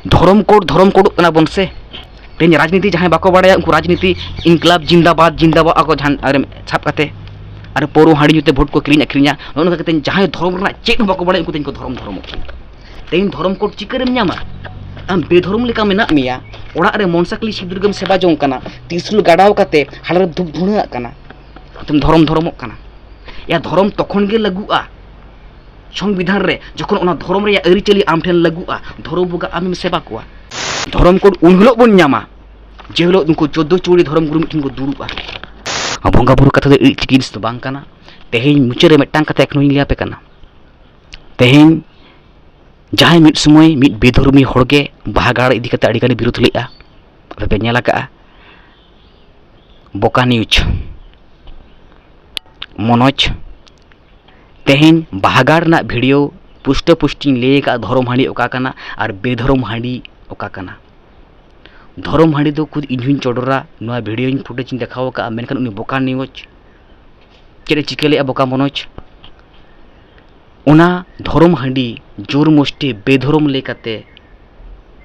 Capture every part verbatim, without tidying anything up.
ᱫᱷᱚᱨᱚᱢ ᱠᱳᱰ, ᱫᱷᱚᱨᱚᱢ ᱠᱳᱰᱚᱜ ᱠᱟᱱᱟ ᱵᱚᱱ ᱥᱮ᱾ ᱛᱮᱦᱮᱧ ᱨᱟᱡᱽᱱᱤᱛᱤ ᱡᱟᱦᱟᱸᱭ ᱵᱟᱠᱚ ᱵᱟᱲᱟᱭᱟ, ᱩᱱᱠᱩ ᱨᱟᱡᱽᱱᱤᱛᱤ ᱤᱱᱠᱞᱟᱵᱽ ᱡᱤᱱᱫᱟᱵᱟᱫᱽ, ᱡᱤᱱᱫᱟᱵᱟᱫᱽ ᱟᱠᱚ ᱡᱟᱦᱟᱸ ᱟᱨ ᱥᱟᱵ ᱠᱟᱛᱮ, ᱟᱨ ᱯᱟᱹᱣᱨᱟᱹ ᱦᱟᱺᱰᱤ ᱧᱩᱛᱮ ᱵᱷᱳᱴ ᱠᱚ ᱠᱤᱨᱤᱧ ᱟᱹᱠᱷᱨᱤᱧᱟ᱾ ᱱᱚᱜᱼᱚ ᱱᱚᱝᱠᱟ ᱠᱟᱛᱮ ᱡᱟᱦᱟᱸᱭ ᱫᱷᱚᱨᱚᱢ ᱨᱮᱱᱟᱜ ᱪᱮᱫ ᱦᱚᱸ ᱵᱟᱠᱚ ᱵᱟᱲᱟᱭᱟ, ᱩᱱᱠᱩ ᱛᱮᱦᱮᱧ ᱠᱚ ᱫᱷᱚᱨᱚᱢ ᱫᱷᱚᱨᱚᱢᱚᱜ ᱠᱟᱱᱟ᱾ ᱛᱮᱦᱮᱧ ᱫᱷᱚᱨᱚᱢ ᱠᱳᱰ ᱪᱤᱠᱟᱹᱨᱮᱢ ᱧᱟᱢᱟ? ᱟᱢ ᱵᱮᱫᱷᱚᱨᱚᱢ ᱞᱮᱠᱟ ᱢᱮᱱᱟᱜ ᱢᱮᱭᱟ, ᱚᱲᱟᱜ ᱨᱮ ᱢᱚᱱᱥᱟ ᱠᱟᱞᱤ ᱥᱤᱵ ᱫᱩᱨᱜᱟᱹᱢ ᱥᱮᱵᱟ ᱡᱚᱝ ᱠᱟᱱᱟ, ᱛᱨᱤᱥᱩᱞ ᱜᱟᱰᱟᱣ ᱠᱟᱛᱮ ᱦᱟᱸᱰᱮ ᱨᱮ ᱫᱷᱩᱯ ᱫᱷᱩᱬᱟᱹᱣᱟᱜ ᱠᱟᱱᱟ, ᱟᱫᱚᱢ ᱫᱷᱚᱨᱚᱢ ᱫᱷᱚᱨᱚᱢᱚᱜ ᱠᱟᱱᱟ᱾ ᱭᱟ, ᱫᱷᱚᱨᱚᱢ ᱛᱚᱠᱷᱚᱱ ᱜᱮ ᱞᱟᱹᱜᱩᱜᱼᱟ ᱥᱚᱝᱵᱤᱫᱷᱟᱱ ᱨᱮ, ᱡᱚᱠᱷᱚᱱ ᱚᱱᱟ ᱫᱷᱚᱨᱚᱢ ᱨᱮᱭᱟᱜ ᱟᱹᱨᱤᱪᱟᱹᱞᱤ ᱟᱢ ᱴᱷᱮᱱ ᱞᱟᱹᱜᱩᱜᱼᱟ, ᱫᱷᱚᱨᱚᱢ ᱵᱚᱸᱜᱟ ᱟᱢᱮᱢ ᱥᱮᱵᱟ ᱠᱚᱣᱟ᱾ ᱫᱷᱚᱨᱚᱢ ᱠᱳᱰ ᱩᱱ ᱦᱤᱞᱳᱜ ᱵᱚᱱ ᱧᱟᱢᱟ, ᱡᱮ ᱦᱤᱞᱳᱜ ᱱᱩᱠᱩ ᱪᱳᱫᱽᱫᱳ ᱪᱩᱲᱤ ᱫᱷᱚᱨᱚᱢ ᱜᱩᱨᱩ ᱢᱤᱫ ᱴᱷᱮᱱ ᱠᱚ ᱫᱩᱲᱩᱵᱼᱟ᱾ ᱵᱚᱸᱜᱟ ᱵᱩᱨᱩ ᱠᱟᱛᱷᱟ ᱫᱚ ᱤᱲᱤᱡ ᱪᱤᱠᱤ ᱡᱤᱱᱤᱥ ᱫᱚ ᱵᱟᱝ ᱠᱟᱱᱟ᱾ ᱛᱮᱦᱮᱧ ᱢᱩᱪᱟᱹᱫ ᱨᱮ ᱢᱤᱫᱴᱟᱝ ᱠᱟᱛᱷᱟ ᱮᱠᱷᱚᱱ ᱦᱚᱧ ᱞᱟᱹᱭ ᱟᱯᱮ ᱠᱟᱱᱟ᱾ ᱛᱮᱦᱮᱧ ᱡᱟᱦᱟᱸᱭ ᱢᱤᱫ ᱥᱚᱢᱚᱭ ᱢᱤᱫ ᱵᱮᱫᱷᱚᱨᱢᱤ ᱦᱚᱲ ᱜᱮ ᱵᱟᱦᱟ ᱜᱟᱲ ᱤᱫᱤ ᱠᱟᱛᱮ ᱟᱹᱰᱤ ᱜᱟᱱᱮ ᱵᱤᱨᱳᱫ ᱞᱮᱫᱼᱟ, ᱟᱯᱮ ᱯᱮ ᱧᱮᱞ ᱟᱠᱟᱫᱼᱟ, ᱵᱚᱠᱟ ᱱᱤᱭᱩᱡᱽ, ᱢᱚᱱᱳᱡᱽ᱾ ᱛᱮᱦᱮᱧ ᱵᱟᱦᱟ ᱜᱟᱲ ᱨᱮᱱᱟᱜ ᱵᱷᱤᱰᱤᱭᱳ ᱯᱩᱥᱴᱟᱹ ᱯᱩᱥᱴᱤᱧ ᱞᱟᱹᱭ ᱟᱠᱟᱫᱼᱟ, ᱫᱷᱚᱨᱚᱢ ᱦᱟᱺᱰᱤ ᱚᱠᱟ ᱠᱟᱱᱟ ᱟᱨ ᱵᱮᱫᱷᱚᱨᱚᱢ ᱦᱟᱺᱰᱤ ᱚᱠᱟ ᱠᱟᱱᱟ᱾ ᱫᱷᱚᱨᱚᱢ ᱦᱟᱺᱰᱤ ᱫᱚ ᱠᱷᱩᱫ ᱤᱧ ᱦᱚᱧ ᱪᱚᱰᱚᱨᱟ, ᱱᱚᱣᱟ ᱵᱷᱤᱰᱤᱭᱳᱧ ᱯᱷᱩᱴᱮᱡᱽ ᱤᱧ ᱫᱮᱠᱷᱟᱣ ᱟᱠᱟᱫᱼᱟ, ᱢᱮᱱᱠᱷᱟᱱ ᱩᱱᱤ ᱵᱚᱠᱟ ᱱᱤᱭᱩᱡᱽ ᱪᱮᱫ ᱮ ᱪᱤᱠᱟᱹ ᱞᱮᱫᱼᱟ, ᱵᱚᱠᱟ ᱢᱚᱱᱳᱡᱽ? ᱚᱱᱟ ᱫᱷᱚᱨᱚᱢ ᱦᱟᱺᱰᱤ ᱡᱳᱨ ᱢᱚᱥᱴᱤ ᱵᱮᱫᱷᱚᱨᱚᱢ ᱞᱮᱠᱟᱛᱮ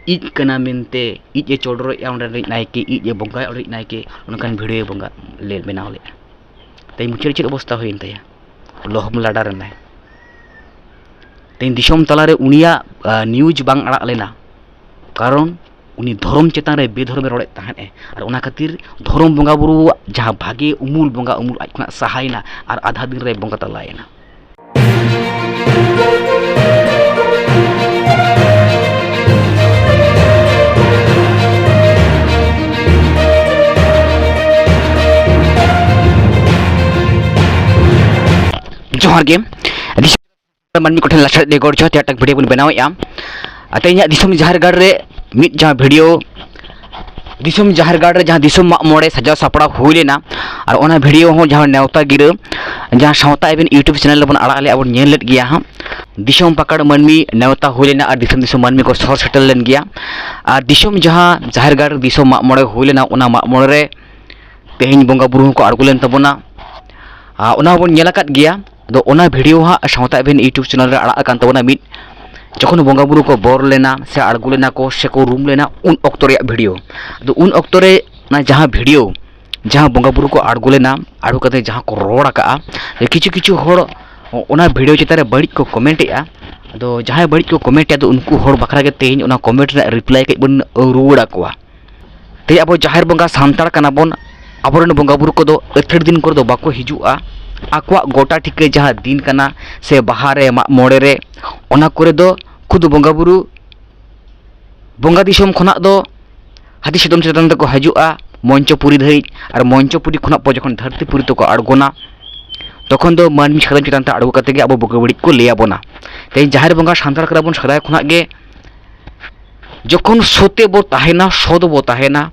ᱤᱡ ᱠᱟᱱᱟ ᱢᱮᱱᱛᱮ ᱤᱡ ᱮ ᱪᱚᱰᱚᱨᱮᱫᱼᱟ ᱚᱸᱰᱮ ᱨᱤᱡ ᱱᱟᱭᱠᱮ, ᱤᱡ ᱮ ᱵᱚᱸᱜᱟᱭᱟ ᱚᱸᱰᱮ ᱨᱤᱡ ᱱᱟᱭᱠᱮ, ᱚᱱᱠᱟᱱ ᱵᱷᱤᱰᱤᱭᱳ ᱵᱚᱸᱜᱟ ᱞᱮ ᱵᱮᱱᱟᱣ ᱞᱮᱫᱼᱟ᱾ ᱛᱮᱦᱮᱧ ᱢᱩᱪᱟᱹᱫ ᱨᱮ ᱪᱮᱫ ᱚᱵᱚᱥᱛᱟ ᱦᱩᱭᱮᱱ ᱛᱟᱭᱟ? ᱞᱚᱦᱚᱢ ᱞᱟᱰᱟ ᱨᱮᱱᱟᱭ᱾ ᱛᱮᱦᱮᱧ ᱫᱤᱥᱚᱢ ᱛᱟᱞᱟᱨᱮ ᱩᱱᱤᱭᱟᱜ, ᱟ, ᱱᱤᱭᱩᱡᱽ ᱵᱟᱝ ᱟᱲᱟᱜ ᱞᱮᱱᱟ, ᱠᱟᱨᱚᱱ ᱩᱱᱤ ᱫᱷᱚᱨᱚᱢ ᱪᱮᱛᱟᱱ ᱨᱮ ᱵᱮᱫᱷᱚᱨᱚᱢᱮ ᱨᱚᱲᱮᱫ ᱛᱟᱦᱮᱸᱫ ᱮ, ᱟᱨ ᱚᱱᱟ ᱠᱷᱟᱹᱛᱤᱨ ᱫᱷᱚᱨᱚᱢ ᱵᱚᱸᱜᱟ ᱵᱩᱨᱩᱣᱟᱜ ᱡᱟᱦᱟᱸ ᱵᱷᱟᱜᱮ ᱩᱢᱩᱞ, ᱵᱚᱸᱜᱟ ᱩᱢᱩᱞ ᱟᱡ ᱠᱷᱚᱱᱟᱜ ᱥᱟᱦᱟᱭᱮᱱᱟ ᱟᱨ ᱟᱫᱷᱟ ᱫᱤᱱ ᱨᱮ ᱵᱚᱸᱜᱟ ᱛᱟᱞᱟᱭᱮᱱᱟ᱾ ᱡᱚᱦᱟᱨ ᱜᱮ᱾ ᱢᱟᱹᱱᱢᱤ ᱠᱚᱴᱷᱮᱱ ᱞᱟᱪᱷᱟᱲ ᱰᱮᱜᱚᱨ ᱡᱚᱦᱟᱨ, ᱛᱮᱭᱟᱜ ᱴᱟᱜ ᱵᱷᱤᱰᱤᱭᱳ ᱵᱚᱱ ᱵᱮᱱᱟᱣᱮᱫᱼᱟ᱾ ᱟᱨ ᱛᱮᱦᱮᱧᱟᱜ ᱫᱤᱥᱚᱢ ᱡᱟᱦᱮᱨ ᱜᱟᱲ ᱨᱮ ᱢᱤᱫ ᱡᱟᱦᱟᱸ ᱵᱷᱤᱰᱤᱭᱳ, ᱫᱤᱥᱚᱢ ᱡᱟᱦᱮᱨ ᱜᱟᱲ ᱨᱮ ᱡᱟᱦᱟᱸ ᱫᱤᱥᱚᱢ ᱢᱟᱜ ᱢᱚᱬᱮ ᱥᱟᱡᱟᱣ ᱥᱟᱯᱲᱟᱣ ᱦᱩᱭ ᱞᱮᱱᱟ, ᱟᱨ ᱚᱱᱟ ᱵᱷᱤᱰᱤᱭᱳ ᱦᱚᱸ ᱡᱟᱦᱟᱸ ᱱᱮᱣᱛᱟ ᱜᱤᱨᱟᱹ, ᱡᱟᱦᱟᱸ ᱥᱟᱶᱛᱟ ᱮᱵᱷᱮᱱ ᱭᱩᱴᱩᱵᱽ ᱪᱮᱱᱮᱞ ᱨᱮᱵᱚᱱ ᱟᱲᱟᱜ ᱞᱮᱫᱼᱟ, ᱵᱚᱱ ᱧᱮᱞ ᱞᱮᱫ ᱜᱮᱭᱟ ᱦᱟᱸᱜ᱾ ᱫᱤᱥᱚᱢ ᱯᱟᱠᱟᱲ ᱢᱟᱹᱱᱢᱤ ᱱᱮᱣᱛᱟ ᱦᱩᱭ ᱞᱮᱱᱟ ᱟᱨ ᱫᱤᱥᱚᱢ ᱫᱤᱥᱚᱢ ᱢᱟᱹᱱᱢᱤ ᱠᱚ ᱥᱚᱦᱚᱨ ᱥᱮᱴᱮᱨ ᱞᱮᱱ ᱜᱮᱭᱟ᱾ ᱟᱨ ᱫᱤᱥᱚᱢ ᱡᱟᱦᱟᱸ ᱡᱟᱦᱮᱨ ᱜᱟᱲ ᱨᱮ ᱫᱤᱥᱚᱢ ᱢᱟᱜ ᱢᱚᱬᱮ ᱦᱩᱭ ᱞᱮᱱᱟ, ᱚᱱᱟ ᱢᱟᱜ ᱢᱚᱬᱮ ᱨᱮ ᱛᱮᱦᱮᱧ ᱵᱚᱸᱜᱟ ᱵᱩᱨᱩ ᱦᱚᱸᱠᱚ ᱟᱬᱜᱚ ᱞᱮᱱ ᱛᱟᱵᱚᱱᱟ᱾ ᱟᱨ ᱚᱱᱟ ᱦᱚᱸᱵᱚᱱ ᱧᱮᱞ ᱟᱠᱟᱫ ᱜᱮᱭᱟ᱾ ᱟᱫᱚ ᱚᱱᱟ ᱵᱷᱤᱰᱤᱭᱳ ᱦᱟᱸᱜ ᱥᱟᱶᱛᱟ ᱮᱵᱷᱮᱱ ᱭᱩᱴᱩᱵᱽ ᱪᱮᱱᱮᱞ ᱨᱮ ᱟᱲᱟᱜ ᱟᱠᱟᱱ ᱛᱟᱵᱚᱱᱟ ᱢᱤᱫ ᱡᱚᱠᱷᱚᱱ ᱵᱚᱸᱜᱟ ᱵᱩᱨᱩ ᱠᱚ ᱵᱚᱨ ᱞᱮᱱᱟ ᱥᱮ ᱟᱬᱜᱚ ᱞᱮᱱᱟ ᱠᱚ ᱥᱮ ᱠᱚ ᱨᱩᱢ ᱞᱮᱱᱟ, ᱩᱱ ᱚᱠᱛᱚ ᱨᱮᱭᱟᱜ ᱵᱷᱤᱰᱤᱭᱳ᱾ ᱟᱫᱚ ᱩᱱ ᱚᱠᱛᱚ ᱨᱮ ᱚᱱᱟ ᱡᱟᱦᱟᱸ ᱵᱷᱤᱰᱤᱭᱳ, ᱡᱟᱦᱟᱸ ᱵᱚᱸᱜᱟ ᱵᱩᱨᱩ ᱠᱚ ᱟᱬᱜᱚ ᱞᱮᱱᱟ, ᱟᱬᱜᱚ ᱠᱟᱛᱮ ᱡᱟᱦᱟᱸ ᱠᱚ ᱨᱚᱲ ᱟᱠᱟᱜᱼᱟ, ᱠᱤᱪᱷᱩ ᱠᱤᱪᱷᱩ ᱦᱚᱲ ᱚᱱᱟ ᱵᱷᱤᱰᱤᱭᱳ ᱪᱮᱛᱟᱱ ᱨᱮ ᱵᱟᱹᱲᱤᱡ ᱠᱚ ᱠᱚᱢᱮᱱᱴ ᱮᱜᱼᱟ᱾ ᱟᱫᱚ ᱡᱟᱦᱟᱸᱭ ᱵᱟᱹᱲᱤᱡ ᱠᱚ ᱠᱚᱢᱮᱱᱴ ᱮᱜᱼᱟ, ᱟᱫᱚ ᱩᱱᱠᱩ ᱦᱚᱲ ᱵᱟᱠᱷᱨᱟ ᱜᱮ ᱛᱮᱦᱮᱧ ᱚᱱᱟ ᱠᱚᱢᱮᱱᱴ ᱨᱮᱱᱟᱜ ᱨᱤᱯᱞᱟᱭ ᱠᱟᱹᱡ ᱵᱚᱱ ᱨᱩᱣᱟᱹᱲ ᱟᱠᱚᱣᱟ᱾ ᱛᱮᱦᱮᱧ ᱟᱵᱚ ᱡᱟᱦᱮᱨ ᱵᱚᱸᱜᱟ ᱥᱟᱱᱛᱟᱲ ᱠᱟᱱᱟ ᱵᱚᱱ, ᱟᱵᱚᱨᱮᱱ ᱵᱚᱸᱜᱟ ᱵᱩᱨᱩ ᱠᱚᱫᱚ ᱟᱹᱛᱷᱟᱹᱲ ᱫᱤᱱ ᱠᱚᱨᱮ ᱫᱚ ᱵᱟᱠᱚ ᱦᱤᱡᱩᱜᱼᱟ᱾ ᱟᱠᱚᱣᱟᱜ ᱜᱚᱴᱟ ᱴᱷᱤᱠᱟᱹ ᱡᱟᱦᱟᱸ ᱫᱤᱱ ᱠᱟᱱᱟ, ᱥᱮ ᱵᱟᱦᱟ ᱨᱮ, ᱢᱟᱜ ᱢᱚᱬᱮ ᱨᱮ, ᱚᱱᱟ ᱠᱚᱨᱮ ᱫᱚ ᱠᱷᱩᱫ ᱵᱚᱸᱜᱟ ᱵᱩᱨᱩ ᱵᱚᱸᱜᱟ ᱫᱤᱥᱚᱢ ᱠᱷᱚᱱᱟᱜ ᱫᱚ ᱦᱟᱹᱛᱤ ᱥᱟᱫᱚᱢ ᱪᱮᱛᱟᱱ ᱛᱮᱠᱚ ᱦᱤᱡᱩᱜᱼᱟ ᱢᱚᱧᱪᱚᱯᱩᱨᱤ ᱫᱷᱟᱹᱨᱤᱡ, ᱟᱨ ᱢᱚᱧᱪᱚᱯᱩᱨᱤ ᱠᱷᱚᱱᱟᱜ ᱯᱚᱨ ᱡᱚᱠᱷᱚᱱ ᱫᱷᱟᱹᱨᱛᱤᱯᱩᱨᱤ ᱛᱮᱠᱚ ᱟᱬᱜᱚᱱᱟ, ᱛᱚᱠᱷᱚᱱ ᱫᱚ ᱢᱟᱹᱱᱢᱤ ᱥᱟᱫᱚᱢ ᱪᱮᱛᱟᱱ ᱛᱮ ᱟᱬᱜᱚ ᱠᱟᱛᱮ ᱜᱮ ᱟᱵᱚ ᱵᱩᱜᱤ ᱵᱟᱹᱲᱤᱡ ᱠᱚ ᱞᱟᱹᱭ ᱟᱵᱚᱱᱟ᱾ ᱛᱮᱦᱮᱧ ᱡᱟᱦᱮᱨ ᱵᱚᱸᱜᱟ ᱥᱟᱱᱛᱟᱲ ᱠᱟᱱᱟ ᱵᱚᱱ ᱥᱮᱫᱟᱭ ᱠᱷᱚᱱᱟᱜ ᱜᱮ, ᱡᱚᱠᱷᱚᱱ ᱥᱚᱛᱮ ᱵᱚ ᱛᱟᱦᱮᱱᱟ, ᱥᱚᱛ ᱵᱚ ᱛᱟᱦᱮᱱᱟ,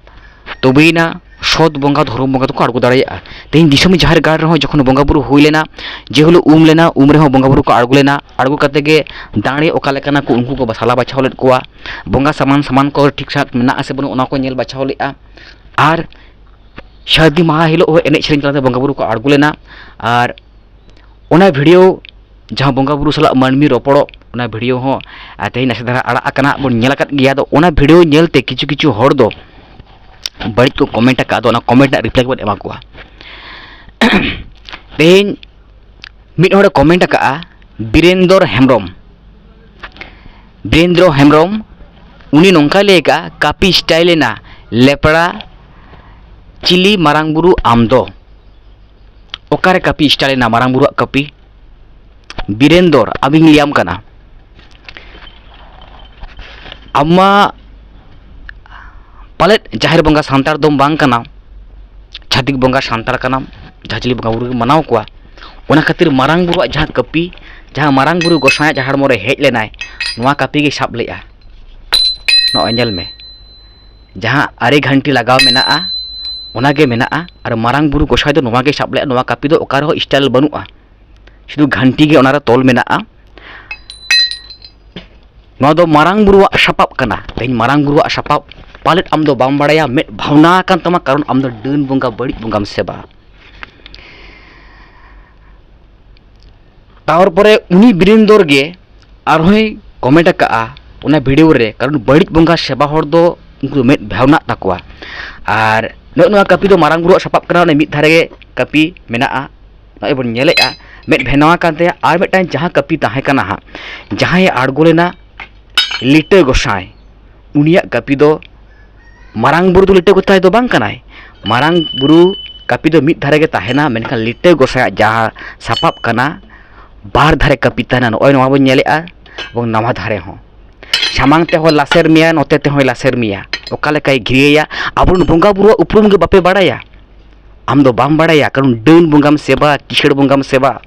ᱛᱚᱵᱮᱭᱮᱱᱟ ᱥᱚᱛ ᱵᱚᱸᱜᱟ, ᱫᱷᱚᱨᱚᱢ ᱵᱚᱸᱜᱟ ᱫᱚᱠᱚ ᱟᱬᱜᱚ ᱫᱟᱲᱮᱭᱟᱜᱼᱟ᱾ ᱛᱮᱦᱮᱧ ᱫᱤᱥᱚᱢ ᱡᱟᱦᱮᱨ ᱜᱟᱲ ᱨᱮᱦᱚᱸ ᱡᱚᱠᱷᱚᱱ ᱵᱚᱸᱜᱟ ᱵᱩᱨᱩ ᱦᱩᱭ ᱞᱮᱱᱟ, ᱡᱮ ᱦᱤᱞᱳᱜ ᱩᱢ ᱞᱮᱱᱟ, ᱩᱢ ᱨᱮᱦᱚᱸ ᱵᱚᱸᱜᱟ ᱵᱩᱨᱩ ᱠᱚ ᱟᱬᱜᱚ ᱞᱮᱱᱟ, ᱟᱬᱜᱚ ᱠᱟᱛᱮ ᱜᱮ ᱫᱟᱲᱮ ᱚᱠᱟ ᱞᱮᱠᱟᱱᱟ ᱠᱚ, ᱩᱱᱠᱩ ᱠᱚ ᱥᱟᱞᱟ ᱵᱟᱪᱷᱟᱣ ᱞᱮᱫ ᱠᱚᱣᱟ, ᱵᱚᱸᱜᱟ ᱥᱟᱢᱟᱱ, ᱥᱟᱢᱟᱱ ᱠᱚ ᱴᱷᱤᱠ ᱴᱷᱟᱠ ᱢᱮᱱᱟᱜᱼᱟ ᱥᱮ ᱵᱟᱹᱱᱩᱜ, ᱚᱱᱟ ᱠᱚ ᱧᱮᱞ ᱵᱟᱪᱷᱟᱣ ᱞᱮᱫᱼᱟ᱾ ᱟᱨ ᱥᱟᱹᱨᱫᱤ ᱢᱟᱦᱟ ᱦᱤᱞᱳᱜ ᱦᱚᱸ ᱮᱱᱮᱡ ᱥᱮᱨᱮᱧ ᱛᱟᱞᱟᱛᱮ ᱵᱚᱸᱜᱟ ᱵᱩᱨᱩ ᱠᱚ ᱟᱬᱜᱚ ᱞᱮᱱᱟ᱾ ᱟᱨ ᱚᱱᱟ ᱵᱷᱤᱰᱤᱭᱳ, ᱡᱟᱦᱟᱸ ᱵᱚᱸᱜᱟ ᱵᱩᱨᱩ ᱥᱟᱞᱟᱜ ᱢᱟᱹᱱᱢᱤ ᱨᱚᱯᱚᱲᱚᱜ, ᱚᱱᱟ ᱵᱷᱤᱰᱤᱭᱳ ᱦᱚᱸ, ᱟᱨ, ᱛᱮᱦᱮᱧ ᱱᱟᱥᱮ ᱫᱷᱟᱨᱟ ᱟᱲᱟᱜ ᱟᱠᱟᱱᱟ, ᱵᱚᱱ ᱧᱮᱞ ᱟᱠᱟᱫ ᱜᱮᱭᱟ᱾ ᱟᱫᱚ ᱚᱱᱟ ᱵᱷᱤᱰᱤᱭᱳ ᱧᱮᱞᱛᱮ ᱠᱤᱪᱷᱩ ᱠᱤᱪᱷᱩ ᱦᱚᱲ ᱫᱚ ᱵᱟᱹᱲᱤᱡ ᱠᱚ ᱠᱚᱢᱮᱱᱴ ᱟᱠᱟᱫ, ᱟᱫᱚ ᱚᱱᱟ ᱠᱚᱢᱮᱱᱴ ᱨᱮᱱᱟᱜ ᱨᱤᱯᱞᱟᱭ ᱜᱮᱵᱚᱱ ᱮᱢᱟ ᱠᱚᱣᱟ᱾ ᱛᱮᱦᱮᱧ ᱢᱤᱫ ᱦᱚᱲᱮ ᱠᱚᱢᱮᱱᱴ ᱟᱠᱟᱫᱼᱟ, ᱵᱤᱨᱮᱱᱫᱚᱨ ᱦᱮᱢᱵᱨᱚᱢ᱾ ᱵᱤᱨᱮᱱᱫᱨᱚ ᱦᱮᱢᱵᱨᱚᱢ, ᱩᱱᱤ ᱱᱚᱝᱠᱟᱭ ᱞᱟᱹᱭ ᱟᱠᱟᱫᱼᱟ, "ᱠᱟᱹᱯᱤ ᱥᱴᱟᱭᱤᱞ ᱮᱱᱟ ᱞᱮᱯᱲᱟ, ᱪᱤᱞᱤ ᱢᱟᱨᱟᱝ ᱵᱩᱨᱩ ᱟᱢ ᱫᱚ? ᱚᱠᱟᱨᱮ ᱠᱟᱹᱯᱤ ᱥᱴᱟᱭᱤᱞ ᱮᱱᱟ ᱢᱟᱨᱟᱝ ᱵᱩᱨᱩᱣᱟᱜ ᱠᱟᱹᱯᱤ?" ᱵᱤᱨᱮᱱᱫᱚᱨ, ᱟᱢᱤᱧ ᱞᱟᱹᱭᱟᱢ ᱠᱟᱱᱟ, ᱟᱢ ᱢᱟ ᱯᱟᱞᱮᱫ ᱡᱟᱦᱮᱨ ᱵᱚᱸᱜᱟ ᱥᱟᱱᱛᱟᱲ ᱫᱚᱢ ᱵᱟᱝ ᱠᱟᱱᱟᱢ, ᱪᱷᱟᱹᱛᱤᱠ ᱵᱚᱸᱜᱟ ᱥᱟᱱᱛᱟᱲ ᱠᱟᱱᱟᱢ, ᱡᱟᱦᱟᱸ ᱪᱤᱞᱤ ᱵᱚᱸᱜᱟ ᱵᱩᱨᱩ ᱜᱮ ᱢᱟᱱᱟᱣ ᱠᱚᱣᱟ᱾ ᱚᱱᱟ ᱠᱷᱟᱹᱛᱤᱨ ᱢᱟᱨᱟᱝ ᱵᱩᱨᱩᱣᱟᱜ ᱡᱟᱦᱟᱸ ᱠᱟᱹᱯᱤ, ᱡᱟᱦᱟᱸ ᱢᱟᱨᱟᱝ ᱵᱩᱨᱩ ᱜᱚᱸᱥᱟᱭ ᱟᱡᱟᱜ ᱦᱚᱲᱢᱚ ᱨᱮ ᱦᱮᱡ ᱞᱮᱱᱟᱭ, ᱱᱚᱣᱟ ᱠᱟᱹᱯᱤ ᱜᱮ ᱥᱟᱵ ᱞᱮᱜᱼᱟ᱾ ᱱᱚᱜᱼᱚᱭ ᱧᱮᱞ ᱢᱮ, ᱡᱟᱦᱟᱸ ᱟᱨᱮ ᱜᱷᱟᱱᱴᱤ ᱞᱟᱜᱟᱣ ᱢᱮᱱᱟᱜᱼᱟ, ᱚᱱᱟ ᱜᱮ ᱢᱮᱱᱟᱜᱼᱟ᱾ ᱟᱨ ᱢᱟᱨᱟᱝ ᱵᱩᱨᱩ ᱜᱚᱸᱥᱟᱭ ᱫᱚ ᱱᱚᱣᱟ ᱜᱮ ᱥᱟᱵ ᱞᱮᱜᱼᱟ, ᱱᱚᱣᱟ ᱠᱟᱹᱯᱤ ᱫᱚ ᱚᱠᱟ ᱨᱮᱦᱚᱸ ᱥᱴᱟᱭᱤᱞ ᱵᱟᱹᱱᱩᱜᱼᱟ, ᱥᱩᱫᱷᱩ ᱜᱷᱟᱱᱴᱤ ᱜᱮ ᱚᱱᱟᱨᱮ ᱛᱚᱞ ᱢᱮᱱᱟᱜᱼᱟ᱾ ᱱᱚᱣᱟ ᱫᱚ ᱢᱟᱨᱟᱝ ᱵᱩᱨᱩᱣᱟᱜ ᱥᱟᱯᱟᱵ ᱠᱟᱱᱟ᱾ ᱛᱮᱦᱮᱧ ᱢᱟᱨᱟᱝ ᱵᱩᱨᱩᱣᱟᱜ ᱥᱟᱯᱟᱵ ᱯᱟᱞᱮᱫ ᱟᱢ ᱫᱚ ᱵᱟᱢ ᱵᱟᱲᱟᱭᱟ, ᱢᱮᱫ ᱵᱷᱟᱣᱱᱟ ᱟᱠᱟᱱ ᱛᱟᱢᱟ, ᱠᱟᱨᱚᱱ ᱟᱢ ᱫᱚ ᱰᱟᱹᱱ ᱵᱚᱸᱜᱟ, ᱵᱟᱹᱲᱤᱡ ᱵᱚᱸᱜᱟᱢ ᱥᱮᱵᱟ᱾ ᱛᱟᱨᱯᱚᱨᱮ ᱩᱱᱤ ᱵᱤᱨᱮᱱᱫᱚᱨ ᱜᱮ ᱟᱨᱦᱚᱸᱭ ᱠᱚᱢᱮᱱᱴ ᱟᱠᱟᱫᱼᱟ ᱚᱱᱟ ᱵᱷᱤᱰᱤᱭᱳ ᱨᱮ, ᱠᱟᱨᱚᱱ ᱵᱟᱹᱲᱤᱡ ᱵᱚᱸᱜᱟ ᱥᱮᱵᱟ ᱦᱚᱲ ᱫᱚ ᱩᱱᱠᱩ ᱫᱚ ᱢᱮᱫ ᱵᱷᱮᱣᱱᱟᱜ ᱛᱟᱠᱚᱣᱟ᱾ ᱟᱨ ᱱᱚᱜᱼᱚ ᱱᱚᱣᱟ ᱠᱟᱹᱯᱤ ᱫᱚ ᱢᱟᱨᱟᱝ ᱵᱩᱨᱩᱣᱟᱜ ᱥᱟᱯᱟᱵ ᱠᱟᱱᱟ, ᱚᱱᱮ ᱢᱤᱫ ᱫᱷᱟᱨᱮ ᱜᱮ ᱠᱟᱹᱯᱤ ᱢᱮᱱᱟᱜᱼᱟ, ᱱᱚᱜᱼᱚᱭ ᱵᱚᱱ ᱧᱮᱞᱮᱫᱼᱟ ᱢᱮᱫ ᱵᱷᱮᱱᱟᱣ ᱟᱠᱟᱱ ᱛᱟᱭᱟ᱾ ᱟᱨ ᱢᱤᱫᱴᱟᱝ ᱡᱟᱦᱟᱸ ᱠᱟᱹᱯᱤ ᱛᱟᱦᱮᱸ ᱠᱟᱱᱟ ᱦᱟᱸᱜ, ᱡᱟᱦᱟᱸᱭᱮ ᱟᱬᱜᱚ ᱞᱮᱱᱟ ᱞᱤᱴᱟᱹ ᱜᱚᱸᱥᱟᱭ, ᱩᱱᱤᱭᱟᱜ ᱠᱟᱹᱯᱤ ᱫᱚ ᱢᱟᱨᱟᱝ ᱵᱩᱨᱩ ᱫᱚ ᱞᱤᱴᱟᱹ ᱜᱚᱸᱥᱟᱭ ᱫᱚ ᱵᱟᱝ ᱠᱟᱱᱟᱭ᱾ ᱢᱟᱨᱟᱝ ᱵᱩᱨᱩ ᱠᱟᱹᱯᱤ ᱫᱚ ᱢᱤᱫ ᱫᱷᱟᱨᱮ ᱜᱮ ᱛᱟᱦᱮᱱᱟ, ᱢᱮᱱᱠᱷᱟᱱ ᱞᱤᱴᱟᱹ ᱜᱚᱸᱥᱟᱭᱟᱜ ᱡᱟᱦᱟᱸ ᱥᱟᱯᱟᱵ ᱠᱟᱱᱟ, ᱵᱟᱨ ᱫᱷᱟᱨᱮ ᱠᱟᱹᱯᱤ ᱛᱟᱦᱮᱱᱟ᱾ ᱱᱚᱜᱼᱚᱭ ᱱᱚᱣᱟ ᱵᱚᱱ ᱧᱮᱞᱮᱫᱼᱟ ᱮᱵᱚᱝ ᱱᱟᱣᱟ ᱫᱷᱟᱨᱮ ᱦᱚᱸ᱾ ᱥᱟᱢᱟᱝ ᱛᱮᱦᱚᱸ ᱞᱟᱥᱮᱨ ᱢᱮᱭᱟ, ᱱᱚᱛᱮ ᱛᱮᱦᱚᱸᱭ ᱞᱟᱥᱮᱨ ᱢᱮᱭᱟ᱾ ᱚᱠᱟ ᱞᱮᱠᱟᱭ ᱜᱷᱤᱨᱤᱭᱟᱹᱭᱟ? ᱟᱵᱚᱨᱮᱱ ᱵᱚᱸᱜᱟ ᱵᱩᱨᱩᱣᱟᱜ ᱩᱯᱨᱩᱢ ᱜᱮ ᱵᱟᱯᱮ ᱵᱟᱲᱟᱭᱟ? ᱟᱢ ᱫᱚ ᱵᱟᱢ ᱵᱟᱲᱟᱭᱟ, ᱠᱟᱨᱚᱱ ᱰᱟᱹᱱ ᱵᱚᱸᱜᱟᱢ ᱥᱮᱵᱟ, ᱠᱤᱥᱟᱹᱲ ᱵᱚᱸᱜᱟᱢ ᱥᱮᱵᱟ,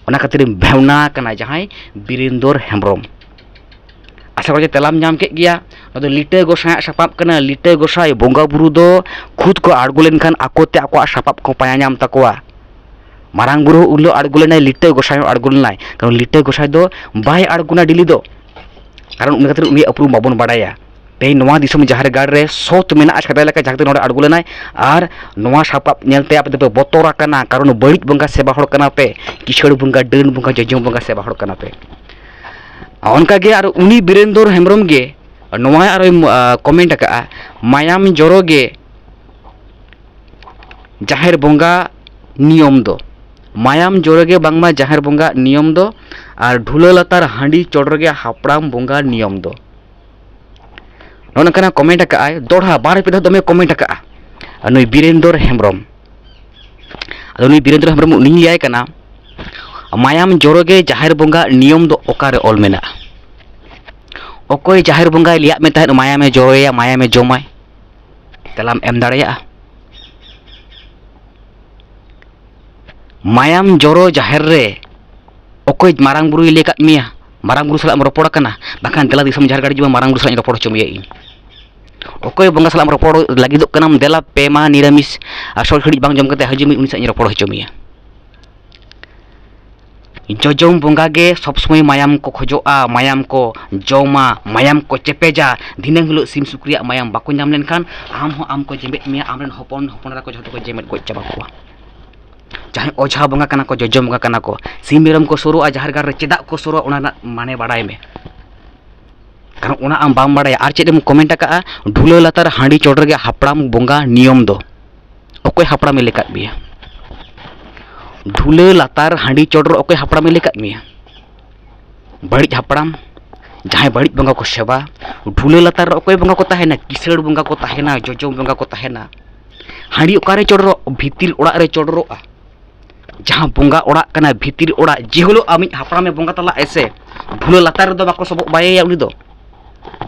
ᱚᱱᱟ ᱠᱷᱟᱹᱛᱤᱨᱮᱢ ᱵᱷᱮᱣᱱᱟ ᱟᱠᱟᱱᱟ ᱡᱟᱦᱟᱸᱭ ᱵᱤᱨᱮᱱᱫᱚᱨ ᱦᱮᱢᱵᱨᱚᱢ᱾ ᱟᱥᱟ ᱠᱚᱨᱮ ᱛᱮᱞᱟᱢ ᱧᱟᱢ ᱠᱮᱫ ᱜᱮᱭᱟ᱾ ᱱᱚᱣᱟ ᱫᱚ ᱞᱤᱴᱟᱹ ᱜᱚᱸᱥᱟᱭᱟᱜ ᱥᱟᱯᱟᱵ ᱠᱟᱱᱟ᱾ ᱞᱤᱴᱟᱹ ᱜᱚᱸᱥᱟᱭ ᱵᱚᱸᱜᱟ ᱵᱩᱨᱩ ᱫᱚ ᱠᱷᱩᱫ ᱠᱚ ᱟᱬᱜᱚ ᱞᱮᱱᱠᱷᱟᱱ ᱟᱠᱚ ᱛᱮ ᱟᱠᱚᱣᱟᱜ ᱥᱟᱯᱟᱵ ᱠᱚ ᱯᱟᱸᱡᱟ ᱧᱟᱢ ᱛᱟᱠᱚᱣᱟ᱾ ᱢᱟᱨᱟᱝ ᱵᱩᱨᱩ ᱦᱚᱸ ᱩᱱ ᱦᱤᱞᱳᱜ ᱟᱬᱜᱚ ᱞᱮᱱᱟᱭ, ᱞᱤᱴᱟᱹ ᱜᱚᱸᱥᱟᱭ ᱦᱚᱸ ᱟᱬᱜᱚ ᱞᱮᱱᱟᱭ, ᱠᱟᱨᱚᱱ ᱞᱤᱴᱟᱹ ᱜᱚᱸᱥᱟᱭ ᱫᱚ ᱵᱟᱭ ᱟᱬᱜᱚᱱᱟ ᱰᱮᱞᱤ ᱫᱚ, ᱠᱟᱨᱚᱱ ᱩᱱᱤ ᱠᱷᱟᱹᱛᱤᱨ ᱩᱱᱤᱭᱟᱜ ᱩᱯᱨᱩᱢ ᱵᱟᱵᱚᱱ ᱵᱟᱲᱟᱭᱟ᱾ ᱛᱮᱦᱮᱧ ᱱᱚᱣᱟ ᱫᱤᱥᱚᱢ ᱡᱟᱦᱮᱨ ᱜᱟᱲ ᱨᱮ ᱥᱚᱛ ᱢᱮᱱᱟᱜᱼᱟ, ᱥᱮᱫᱟᱭ ᱞᱮᱠᱟ ᱡᱟᱦᱟᱸ ᱠᱷᱟᱹᱛᱤᱨ ᱱᱚᱰᱮ ᱟᱬᱜᱚ ᱞᱮᱱᱟᱭ, ᱟᱨ ᱱᱚᱣᱟ ᱥᱟᱯᱟᱵ ᱧᱮᱞᱛᱮ ᱟᱯᱮ ᱫᱚᱯᱮ ᱵᱚᱛᱚᱨ ᱟᱠᱟᱱᱟ, ᱠᱟᱨᱚᱱ ᱵᱟᱹᱲᱤᱡ ᱵᱚᱸᱜᱟ ᱥᱮᱵᱟ ᱦᱚᱲ ᱠᱟᱱᱟ ᱯᱮ, ᱠᱤᱥᱟᱹᱲ ᱵᱚᱸᱜᱟ, ᱰᱟᱹᱱ ᱵᱚᱸᱜᱟ, ᱡᱚᱡᱚᱢ ᱵᱚᱸᱜᱟ ᱥᱮᱵᱟ ᱦᱚᱲ ᱠᱟᱱᱟ ᱯᱮ᱾ ᱚᱱᱠᱟᱜᱮ ᱟᱨ ᱩᱱᱤ ᱵᱤᱨᱮᱱᱫᱚᱨ ᱦᱮᱢᱵᱨᱚᱢ ᱜᱮ ᱱᱚᱣᱟ ᱟᱨᱚᱭ, ᱟ, ᱠᱚᱢᱮᱱᱴ ᱟᱠᱟᱫᱼᱟ, "ᱢᱟᱭᱟᱢ ᱡᱚᱨᱚ ᱜᱮ ᱡᱟᱦᱮᱨ ᱵᱚᱸᱜᱟ ᱱᱤᱭᱚᱢ ᱫᱚ, ᱢᱟᱭᱟᱢ ᱡᱚᱨᱚ ᱜᱮ ᱵᱟᱝᱢᱟ ᱡᱟᱦᱮᱨ ᱵᱚᱸᱜᱟ ᱱᱤᱭᱚᱢ ᱫᱚ, ᱟᱨ ᱰᱷᱩᱞᱟᱹ ᱞᱟᱛᱟᱨ ᱦᱟᱺᱰᱤ ᱪᱚᱰᱚᱨ ᱜᱮ ᱦᱟᱯᱲᱟᱢ ᱵᱚᱸᱜᱟ ᱱᱤᱭᱚᱢ ᱫᱚ᱾" ᱱᱚᱜᱼᱚ ᱱᱚᱝᱠᱟᱱᱟᱜ ᱠᱚᱢᱮᱱᱴ ᱟᱠᱟᱫᱼᱟᱭ, ᱫᱚᱦᱲᱟ ᱵᱟᱨ ᱯᱮ ᱫᱷᱟᱣ ᱫᱚᱢᱮ ᱠᱚᱢᱮᱱᱴ ᱟᱠᱟᱫᱼᱟ ᱱᱩᱭ ᱵᱤᱨᱮᱱᱫᱚᱨ ᱦᱮᱢᱵᱨᱚᱢ᱾ ᱟᱫᱚ ᱱᱩᱭ ᱵᱤᱨᱮᱱᱫᱨᱚ ᱦᱮᱢᱵᱨᱚᱢ ᱩᱱᱤᱧ ᱞᱟᱹᱭᱟᱭ ᱠᱟᱱᱟ, ᱢᱟᱭᱟᱢ ᱡᱚᱨᱚ ᱜᱮ ᱡᱟᱦᱮᱨ ᱵᱚᱸᱜᱟ ᱱᱤᱭᱚᱢ ᱫᱚ ᱚᱠᱟᱨᱮ ᱚᱞ ᱢᱮᱱᱟᱜᱼᱟ? ᱚᱠᱚᱭ ᱡᱟᱦᱮᱨ ᱵᱚᱸᱜᱟᱭ ᱞᱟᱹᱭᱟᱫ ᱢᱮ ᱛᱟᱦᱮᱸᱫ ᱢᱟᱭᱟᱢᱮ ᱡᱚᱨᱚᱭᱟ, ᱢᱟᱭᱟᱢᱮ ᱡᱚᱢᱟᱭ? ᱛᱮᱞᱟᱢ ᱮᱢ ᱫᱟᱲᱮᱭᱟᱜᱼᱟ? ᱢᱟᱭᱟᱢ ᱡᱚᱨᱚ ᱡᱟᱦᱮᱨ ᱨᱮ ᱚᱠᱚᱭ ᱢᱟᱨᱟᱝ ᱵᱩᱨᱩᱭ ᱞᱟᱹᱭ ᱟᱠᱟᱫ ᱢᱮᱭᱟ? ᱢᱟᱨᱟᱝ ᱵᱩᱨᱩ ᱥᱟᱞᱟᱜ ᱮᱢ ᱨᱚᱯᱚᱲ ᱟᱠᱟᱱᱟ? ᱵᱟᱠᱷᱟᱱ ᱫᱮᱞᱟ ᱫᱤᱥᱚᱢ ᱡᱟᱦᱮᱨ ᱜᱟᱲ ᱦᱤᱡᱩᱜ ᱢᱮ, ᱢᱟᱨᱟᱝ ᱵᱩᱨᱩ ᱥᱟᱞᱟᱜ ᱤᱧ ᱨᱚᱯᱚᱲ ᱦᱚᱪᱚ ᱢᱮᱭᱟ ᱤᱧ᱾ ᱚᱠᱚᱭ ᱵᱚᱸᱜᱟ ᱥᱟᱞᱟᱜ ᱮᱢ ᱨᱚᱯᱚᱲ ᱞᱟᱹᱜᱤᱫᱚᱜ ᱠᱟᱱᱟᱢ? ᱫᱮᱞᱟ ᱯᱮ ᱢᱟ ᱱᱤᱨᱟᱢᱤᱥ ᱟᱨ ᱥᱚᱲ ᱠᱷᱟᱹᱲᱤᱡ ᱵᱟᱝ ᱡᱚᱢ ᱠᱟᱛᱮ ᱦᱤᱡᱩᱜ ᱢᱮ, ᱩᱱᱤ ᱥᱟᱞᱟᱜ ᱤᱧ ᱨᱚᱯᱚᱲ ᱦᱚᱪᱚ ᱢᱮᱭᱟ᱾ ᱡᱚᱡᱚᱢ ᱵᱚᱸᱜᱟ ᱜᱮ ᱥᱚᱵᱽ ᱥᱚᱢᱚᱭ ᱢᱟᱭᱟᱢ ᱠᱚ ᱠᱷᱚᱡᱚᱜᱼᱟ, ᱢᱟᱭᱟᱢ ᱠᱚ ᱡᱚᱢᱟ, ᱢᱟᱭᱟᱢ ᱠᱚ ᱪᱮᱯᱮᱡᱟ᱾ ᱫᱷᱤᱱᱟᱹᱝ ᱦᱤᱞᱳᱜ ᱥᱤᱢ ᱥᱩᱠᱨᱤᱭᱟᱜ ᱢᱟᱭᱟᱢ ᱵᱟᱠᱚ ᱧᱟᱢ ᱞᱮᱱᱠᱷᱟᱱ ᱟᱢ ᱦᱚᱸ ᱟᱢ ᱠᱚ ᱡᱮᱢᱮᱫ ᱢᱮᱭᱟ, ᱟᱢᱨᱮᱱ ᱦᱚᱯᱚᱱ ᱦᱚᱯᱚᱱ ᱮᱨᱟ ᱠᱚ ᱡᱷᱚᱛᱚ ᱠᱚ ᱡᱮᱢᱮᱫ ᱜᱚᱡ ᱪᱟᱵᱟ ᱠᱚᱣᱟ᱾ ᱡᱟᱦᱟᱸᱭ ᱚᱡᱷᱟ ᱵᱚᱸᱜᱟ ᱠᱟᱱᱟ ᱠᱚ, ᱡᱚᱡᱚᱢ ᱵᱚᱸᱜᱟ ᱠᱟᱱᱟ ᱠᱚ, ᱥᱤᱢ ᱢᱮᱨᱚᱢ ᱠᱚ ᱥᱩᱨᱩᱜᱼᱟ ᱡᱟᱦᱮᱨ ᱜᱟᱲ ᱨᱮ, ᱪᱮᱫᱟᱜ ᱠᱚ ᱥᱩᱨᱩᱜᱼᱟ ᱚᱱᱟ ᱨᱮᱱᱟᱜ ᱢᱟᱱᱮ ᱵᱟᱲᱟᱭ ᱢᱮ᱾ ᱠᱟᱨᱚᱱ ᱚᱱᱟ ᱟᱢ ᱵᱟᱢ ᱵᱟᱲᱟᱭᱟ᱾ ᱟᱨ ᱪᱮᱫ ᱮᱢ ᱠᱚᱢᱮᱱᱴ ᱟᱠᱟᱫᱼᱟ, ᱰᱷᱩᱞᱟᱹ ᱞᱟᱛᱟᱨ ᱦᱟᱺᱰᱤ ᱪᱚᱰᱚᱨ ᱜᱮ ᱦᱟᱯᱲᱟᱢ ᱵᱚᱸᱜᱟ ᱱᱤᱭᱚᱢ ᱫᱚ᱾ ᱚᱠᱚᱭ ᱦᱟᱯᱲᱟᱢᱮ ᱞᱮᱠᱟᱫ ᱢᱮᱭᱟ? ᱰᱷᱩᱞᱟᱹ ᱞᱟᱛᱟᱨ ᱦᱟᱺᱰᱤ ᱪᱚᱰᱚᱨ ᱚᱠᱚᱭ ᱦᱟᱯᱲᱟᱢᱮ ᱞᱮᱠᱟᱫ ᱢᱮᱭᱟ? ᱵᱟᱹᱲᱤᱡ ᱦᱟᱯᱲᱟᱢ, ᱡᱟᱦᱟᱸᱭ ᱵᱟᱹᱲᱤᱡ ᱵᱚᱸᱜᱟ ᱠᱚ ᱥᱮᱵᱟ᱾ ᱰᱷᱩᱞᱟᱹ ᱞᱟᱛᱟᱨ ᱨᱮ ᱚᱠᱚᱭ ᱵᱚᱸᱜᱟ ᱠᱚ ᱛᱟᱦᱮᱱᱟ? ᱠᱤᱥᱟᱹᱬ ᱵᱚᱸᱜᱟ ᱠᱚ ᱛᱟᱦᱮᱱᱟ, ᱡᱚᱡᱚᱢ ᱵᱚᱸᱜᱟ ᱠᱚ ᱛᱟᱦᱮᱱᱟ᱾ ᱦᱟᱺᱰᱤ ᱚᱠᱟᱨᱮ ᱪᱚᱰᱚᱨᱚᱜ? ᱵᱷᱤᱛᱤᱨ ᱚᱲᱟᱜ ᱨᱮ ᱪᱚᱰᱚᱨᱚᱜᱼᱟ᱾ ᱡᱟᱦᱟᱸ ᱵᱚᱸᱜᱟ ᱚᱲᱟᱜ ᱠᱟᱱᱟ, ᱵᱷᱤᱛᱤᱨ ᱚᱲᱟᱜ, ᱡᱮ ᱦᱤᱞᱳᱜ ᱟᱢᱤᱡ ᱦᱟᱯᱲᱟᱢᱮ ᱵᱚᱸᱜᱟ ᱛᱟᱞᱟᱜ ᱟᱭ ᱥᱮ, ᱰᱷᱩᱞᱟᱹ ᱞᱟᱛᱟᱨ ᱨᱮᱫᱚ ᱵᱟᱠᱚ ᱥᱚᱵᱚᱜ ᱵᱟᱭᱮᱭᱟ ᱩᱱᱤ ᱫᱚ᱾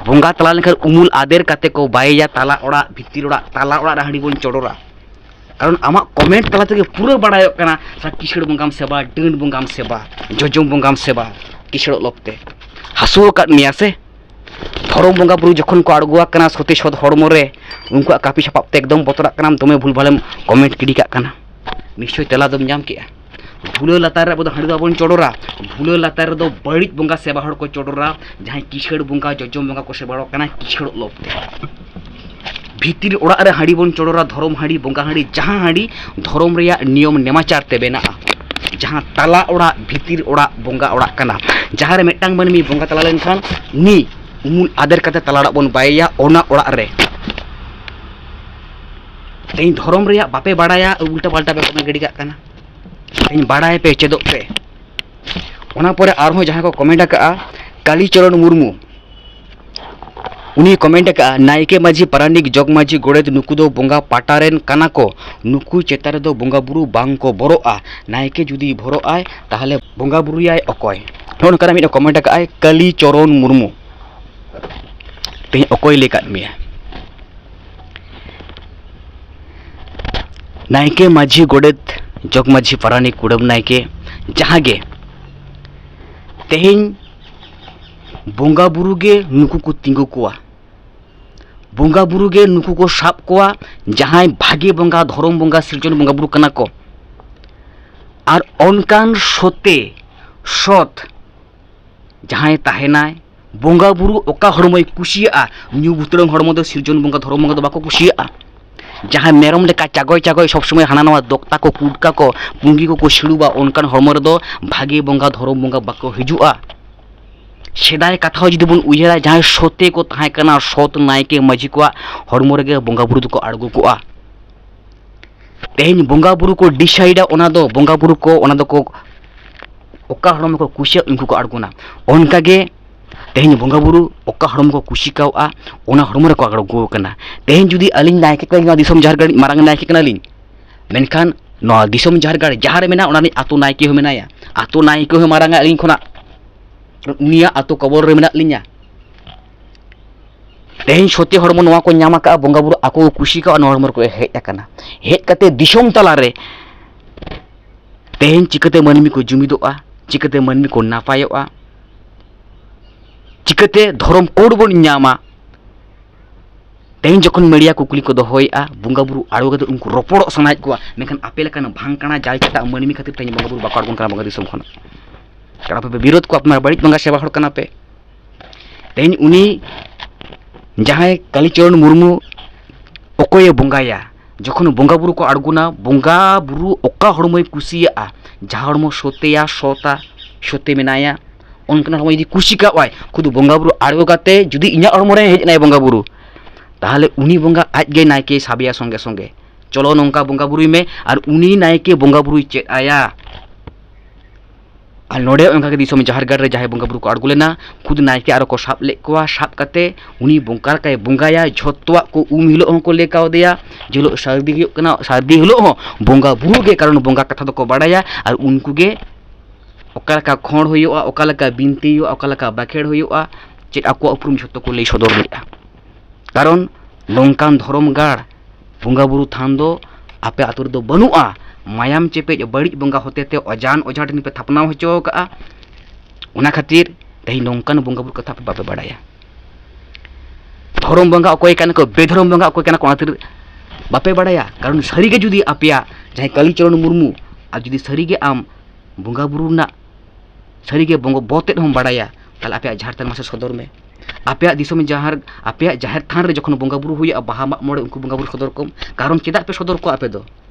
ᱵᱚᱸᱜᱟ ᱛᱟᱞᱟ ᱞᱮᱱᱠᱷᱟᱱ ᱩᱢᱩᱞ ᱟᱫᱮᱨ ᱠᱟᱛᱮ ᱠᱚ ᱵᱟᱭᱮᱭᱟ ᱛᱟᱞᱟ ᱚᱲᱟᱜ, ᱵᱷᱤᱛᱤᱨ ᱚᱲᱟᱜ, ᱛᱟᱞᱟ ᱚᱲᱟᱜ ᱨᱮ ᱦᱟᱺᱰᱤ ᱵᱚᱱ ᱪᱚᱰᱚᱨᱟ᱾ ᱠᱟᱨᱚᱱ ᱟᱢᱟᱜ ᱠᱚᱢᱮᱱᱴ ᱛᱟᱞᱟ ᱛᱮᱜᱮ ᱯᱩᱨᱟᱹ ᱵᱟᱲᱟᱭᱚᱜ ᱠᱟᱱᱟ, ᱥᱟ ᱠᱤᱥᱟᱹᱬ ᱵᱚᱸᱜᱟᱢ ᱥᱮᱵᱟ, ᱰᱟᱹᱱ ᱵᱚᱸᱜᱟᱢ ᱥᱮᱵᱟ, ᱡᱚᱡᱚᱢ ᱵᱚᱸᱜᱟᱢ ᱥᱮᱵᱟ, ᱠᱤᱥᱟᱹᱬᱚᱜ ᱞᱚᱵᱛᱮ᱾ ᱦᱟᱹᱥᱩ ᱟᱠᱟᱫ ᱢᱮᱭᱟ ᱥᱮ? ᱫᱷᱚᱨᱚᱢ ᱵᱚᱸᱜᱟ ᱵᱩᱨᱩ ᱡᱚᱠᱷᱚᱱ ᱠᱚ ᱟᱬᱜᱚ ᱟᱠᱟᱱᱟ ᱥᱚᱛᱮ ᱥᱚᱛ ᱦᱚᱲᱢᱚ ᱨᱮ, ᱩᱱᱠᱩᱣᱟᱜ ᱠᱟᱹᱯᱤ ᱥᱟᱯᱟᱵ ᱛᱮ ᱮᱠᱫᱚᱢ ᱵᱚᱛᱚᱨᱟᱜ ᱠᱟᱱᱟᱢ, ᱫᱚᱢᱮ ᱵᱷᱩᱞ ᱵᱷᱟᱞᱮᱢ ᱠᱚᱢᱮᱱᱴ ᱜᱤᱰᱤ ᱠᱟᱜ ᱠᱟᱱᱟ᱾ ᱱᱤᱥᱪᱳᱭ ᱛᱮᱞᱟ ᱫᱚᱢ ᱧᱟᱢ ᱠᱮᱜᱼᱟ᱾ ᱰᱷᱩᱞᱟᱹ ᱞᱟᱛᱟᱨ ᱨᱮ ᱟᱵᱚ ᱫᱚ ᱦᱟᱺᱰᱤ ᱫᱚ ᱵᱟᱵᱚᱱ ᱪᱚᱰᱚᱨᱟ᱾ ᱰᱷᱩᱞᱟᱹ ᱞᱟᱛᱟᱨ ᱨᱮᱫᱚ ᱵᱟᱹᱲᱤᱡ ᱵᱚᱸᱜᱟ ᱥᱮᱵᱟ ᱦᱚᱲ ᱠᱚ ᱪᱚᱰᱚᱨᱟ, ᱡᱟᱦᱟᱸᱭ ᱠᱤᱥᱟᱹᱬ ᱵᱚᱸᱜᱟ, ᱡᱚᱡᱚᱢ ᱵᱚᱸᱜᱟ ᱠᱚ ᱥᱮᱵᱟ ᱦᱚᱲ ᱠᱟᱱᱟ, ᱠᱤᱥᱟᱹᱬᱚᱜ ᱞᱚᱵᱛᱮ᱾ ᱵᱷᱤᱛᱤᱨ ᱚᱲᱟᱜ ᱨᱮ ᱦᱟᱺᱰᱤ ᱵᱚᱱ ᱪᱚᱰᱚᱨᱟ, ᱫᱷᱚᱨᱚᱢ ᱦᱟᱺᱰᱤ, ᱵᱚᱸᱜᱟ ᱦᱟᱺᱰᱤ, ᱡᱟᱦᱟᱸ ᱦᱟᱺᱰᱤ ᱫᱷᱚᱨᱚᱢ ᱨᱮᱭᱟᱜ ᱱᱤᱭᱚᱢ ᱱᱮᱢᱟᱪᱟᱨ ᱛᱮ ᱵᱮᱱᱟᱜᱼᱟ, ᱡᱟᱦᱟᱸ ᱛᱟᱞᱟ ᱚᱲᱟᱜ, ᱵᱷᱤᱛᱤᱨ ᱚᱲᱟᱜ, ᱵᱚᱸᱜᱟ ᱚᱲᱟᱜ ᱠᱟᱱᱟ, ᱡᱟᱦᱟᱸ ᱨᱮ ᱢᱤᱫᱴᱟᱝ ᱢᱟᱹᱱᱢᱤ ᱵᱚᱸᱜᱟ ᱛᱟᱞᱟ ᱞᱮᱱᱠᱷᱟᱱ ᱩᱱᱤ ᱩᱢᱩᱞ ᱟᱫᱮᱨ ᱠᱟᱛᱮ ᱛᱟᱞᱟ ᱚᱲᱟᱜ ᱵᱚᱱ ᱵᱟᱭᱮᱭᱟ, ᱚᱱᱟ ᱚᱲᱟᱜ ᱨᱮ᱾ ᱛᱮᱦᱮᱧ ᱫᱷᱚᱨᱚᱢ ᱨᱮᱭᱟᱜ ᱵᱟᱯᱮ ᱵᱟᱲᱟᱭᱟ, ᱩᱞᱴᱟ ᱯᱟᱞᱴᱟ ᱯᱮ ᱠᱚᱢᱮᱱᱴ ᱜᱤᱰᱤ ᱠᱟᱜ ᱠᱟᱱᱟ᱾ ᱛᱮᱦᱮᱧ ᱵᱟᱲᱟᱭ ᱯᱮ, ᱪᱮᱫᱚᱜ ᱯᱮ᱾ ᱚᱱᱟ ᱯᱚᱨᱮ ᱟᱨᱦᱚᱸ ᱡᱟᱦᱟᱸᱭ ᱠᱚ ᱠᱚᱢᱮᱱᱴ ᱟᱠᱟᱫᱼᱟ, ᱠᱟᱞᱤᱪᱚᱨᱚᱱ ᱢᱩᱨᱢᱩ, ᱩᱱᱤ ᱠᱚᱢᱮᱱᱴ ᱟᱠᱟᱫᱼᱟ, ᱱᱟᱭᱠᱮ, ᱢᱟᱹᱡᱷᱤ, ᱯᱟᱨᱟᱱᱤᱠ, ᱡᱚᱜᱽ ᱢᱟᱹᱡᱷᱤ, ᱜᱚᱰᱮᱛ, ᱱᱩᱠᱩ ᱫᱚ ᱵᱚᱸᱜᱟ ᱯᱟᱴᱟ ᱨᱮᱱ ᱠᱟᱱᱟ ᱠᱚ, ᱱᱩᱠᱩ ᱪᱮᱛᱟᱱ ᱨᱮᱫᱚ ᱵᱚᱸᱜᱟ ᱵᱩᱨᱩ ᱵᱟᱝ ᱠᱚ ᱵᱚᱨᱚᱜᱼᱟ᱾ ᱱᱟᱭᱠᱮ ᱡᱩᱫᱤ ᱵᱷᱚᱨᱚᱜ ᱟᱭ, ᱛᱟᱦᱚᱞᱮ ᱵᱚᱸᱜᱟ ᱵᱩᱨᱩᱭᱟᱭ ᱚᱠᱚᱭ? ᱱᱚᱜᱼᱚ ᱱᱚᱝᱠᱟᱱᱟᱜ ᱢᱤᱫ ᱠᱚᱢᱮᱱᱴ ᱟᱠᱟᱫᱼᱟᱭ ᱠᱟᱞᱤᱪᱚᱨᱚᱱ ᱢᱩᱨᱢᱩ᱾ ᱛᱮᱦᱮᱧ ᱚᱠᱚᱭ ᱞᱟᱹᱭ ᱠᱟᱫ ᱢᱮᱭᱟ? ᱱᱟᱭᱠᱮ, ᱢᱟᱹᱡᱷᱤ, ᱜᱚᱰᱮᱛ, ᱡᱚᱜᱽ ᱢᱟᱹᱡᱷᱤ, ᱯᱟᱨᱟᱱᱤᱠ, ᱠᱩᱰᱟᱹᱢ ᱱᱟᱭᱠᱮ, ᱡᱟᱦᱟᱸ ᱜᱮ, ᱛᱮᱦᱮᱧ ᱵᱚᱸᱜᱟ ᱵᱩᱨᱩ ᱜᱮ ᱱᱩᱠᱩ ᱠᱚ ᱛᱤᱸᱜᱩ ᱠᱚᱣᱟ᱾ ᱵᱚᱸᱜᱟ ᱵᱩᱨᱩ ᱜᱮ ᱱᱩᱠᱩ ᱠᱚ ᱥᱟᱵ ᱠᱚᱣᱟ, ᱡᱟᱦᱟᱸᱭ ᱵᱷᱟᱜᱮ ᱵᱚᱸᱜᱟ, ᱫᱷᱚᱨᱚᱢ ᱵᱚᱸᱜᱟ, ᱥᱤᱨᱡᱚᱱ ᱵᱚᱸᱜᱟ ᱵᱩᱨᱩ ᱠᱟᱱᱟ ᱠᱚ᱾ ᱟᱨ ᱚᱱᱠᱟᱱ ᱥᱚᱛᱮ ᱥᱚᱛ ᱡᱟᱦᱟᱸᱭ ᱛᱟᱦᱮᱱᱟᱭ, ᱵᱚᱸᱜᱟ ᱵᱩᱨᱩ ᱚᱠᱟ ᱦᱚᱲᱢᱚᱭ ᱠᱩᱥᱤᱭᱟᱜᱼᱟ? ᱧᱩ ᱵᱩᱛᱲᱟᱹᱝ ᱦᱚᱲᱢᱚ ᱫᱚ ᱥᱤᱨᱡᱚᱱ ᱵᱚᱸᱜᱟ, ᱫᱷᱚᱨᱚᱢ ᱵᱚᱸᱜᱟ ᱫᱚ ᱵᱟᱠᱚ ᱠᱩᱥᱤᱭᱟᱜᱼᱟ᱾ ᱡᱟᱦᱟᱸᱭ ᱢᱮᱨᱚᱢ ᱞᱮᱠᱟ ᱪᱟᱜᱚᱭ ᱪᱟᱜᱚᱭ ᱥᱚᱵ ᱥᱚᱢᱚᱭ ᱦᱟᱱᱟ ᱱᱟᱣᱟ ᱫᱚᱠᱛᱟ ᱠᱚ, ᱠᱩᱴᱠᱟ ᱠᱚ, ᱯᱩᱸᱜᱤ ᱠᱚᱠᱚ ᱥᱤᱲᱩᱵᱟ, ᱚᱱᱠᱟᱱ ᱦᱚᱲᱢᱚ ᱨᱮᱫᱚ ᱵᱷᱟᱜᱮ ᱵᱚᱸᱜᱟ, ᱫᱷᱚᱨᱚᱢ ᱵᱚᱸᱜᱟ ᱵᱟᱠᱚ ᱦᱤᱡᱩᱜᱼᱟ᱾ ᱥᱮᱫᱟᱭ ᱠᱟᱛᱷᱟ ᱦᱚᱸ ᱡᱩᱫᱤ ᱵᱚᱱ ᱩᱭᱦᱟᱹᱨᱟ, ᱡᱟᱦᱟᱸᱭ ᱥᱚᱛᱮ ᱠᱚ ᱛᱟᱦᱮᱸ ᱠᱟᱱᱟ, ᱥᱚᱛ ᱱᱟᱭᱠᱮ ᱢᱟᱹᱡᱷᱤ ᱠᱚᱣᱟᱜ ᱦᱚᱲᱢᱚ ᱨᱮᱜᱮ ᱵᱚᱸᱜᱟ ᱵᱩᱨᱩ ᱫᱚᱠᱚ ᱟᱬᱜᱚ ᱠᱚᱜᱼᱟ᱾ ᱛᱮᱦᱮᱧ ᱵᱚᱸᱜᱟ ᱵᱩᱨᱩ ᱠᱚ ᱰᱤᱥᱟᱭᱤᱰᱟ, ᱚᱱᱟ ᱫᱚ ᱵᱚᱸᱜᱟ ᱵᱩᱨᱩ ᱠᱚ, ᱚᱱᱟ ᱫᱚᱠᱚ ᱚᱠᱟ ᱦᱚᱲᱢᱚ ᱠᱚ ᱠᱩᱥᱤᱭᱟᱜ, ᱩᱱᱠᱩ ᱠᱚ ᱟᱬᱜᱚᱱᱟ᱾ ᱚᱱᱠᱟᱜᱮ ᱛᱮᱦᱮᱧ ᱵᱚᱸᱜᱟ ᱵᱩᱨᱩ ᱚᱠᱟ ᱦᱚᱲᱢᱚ ᱠᱚ ᱠᱩᱥᱤ ᱠᱟᱣᱟᱜᱼᱟ, ᱚᱱᱟ ᱦᱚᱲᱢᱚ ᱨᱮᱠᱚ ᱟᱬᱜᱚ ᱟᱠᱟᱱᱟ᱾ ᱛᱮᱦᱮᱧ ᱡᱩᱫᱤ ᱟᱹᱞᱤᱧ ᱱᱟᱭᱠᱮ ᱠᱟᱱᱟᱞᱤᱧ, ᱱᱚᱣᱟ ᱫᱤᱥᱚᱢ ᱡᱟᱦᱮᱨ ᱜᱟᱲ ᱨᱤᱱᱤᱡ ᱢᱟᱨᱟᱝ ᱱᱟᱭᱠᱮ ᱠᱟᱱᱟᱞᱤᱧ, ᱢᱮᱱᱠᱷᱟᱱ ᱱᱚᱣᱟ ᱫᱤᱥᱚᱢ ᱡᱟᱦᱮᱨ ᱜᱟᱲ ᱡᱟᱦᱟᱸ ᱨᱮ ᱢᱮᱱᱟᱜᱼᱟ, ᱚᱱᱟ ᱨᱤᱱᱤᱡ ᱟᱛᱳ ᱱᱟᱭᱠᱮ ᱦᱚᱸ ᱢᱮᱱᱟᱭᱟ᱾ ᱟᱛᱳ ᱱᱟᱭᱠᱮ ᱦᱚᱸ ᱢᱟᱨᱟᱝᱟ ᱟᱹᱞᱤᱧ ᱠᱷᱚᱱᱟᱜ, ᱩᱱᱤᱭᱟᱜ ᱟᱛᱳ ᱠᱚᱵᱚᱞ ᱨᱮ ᱢᱮᱱᱟᱜ ᱞᱤᱧᱟ᱾ ᱛᱮᱦᱮᱧ ᱥᱚᱛᱮ ᱦᱚᱲᱢᱚ ᱱᱚᱣᱟ ᱠᱚ ᱧᱟᱢ ᱟᱠᱟᱫᱼᱟ, ᱵᱚᱸᱜᱟ ᱵᱩᱨᱩ ᱟᱠᱚ ᱠᱚ ᱠᱩᱥᱤ ᱠᱟᱣᱟ, ᱱᱚᱣᱟ ᱦᱚᱲᱢᱚ ᱨᱮᱠᱚ ᱦᱮᱡ ᱟᱠᱟᱱᱟ᱾ ᱦᱮᱡ ᱠᱟᱛᱮ ᱫᱤᱥᱚᱢ ᱛᱟᱞᱟᱨᱮ ᱛᱮᱦᱮᱧ ᱪᱤᱠᱟᱹᱛᱮ ᱢᱟᱹᱱᱢᱤ ᱠᱚ ᱡᱩᱢᱤᱫᱚᱜᱼᱟ, ᱪᱤᱠᱟᱹᱛᱮ ᱢᱟᱹᱱᱢᱤ ᱠᱚ ᱱᱟᱯᱟᱭᱚᱜᱼᱟ, ᱪᱤᱠᱟᱹᱛᱮ ᱫᱷᱚᱨᱚᱢ ᱠᱳᱰ ᱵᱚᱱ ᱧᱟᱢᱟ? ᱛᱮᱦᱮᱧ ᱡᱚᱠᱷᱚᱱ ᱢᱤᱰᱤᱭᱟ ᱠᱩᱠᱞᱤ ᱠᱚ ᱫᱚᱦᱚᱭᱮᱫᱼᱟ, ᱵᱚᱸᱜᱟ ᱵᱩᱨᱩ ᱟᱬᱜᱚ ᱠᱟᱛᱮ ᱩᱱᱠᱩ ᱨᱚᱯᱚᱲᱚᱜ ᱥᱟᱱᱟᱭᱮᱫ ᱠᱚᱣᱟ, ᱢᱮᱱᱠᱷᱟᱱ ᱟᱯᱮ ᱞᱮᱠᱟᱱ ᱵᱷᱟᱝ ᱠᱟᱬᱟ ᱡᱟᱞ ᱪᱷᱟᱴᱟᱜ ᱢᱟᱹᱱᱢᱤ ᱠᱷᱟᱹᱛᱤᱨ ᱛᱮᱦᱮᱧ ᱵᱚᱸᱜᱟ ᱵᱩᱨᱩ ᱵᱟᱠᱚ ᱟᱬᱜᱚᱱ ᱠᱟᱱᱟ ᱵᱚᱸᱜᱟ ᱫᱤᱥᱚᱢ ᱠᱷᱚᱱᱟᱜ᱾ ᱠᱟᱨᱚᱱ ᱟᱯᱮ ᱯᱮ ᱵᱤᱨᱳᱫ ᱠᱚᱣᱟ, ᱟᱯᱮ ᱢᱟ ᱵᱟᱹᱲᱤᱡ ᱵᱚᱸᱜᱟ ᱥᱮᱵᱟ ᱦᱚᱲ ᱠᱟᱱᱟ ᱯᱮ᱾ ᱛᱮᱦᱮᱧ ᱩᱱᱤ ᱡᱟᱦᱟᱸᱭ ᱠᱟᱞᱤᱪᱚᱨᱚᱱ ᱢᱩᱨᱢᱩ ᱚᱠᱚᱭᱮ ᱵᱚᱸᱜᱟᱭᱟ? ᱡᱚᱠᱷᱚᱱ ᱵᱚᱸᱜᱟ ᱵᱩᱨᱩ ᱠᱚ ᱟᱬᱜᱚᱱᱟ, ᱵᱚᱸᱜᱟ ᱵᱩᱨᱩ ᱚᱠᱟ ᱦᱚᱲᱢᱚᱭ ᱠᱩᱥᱤᱭᱟᱜᱼᱟ? ᱡᱟᱦᱟᱸ ᱦᱚᱲᱢᱚ ᱥᱚᱛᱮᱭᱟ, ᱥᱚᱛᱟ, ᱥᱚᱛᱮ ᱢᱮᱱᱟᱭᱟ, ᱚᱱᱠᱟᱱ ᱦᱚᱲᱢᱚ ᱡᱩᱫᱤ ᱠᱩᱥᱤ ᱠᱟᱜ ᱟᱭ, ᱠᱷᱩᱫ ᱵᱚᱸᱜᱟ ᱵᱩᱨᱩ ᱟᱬᱜᱚ ᱠᱟᱛᱮ ᱡᱩᱫᱤ ᱤᱧᱟᱹᱜ ᱦᱚᱲᱢᱚ ᱨᱮ ᱦᱮᱡ ᱮᱱᱟᱭ ᱵᱚᱸᱜᱟ ᱵᱩᱨᱩ, ᱛᱟᱦᱚᱞᱮ ᱩᱱᱤ ᱵᱚᱸᱜᱟ ᱟᱡ ᱜᱮ ᱱᱟᱭᱠᱮᱭ ᱥᱟᱵᱮᱭᱟ ᱥᱚᱸᱜᱮ ᱥᱚᱸᱜᱮ, "ᱪᱚᱞᱚ ᱱᱚᱝᱠᱟ ᱵᱚᱸᱜᱟ ᱵᱩᱨᱩᱭ ᱢᱮ", ᱟᱨ ᱩᱱᱤ ᱱᱟᱭᱠᱮ ᱵᱚᱸᱜᱟ ᱵᱩᱨᱩᱭ ᱪᱮᱫ ᱟᱭᱟ᱾ ᱟᱨ ᱱᱚᱰᱮ ᱚᱱᱠᱟᱜᱮ ᱫᱤᱥᱚᱢ ᱡᱟᱦᱮᱨ ᱜᱟᱲ ᱨᱮ ᱡᱟᱦᱟᱸᱭ ᱵᱚᱸᱜᱟ ᱵᱩᱨᱩ ᱠᱚ ᱟᱬᱜᱚ ᱞᱮᱱᱟ, ᱠᱷᱩᱫ ᱱᱟᱭᱠᱮ ᱟᱨᱚ ᱠᱚ ᱥᱟᱵ ᱞᱮᱫ ᱠᱚᱣᱟ᱾ ᱥᱟᱵ ᱠᱟᱛᱮ ᱩᱱᱤ ᱵᱚᱸᱜᱟ ᱞᱮᱠᱟᱭ ᱵᱚᱸᱜᱟᱭᱟ, ᱡᱷᱚᱛᱚᱣᱟᱜ ᱠᱚ ᱩᱢ ᱦᱤᱞᱳᱜ ᱦᱚᱸᱠᱚ ᱞᱟᱹᱭ ᱠᱟᱣᱫᱮᱭᱟ, ᱡᱮ ᱦᱤᱞᱳᱜ ᱥᱟᱹᱨᱫᱤ ᱦᱩᱭᱩᱜ ᱠᱟᱱᱟ, ᱥᱟᱹᱨᱫᱤ ᱦᱤᱞᱳᱜ ᱦᱚᱸ ᱵᱚᱸᱜᱟ ᱵᱩᱨᱩ ᱜᱮ, ᱠᱟᱨᱚᱱ ᱵᱚᱸᱜᱟ ᱠᱟᱛᱷᱟ ᱫᱚᱠᱚ ᱵᱟᱲᱟᱭᱟ᱾ ᱟᱨ ᱩᱱᱠᱩ ᱜᱮ ᱚᱠᱟ ᱞᱮᱠᱟ ᱠᱷᱚᱸᱰ ᱦᱩᱭᱩᱜᱼᱟ, ᱚᱠᱟ ᱞᱮᱠᱟ ᱵᱤᱱᱛᱤ ᱦᱩᱭᱩᱜᱼᱟ, ᱚᱠᱟ ᱞᱮᱠᱟ ᱵᱟᱠᱷᱮᱲ ᱦᱩᱭᱩᱜᱼᱟ, ᱪᱮᱫ ᱟᱠᱚᱣᱟᱜ ᱩᱯᱨᱩᱢ ᱡᱷᱚᱛᱚ ᱠᱚ ᱞᱟᱹᱭ ᱥᱚᱫᱚᱨ ᱞᱮᱫᱼᱟ᱾ ᱠᱟᱨᱚᱱ ᱱᱚᱝᱠᱟᱱ ᱫᱷᱚᱨᱚᱢ ᱜᱟᱲ ᱵᱚᱸᱜᱟ ᱵᱩᱨᱩ ᱛᱷᱟᱱ ᱫᱚ ᱟᱯᱮ ᱟᱛᱳ ᱨᱮᱫᱚ ᱵᱟᱹᱱᱩᱜᱼᱟ᱾ ᱢᱟᱭᱟᱢ ᱪᱮᱯᱮᱡ ᱵᱟᱹᱲᱤᱡ ᱵᱚᱸᱜᱟ ᱦᱚᱛᱮ ᱛᱮ ᱚᱡᱟᱱ ᱚᱡᱷᱟ ᱴᱷᱮᱱ ᱯᱮ ᱛᱷᱟᱯᱱᱟᱣ ᱦᱚᱪᱚ ᱟᱠᱟᱫᱼᱟ᱾ ᱚᱱᱟ ᱠᱷᱟᱹᱛᱤᱨ ᱛᱮᱦᱮᱧ ᱱᱚᱝᱠᱟᱱ ᱵᱚᱸᱜᱟ ᱵᱩᱨᱩ ᱠᱟᱛᱷᱟ ᱯᱮ ᱵᱟᱯᱮ ᱵᱟᱲᱟᱭᱟ᱾ ᱫᱷᱚᱨᱚᱢ ᱵᱚᱸᱜᱟ ᱚᱠᱚᱭ ᱠᱟᱱᱟ ᱠᱚ, ᱵᱮᱫᱷᱚᱨᱚᱢ ᱵᱚᱸᱜᱟ ᱚᱠᱚᱭ ᱠᱟᱱᱟ ᱠᱚ, ᱚᱱᱟ ᱠᱷᱟᱹᱛᱤᱨ ᱵᱟᱯᱮ ᱵᱟᱲᱟᱭᱟ᱾ ᱠᱟᱨᱚᱱ ᱥᱟᱹᱨᱤᱜᱮ ᱡᱩᱫᱤ ᱟᱯᱮᱭᱟᱜ ᱡᱟᱦᱟᱸᱭ ᱠᱟᱞᱤᱪᱚᱨᱚᱱ ᱢᱩᱨᱢᱩ, ᱟᱨ ᱡᱩᱫᱤ ᱥᱟᱹᱨᱤᱜᱮ ᱟᱢ ᱵᱚᱸᱜᱟ ᱵᱩᱨᱩ ᱨᱮᱱᱟᱜ ᱥᱟᱹᱨᱤᱜᱮ ᱵᱚᱸᱜᱟ ᱵᱚᱛᱮᱫ ᱦᱚᱸᱢ ᱵᱟᱲᱟᱭᱟ, ᱛᱟᱦᱚᱞᱮ ᱟᱯᱮᱭᱟᱜ ᱡᱟᱦᱮᱨ ᱛᱷᱟᱱ ᱢᱟᱥᱮ ᱥᱚᱫᱚᱨ ᱢᱮ᱾ ᱟᱯᱮᱭᱟᱜ ᱫᱤᱥᱚᱢ ᱡᱟᱦᱮᱨ, ᱟᱯᱮᱭᱟᱜ ᱡᱟᱦᱮᱨ ᱛᱷᱟᱱ ᱨᱮ ᱡᱚᱠᱷᱚᱱ ᱵᱚᱸᱜᱟ ᱵᱩᱨᱩ ᱦᱩᱭᱩᱜᱼᱟ, ᱵᱟᱦᱟ ᱢᱟᱜ ᱢᱚᱬᱮ, ᱩᱱᱠᱩ ᱵᱚᱸᱜᱟ ᱵᱩᱨᱩ ᱥᱚᱫᱚᱨ ᱠᱚᱢ᱾ ᱠᱟᱨᱚᱱ ᱪᱮᱫᱟᱜ ᱯᱮ ᱥᱚᱫᱚᱨ ᱠᱚᱣᱟ ᱟᱯᱮ ᱫᱚ?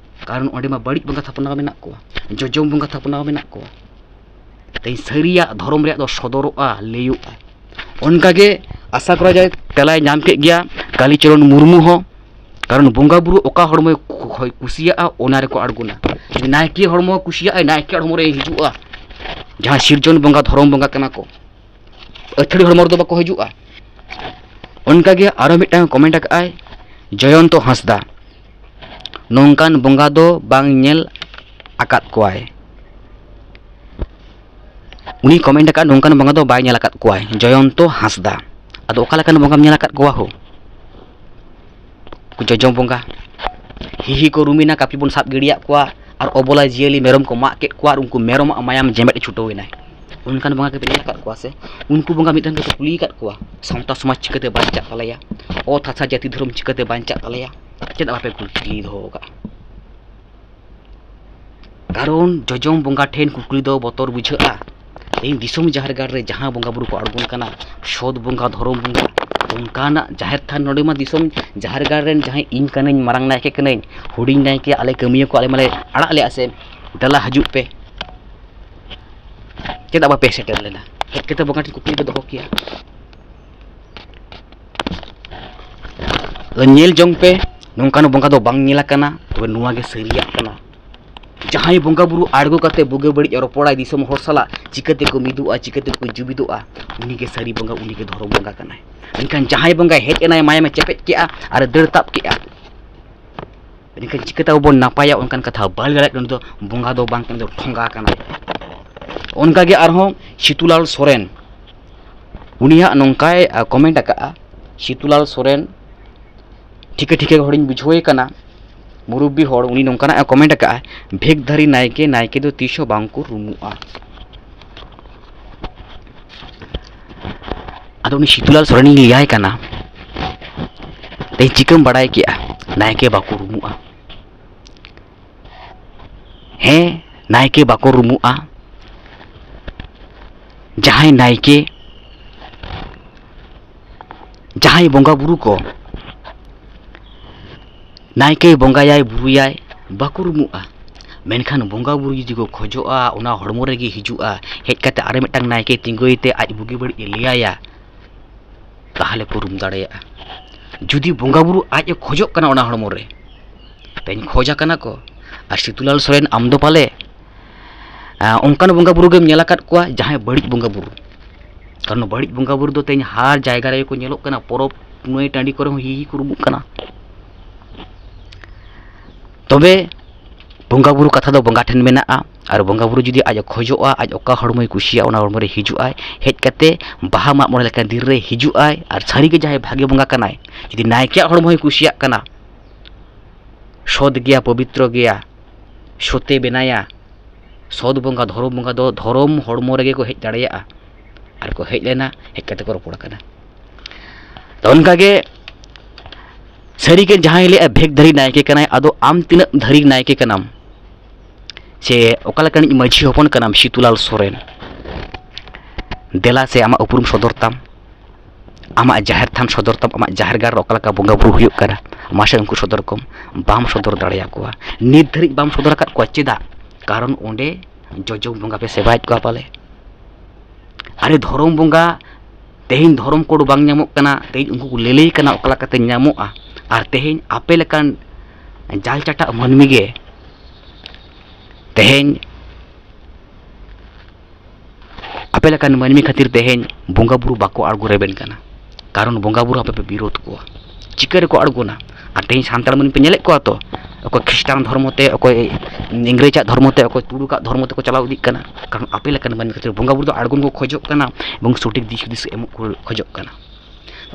ᱠᱟᱨᱚᱱ ᱚᱸᱰᱮ ᱢᱟ ᱵᱟᱹᱲᱤᱡ ᱵᱚᱸᱜᱟ ᱛᱷᱟᱯᱱᱟ ᱢᱮᱱᱟᱜ ᱠᱚᱣᱟ, ᱡᱚᱡᱚᱢ ᱵᱚᱸᱜᱟ ᱛᱷᱟᱯᱱᱟ ᱢᱮᱱᱟᱜ ᱠᱚᱣᱟ᱾ ᱛᱮᱦᱮᱧ ᱥᱟᱹᱨᱤᱭᱟᱜ ᱫᱷᱚᱨᱚᱢ ᱨᱮᱭᱟᱜ ᱫᱚ ᱥᱚᱫᱚᱨᱚᱜᱼᱟ, ᱞᱟᱹᱭᱚᱜᱼᱟ᱾ ᱚᱱᱠᱟᱜᱮ ᱟᱥᱟ ᱠᱚᱨᱟ ᱡᱟᱭ ᱛᱮᱞᱟᱭ ᱧᱟᱢ ᱠᱮᱫ ᱜᱮᱭᱟ ᱠᱟᱞᱤᱪᱚᱨᱚᱱ ᱢᱩᱨᱢᱩ ᱦᱚᱸ᱾ ᱠᱟᱨᱚᱱ ᱵᱚᱸᱜᱟ ᱵᱩᱨᱩ ᱚᱠᱟ ᱦᱚᱲᱢᱚᱭ ᱠᱩ-, ᱠᱩᱥᱤᱭᱟᱜᱼᱟ, ᱚᱱᱟ ᱨᱮᱠᱚ ᱟᱬᱜᱚᱱᱟ᱾ ᱱᱟᱭᱠᱮ ᱦᱚᱲᱢᱚ ᱠᱩᱥᱤᱭᱟᱜᱼᱟᱭ, ᱱᱟᱭᱠᱮ ᱦᱚᱲᱢᱚ ᱨᱮ ᱦᱤᱡᱩᱜᱼᱟ᱾ ᱡᱟᱦᱟᱸ ᱥᱤᱨᱡᱚᱱ ᱵᱚᱸᱜᱟ, ᱫᱷᱚᱨᱚᱢ ᱵᱚᱸᱜᱟ ᱠᱟᱱᱟ ᱠᱚ, ᱟᱹᱛᱷᱟᱹᱲᱤ ᱦᱚᱲᱢᱚ ᱨᱮᱫᱚ ᱵᱟᱠᱚ ᱦᱤᱡᱩᱜᱼᱟ᱾ ᱚᱱᱠᱟᱜᱮ ᱟᱨᱚ ᱢᱤᱫᱴᱟᱝ ᱠᱚᱢᱮᱱᱴ ᱟᱠᱟᱫᱼᱟᱭ ᱡᱚᱭᱚᱱᱛᱚ ᱦᱟᱸᱥᱫᱟ, ᱱᱚᱝᱠᱟᱱ ᱵᱚᱸᱜᱟ ᱫᱚ ᱵᱟᱝ ᱧᱮᱞ ᱟᱠᱟᱫ ᱠᱚᱣᱟᱭ᱾ ᱩᱱᱤ ᱠᱚᱢᱮᱱᱴ ᱟᱠᱟᱫ, ᱱᱚᱝᱠᱟᱱ ᱵᱚᱸᱜᱟ ᱫᱚ ᱵᱟᱭ ᱧᱮᱞ ᱟᱠᱟᱫ ᱠᱚᱣᱟᱭ, ᱡᱚᱭᱚᱱᱛᱚ ᱦᱟᱸᱥᱫᱟ᱾ ᱟᱫᱚ ᱚᱠᱟ ᱞᱮᱠᱟᱱ ᱵᱚᱸᱜᱟᱢ ᱧᱮᱞ ᱟᱠᱟᱫ ᱠᱚᱣᱟ ᱦᱳ? ᱩᱱᱠᱩ ᱡᱚᱡᱚᱢ ᱵᱚᱸᱜᱟ, ᱦᱤᱦᱤ ᱠᱚ ᱨᱩᱢᱤᱱᱟ, ᱠᱟᱹᱯᱤ ᱵᱚᱱ ᱥᱟᱵ ᱜᱤᱰᱤᱭᱟᱫ ᱠᱚᱣᱟ, ᱟᱨ ᱚᱵᱚᱞᱟ ᱡᱤᱭᱟᱹᱞᱤ ᱢᱮᱨᱚᱢ ᱠᱚ ᱢᱟᱜ ᱠᱮᱫ ᱠᱚᱣᱟ, ᱟᱨ ᱩᱱᱠᱩ ᱢᱮᱨᱚᱢᱟᱜ ᱢᱟᱭᱟᱢ ᱡᱮᱢᱮᱫ ᱮ ᱪᱷᱩᱴᱟᱹᱣ ᱮᱱᱟᱭ᱾ ᱚᱱᱠᱟᱱ ᱵᱚᱸᱜᱟ ᱜᱮᱯᱮ ᱧᱮᱞ ᱟᱠᱟᱫ ᱠᱚᱣᱟ ᱥᱮ? ᱩᱱᱠᱩ ᱵᱚᱸᱜᱟ ᱢᱤᱫ ᱫᱷᱟᱣ ᱜᱮᱯᱮ ᱠᱩᱞᱤ ᱟᱠᱟᱫ ᱠᱚᱣᱟ, ᱥᱟᱶᱛᱟ ᱥᱚᱢᱟᱡᱽ ᱪᱤᱠᱟᱹᱛᱮ ᱵᱟᱧᱪᱟᱜ ᱛᱟᱞᱮᱭᱟ, ᱚᱛ ᱦᱟᱥᱟ ᱡᱟᱹᱛᱤ ᱫᱷᱚᱨᱚᱢ ᱪᱤᱠᱟᱹᱛᱮ ᱵᱟᱧᱪᱟᱜ ᱛᱟᱞᱮᱭᱟ? ᱪᱮᱫᱟᱜ ᱵᱟᱯᱮ ᱠᱩᱞᱤ ᱫᱚᱦᱚ ᱟᱠᱟᱫᱼᱟ? ᱠᱟᱨᱚᱱ ᱡᱚᱡᱚᱢ ᱵᱚᱸᱜᱟ ᱴᱷᱮᱱ ᱠᱩᱠᱞᱤ ᱫᱚ ᱵᱚᱛᱚᱨ ᱵᱩᱡᱷᱟᱹᱜᱼᱟ᱾ ᱛᱮᱦᱮᱧ ᱫᱤᱥᱚᱢ ᱡᱟᱦᱮᱨ ᱜᱟᱲ ᱨᱮ ᱡᱟᱦᱟᱸ ᱵᱚᱸᱜᱟ ᱵᱩᱨᱩ ᱠᱚ ᱟᱬᱜᱚᱱ ᱠᱟᱱᱟ, ᱥᱚᱛ ᱵᱚᱸᱜᱟ, ᱫᱷᱚᱨᱚᱢ ᱵᱚᱸᱜᱟ, ᱚᱱᱠᱟᱱᱟᱜ ᱡᱟᱦᱮᱨ ᱛᱷᱟᱱ, ᱱᱚᱰᱮ ᱢᱟ ᱫᱤᱥᱚᱢ ᱡᱟᱦᱮᱨ ᱜᱟᱲ ᱨᱮᱱ ᱡᱟᱦᱟᱸᱭ ᱤᱧ ᱠᱟᱹᱱᱟᱹᱧ, ᱢᱟᱨᱟᱝ ᱱᱟᱭᱠᱮ ᱠᱟᱹᱱᱟᱹᱧ, ᱦᱩᱰᱤᱧ ᱱᱟᱭᱠᱮ, ᱟᱞᱮ ᱠᱟᱹᱢᱤᱭᱟᱹ ᱠᱚ ᱟᱞᱮ ᱢᱟᱞᱮ ᱟᱲᱟᱜ ᱞᱮᱫᱼᱟ ᱥᱮ, ᱫᱮᱞᱟ ᱦᱤᱡᱩᱜ ᱯᱮ᱾ ᱪᱮᱫᱟᱜ ᱵᱟᱯᱮ ᱥᱮᱴᱮᱨ ᱞᱮᱱᱟ? ᱦᱮᱡ ᱠᱟᱛᱮ ᱵᱚᱸᱜᱟ ᱴᱷᱮᱱ ᱠᱩᱠᱞᱤ ᱯᱮ ᱫᱚᱦᱚ ᱠᱮᱭᱟ᱾ ᱧᱮᱞ ᱡᱚᱝ ᱯᱮ, ᱱᱚᱝᱠᱟᱱ ᱵᱚᱸᱜᱟ ᱫᱚ ᱵᱟᱝ ᱧᱮᱞ ᱟᱠᱟᱱᱟ, ᱛᱚᱵᱮ ᱱᱚᱣᱟ ᱜᱮ ᱥᱟᱹᱨᱤᱭᱟᱜ ᱠᱟᱱᱟ᱾ ᱡᱟᱦᱟᱸᱭ ᱵᱚᱸᱜᱟ ᱵᱩᱨᱩ ᱟᱬᱜᱚ ᱠᱟᱛᱮ ᱵᱩᱜᱤ ᱵᱟᱹᱲᱤᱡ ᱨᱚᱯᱚᱲᱟᱭ ᱫᱤᱥᱚᱢ ᱦᱚᱲ ᱥᱟᱞᱟᱜ, ᱪᱤᱠᱟᱹ ᱛᱮᱠᱚ ᱢᱤᱫᱚᱜᱼᱟ, ᱪᱤᱠᱟᱹ ᱛᱮᱠᱚ ᱡᱩᱢᱤᱫᱚᱜᱼᱟ, ᱩᱱᱤ ᱜᱮ ᱥᱟᱹᱨᱤ ᱵᱚᱸᱜᱟ, ᱩᱱᱤ ᱜᱮ ᱫᱷᱚᱨᱚᱢ ᱵᱚᱸᱜᱟ ᱠᱟᱱᱟᱭ᱾ ᱢᱮᱱᱠᱷᱟᱱ ᱡᱟᱦᱟᱸᱭ ᱵᱚᱸᱜᱟᱭ ᱦᱮᱡ ᱮᱱᱟᱭ, ᱢᱟᱭᱟᱢᱮ ᱪᱮᱯᱮᱡ ᱠᱮᱜᱼᱟ ᱟᱨ ᱫᱟᱹᱲ ᱛᱟᱵ ᱠᱮᱜᱼᱟ, ᱢᱮᱱᱠᱷᱟᱱ ᱪᱤᱠᱟᱹᱛᱮ ᱟᱵᱚ ᱵᱚᱱ ᱱᱟᱯᱟᱭᱟ, ᱚᱱᱠᱟᱱ ᱠᱟᱛᱷᱟ ᱵᱟᱭ ᱞᱟᱹᱭ ᱫᱟᱲᱮᱭᱟᱜ ᱠᱟᱱᱟ᱾ ᱩᱱᱤ ᱫᱚ ᱵᱚᱸᱜᱟ ᱫᱚ ᱵᱟᱝ ᱠᱟᱱᱟ, ᱩᱱᱤ ᱫᱚ ᱴᱷᱚᱸᱜᱟ ᱠᱟᱱᱟᱭ᱾ ᱚᱱᱠᱟᱜᱮ ᱟᱨᱦᱚᱸ ᱥᱤᱛᱩᱞᱟᱞ ᱥᱚᱨᱮᱱ, ᱩᱱᱤᱭᱟᱜ ᱱᱚᱝᱠᱟᱭ, ᱟ, ᱠᱚᱢᱮᱱᱴ ᱟᱠᱟᱫᱼᱟ, ᱥᱤᱛᱩᱞᱟᱞ ᱥᱚᱨᱮᱱ, ᱴᱷᱤᱠᱟᱹ ᱴᱷᱤᱠᱟᱹ ᱦᱚᱲᱤᱧ ᱵᱩᱡᱷᱟᱹᱣᱮ ᱠᱟᱱᱟ, ᱢᱩᱨᱩᱵᱵᱤ ᱦᱚᱲ, ᱩᱱᱤ ᱱᱚᱝᱠᱟᱱᱟᱜ ᱮ ᱠᱚᱢᱮᱱᱴ ᱟᱠᱟᱫᱼᱟ, "ᱵᱷᱮᱠᱫᱷᱟᱨᱤ ᱱᱟᱭᱠᱮ, ᱱᱟᱭᱠᱮ ᱫᱚ ᱛᱤᱥ ᱦᱚᱸ ᱵᱟᱝ ᱠᱚ ᱨᱩᱢᱩᱜᱼᱟ᱾" ᱟᱫᱚ ᱩᱱᱤ ᱥᱤᱛᱩᱞᱟᱞ ᱥᱚᱨᱮᱱᱤᱧ ᱞᱟᱹᱭᱟᱭ ᱠᱟᱱᱟ, "ᱛᱮᱦᱮᱧ ᱪᱤᱠᱟᱹᱢ ᱵᱟᱲᱟᱭ ᱠᱮᱜᱼᱟ ᱱᱟᱭᱠᱮ ᱵᱟᱠᱚ ᱨᱩᱢᱩᱜᱼᱟ?" ᱦᱮᱸ, ᱱᱟᱭᱠᱮ ᱵᱟᱠᱚ ᱨᱩᱢᱩᱜᱼᱟ᱾ ᱡᱟᱦᱟᱸᱭ ᱱᱟᱭᱠᱮ ᱡᱟᱦᱟᱸᱭ ᱵᱚᱸᱜᱟ ᱵᱩᱨᱩ ᱠᱚ ᱱᱟᱭᱠᱮ ᱵᱚᱸᱜᱟᱭᱟᱭ, ᱵᱩᱨᱩᱭᱟᱭ, ᱵᱟᱠᱚ ᱨᱩᱢᱩᱜᱼᱟ᱾ ᱢᱮᱱᱠᱷᱟᱱ ᱵᱚᱸᱜᱟ ᱵᱩᱨᱩ ᱡᱩᱫᱤ ᱠᱚ ᱠᱷᱚᱡᱚᱜᱼᱟ, ᱚᱱᱟ ᱦᱚᱲᱢᱚ ᱨᱮᱜᱮ ᱦᱤᱡᱩᱜᱼᱟ, ᱦᱮᱡ ᱠᱟᱛᱮ ᱟᱨ ᱢᱤᱫᱴᱟᱝ ᱱᱟᱭᱠᱮ ᱛᱤᱸᱜᱩᱭ ᱛᱮ ᱟᱡ ᱵᱩᱜᱤ ᱵᱟᱹᱲᱤᱡ ᱮ ᱞᱟᱹᱭᱟᱭᱟ, ᱛᱟᱦᱚᱞᱮ ᱠᱚ ᱨᱩᱢ ᱫᱟᱲᱮᱭᱟᱜᱼᱟ᱾ ᱡᱩᱫᱤ ᱵᱚᱸᱜᱟ ᱵᱩᱨᱩ ᱟᱡ ᱮ ᱠᱷᱚᱡᱚᱜ ᱠᱟᱱᱟ ᱚᱱᱟ ᱦᱚᱲᱢᱚ ᱨᱮ, ᱛᱮᱧ ᱠᱷᱚᱡ ᱟᱠᱟᱱᱟ ᱠᱚ, ᱟᱨ ᱥᱤᱛᱩᱞᱟᱞ ᱥᱚᱨᱮᱱ, ᱟᱢ ᱫᱚ ᱯᱟᱞᱮ ᱟᱸ, ᱚᱱᱠᱟᱱ ᱵᱚᱸᱜᱟ ᱵᱩᱨᱩ ᱜᱮᱢ ᱧᱮᱞ ᱟᱠᱟᱫ ᱠᱚᱣᱟ ᱡᱟᱦᱟᱸᱭ ᱵᱟᱹᱲᱤᱡ ᱵᱚᱸᱜᱟ ᱵᱩᱨᱩ᱾ ᱠᱟᱨᱚᱱ ᱵᱟᱹᱲᱤᱡ ᱵᱚᱸᱜᱟ ᱵᱩᱨᱩ ᱫᱚ ᱛᱮᱦᱮᱧ ᱦᱟᱨ ᱡᱟᱭᱜᱟ ᱨᱮᱜᱮ ᱠᱚ ᱧᱮᱞᱚᱜ ᱠᱟᱱᱟ, ᱯᱚᱨᱚᱵᱽ ᱯᱩᱱᱟᱹᱭ ᱴᱟᱺᱰᱤ ᱠᱚᱨᱮ ᱦᱚᱸ ᱦᱤ ᱦᱤ ᱠᱚ ᱨᱩᱢᱩᱜ ᱠᱟᱱᱟ᱾ ᱛᱚᱵᱮ ᱵᱚᱸᱜᱟ ᱵᱩᱨᱩ ᱠᱟᱛᱷᱟ ᱫᱚ ᱵᱚᱸᱜᱟ ᱴᱷᱮᱱ ᱢᱮᱱᱟᱜᱼᱟ, ᱟᱨ ᱵᱚᱸᱜᱟ ᱵᱩᱨᱩ ᱡᱩᱫᱤ ᱟᱡ ᱮ ᱠᱷᱚᱡᱚᱜᱼᱟ, ᱟᱡ ᱚᱠᱟ ᱦᱚᱲᱢᱚᱭ ᱠᱩᱥᱤᱭᱟᱜᱼᱟ, ᱚᱱᱟ ᱦᱚᱲᱢᱚ ᱨᱮ ᱦᱤᱡᱩᱜ ᱟᱭ, ᱦᱮᱡ ᱠᱟᱛᱮ ᱵᱟᱦᱟ ᱢᱟᱜ ᱢᱚᱬᱮ ᱞᱮᱠᱟᱱ ᱫᱤᱱ ᱨᱮ ᱦᱤᱡᱩᱜ ᱟᱭ, ᱟᱨ ᱥᱟᱹᱨᱤᱜᱮ ᱡᱟᱦᱟᱸᱭ ᱵᱷᱟᱜᱮ ᱵᱚᱸᱜᱟ ᱠᱟᱱᱟᱭ, ᱡᱩᱫᱤ ᱱᱟᱭᱠᱮᱭᱟᱜ ᱦᱚᱲᱢᱚᱭ ᱠᱩᱥᱤᱭᱟᱜ ᱠᱟᱱᱟ, ᱥᱚᱛ ᱜᱮᱭᱟ, ᱯᱚᱵᱤᱛᱨᱚ ᱜᱮᱭᱟ, ᱥᱚᱛᱮ ᱵᱮᱱᱟᱭᱟ᱾ ᱥᱚᱛ ᱵᱚᱸᱜᱟ, ᱫᱷᱚᱨᱚᱢ ᱵᱚᱸᱜᱟ ᱫᱚ ᱫᱷᱚᱨᱚᱢ ᱦᱚᱲᱢᱚ ᱨᱮᱜᱮ ᱠᱚ ᱦᱮᱡ ᱫᱟᱲᱮᱭᱟᱜᱼᱟ᱾ ᱟᱨ ᱠᱚ ᱦᱮᱡ ᱞᱮᱱᱟ, ᱦᱮᱡ ᱠᱟᱛᱮ ᱠᱚ ᱨᱚᱯᱚᱲ ᱠᱟᱱᱟ᱾ ᱛᱚ ᱚᱱᱠᱟᱜᱮ ᱥᱟᱹᱨᱤᱜᱮ ᱡᱟᱦᱟᱸᱭ ᱞᱟᱹᱭᱮᱫᱼᱟ ᱵᱷᱮᱠ ᱫᱷᱟᱹᱨᱤ ᱱᱟᱭᱠᱮ ᱠᱟᱱᱟᱭ, ᱟᱫᱚ ᱟᱢ ᱛᱤᱱᱟᱹᱜ ᱫᱷᱟᱹᱨᱤ ᱱᱟᱭᱠᱮ ᱠᱟᱱᱟᱢ? ᱥᱮ ᱚᱠᱟ ᱞᱮᱠᱟᱱᱤᱡ ᱢᱟᱹᱡᱷᱤ ᱦᱚᱯᱚᱱ ᱠᱟᱱᱟᱢ ᱥᱤᱛᱩᱞᱟᱞ ᱥᱚᱨᱮᱱ? ᱫᱮᱞᱟ ᱥᱮ ᱟᱢᱟᱜ ᱩᱯᱨᱩᱢ ᱥᱚᱫᱚᱨ ᱛᱟᱢ, ᱟᱢᱟᱜ ᱡᱟᱦᱮᱨ ᱛᱷᱟᱱ ᱥᱚᱫᱚᱨ ᱛᱟᱢ, ᱟᱢᱟᱜ ᱡᱟᱦᱮᱨ ᱜᱟᱲ ᱨᱮ ᱚᱠᱟ ᱞᱮᱠᱟ ᱵᱚᱸᱜᱟ ᱵᱩᱨᱩ ᱦᱩᱭᱩᱜ ᱠᱟᱱᱟ, ᱢᱟᱥᱮ ᱩᱱᱠᱩ ᱥᱚᱫᱚᱨ ᱠᱚᱢ᱾ ᱵᱟᱢ ᱥᱚᱫᱚᱨ ᱫᱟᱲᱮᱭᱟᱠᱚᱣᱟ᱾ ᱱᱤᱛ ᱫᱷᱟᱹᱨᱤᱡ ᱵᱟᱢ ᱥᱚᱫᱚᱨ ᱟᱠᱟᱫ ᱠᱚᱣᱟ᱾ ᱪᱮᱫᱟᱜ? ᱠᱟᱨᱚᱱ ᱚᱸᱰᱮ ᱡᱚᱡᱚᱢ ᱵᱚᱸᱜᱟ ᱯᱮ ᱥᱮᱵᱟᱭᱮᱫ ᱠᱚᱣᱟ ᱯᱟᱞᱮ᱾ ᱟᱨᱮ ᱫᱷᱚᱨᱚᱢ ᱵᱚᱸᱜᱟ, ᱛᱮᱦᱮᱧ ᱫᱷᱚᱨᱚᱢ ᱠᱳᱰ ᱵᱟᱝ ᱧᱟᱢᱚᱜ ᱠᱟᱱᱟ, ᱛᱮᱦᱮᱧ ᱩᱱᱠᱩ ᱠᱚ ᱞᱟᱹᱞᱟᱹᱭ ᱠᱟᱱᱟ ᱚᱠᱟ ᱞᱮᱠᱟᱛᱮ ᱧᱟᱢᱚᱜᱼᱟ᱾ ᱟᱨ ᱛᱮᱦᱮᱧ ᱟᱯᱮ ᱞᱮᱠᱟᱱ ᱡᱟᱞ ᱪᱟᱴᱟᱜ ᱢᱟᱹᱱᱢᱤ ᱜᱮ ᱛᱮᱦᱮᱧ ᱟᱯᱮ ᱞᱮᱠᱟᱱ ᱢᱟᱹᱱᱢᱤ ᱠᱷᱟᱹᱛᱤᱨ ᱛᱮᱦᱮᱧ ᱵᱚᱸᱜᱟ ᱵᱩᱨᱩ ᱵᱟᱠᱚ ᱟᱬᱜᱚ ᱨᱮᱵᱮᱱ ᱠᱟᱱᱟ᱾ ᱠᱟᱨᱚᱱ ᱵᱚᱸᱜᱟ ᱵᱩᱨᱩ ᱟᱯᱮ ᱯᱮ ᱵᱤᱨᱳᱫ ᱠᱚᱣᱟ᱾ ᱪᱤᱠᱟᱹ ᱨᱮᱠᱚ ᱟᱬᱜᱚᱱᱟ? ᱟᱨ ᱛᱮᱦᱮᱧ ᱥᱟᱱᱛᱟᱲ ᱢᱟᱹᱱᱢᱤ ᱯᱮ ᱧᱮᱞᱮᱫ ᱠᱚᱣᱟ ᱛᱚ, ᱚᱠᱚᱭ ᱠᱷᱨᱤᱥᱴᱟᱱ ᱫᱷᱚᱨᱢᱚ ᱛᱮ, ᱚᱠᱚᱭ ᱤᱝᱨᱮᱡᱽᱟᱜ ᱫᱷᱚᱨᱢᱚ ᱛᱮ, ᱚᱠᱚᱭ ᱛᱩᱲᱩᱠᱟᱜ ᱫᱷᱚᱨᱢᱚ ᱛᱮᱠᱚ ᱪᱟᱞᱟᱣ ᱤᱫᱤᱜ ᱠᱟᱱᱟ᱾ ᱠᱟᱨᱚᱱ ᱟᱯᱮ ᱞᱮᱠᱟᱱ ᱢᱟᱹᱱᱢᱤ ᱠᱷᱟᱹᱛᱤᱨ ᱵᱚᱸᱜᱟ ᱵᱩᱨᱩ ᱫᱚ ᱟᱬᱜᱚᱱ ᱠᱚ ᱠᱷᱚᱡᱚᱜ ᱠᱟᱱᱟ ᱮᱵᱚᱝ ᱥᱚᱴᱷᱤᱠ ᱫᱤᱥ ᱦᱩᱫᱤᱥ ᱮᱢᱚᱜ ᱠᱚ ᱠᱷᱚᱡᱚᱜ ᱠᱟᱱᱟ᱾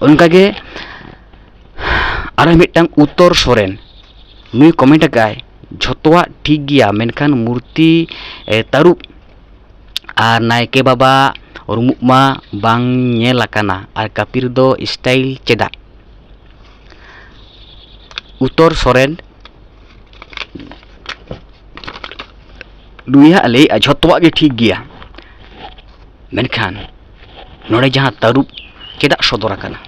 ᱚᱱᱠᱟᱜᱮ ᱟᱨᱚ ᱢᱤᱫᱴᱟᱝ ᱩᱛᱛᱚᱨ ᱥᱚᱨᱮᱱ, ᱱᱩᱭ ᱠᱚᱢᱮᱱᱴ ᱟᱠᱟᱫᱟᱭ, "ᱡᱷᱚᱛᱚᱣᱟᱜ ᱴᱷᱤᱠ ᱜᱮᱭᱟ, ᱢᱮᱱᱠᱷᱟᱱ ᱢᱩᱨᱛᱤ, ᱮ, ᱛᱟᱹᱨᱩᱵ ᱟᱨ ᱱᱟᱭᱠᱮ ᱵᱟᱵᱟ ᱨᱩᱢᱩᱜ ᱢᱟ ᱵᱟᱝ ᱧᱮᱞ ᱟᱠᱟᱱᱟ, ᱟᱨ ᱠᱟᱹᱯᱤ ᱨᱮᱫᱚ ᱥᱴᱟᱭᱤᱞ ᱪᱮᱫᱟᱜ?" ᱩᱛᱛᱚᱨ ᱥᱚᱨᱮᱱ, ᱱᱩᱭᱟᱜ ᱞᱟᱹᱭᱮᱫᱼᱟ ᱡᱷᱚᱛᱚᱣᱟᱜ ᱜᱮ ᱴᱷᱤᱠ ᱜᱮᱭᱟ, ᱢᱮᱱᱠᱷᱟᱱ ᱱᱚᱰᱮ ᱡᱟᱦᱟᱸ ᱛᱟᱹᱨᱩᱵ ᱪᱮᱫᱟᱜ ᱥᱚᱫᱚᱨ ᱟᱠᱟᱱᱟ?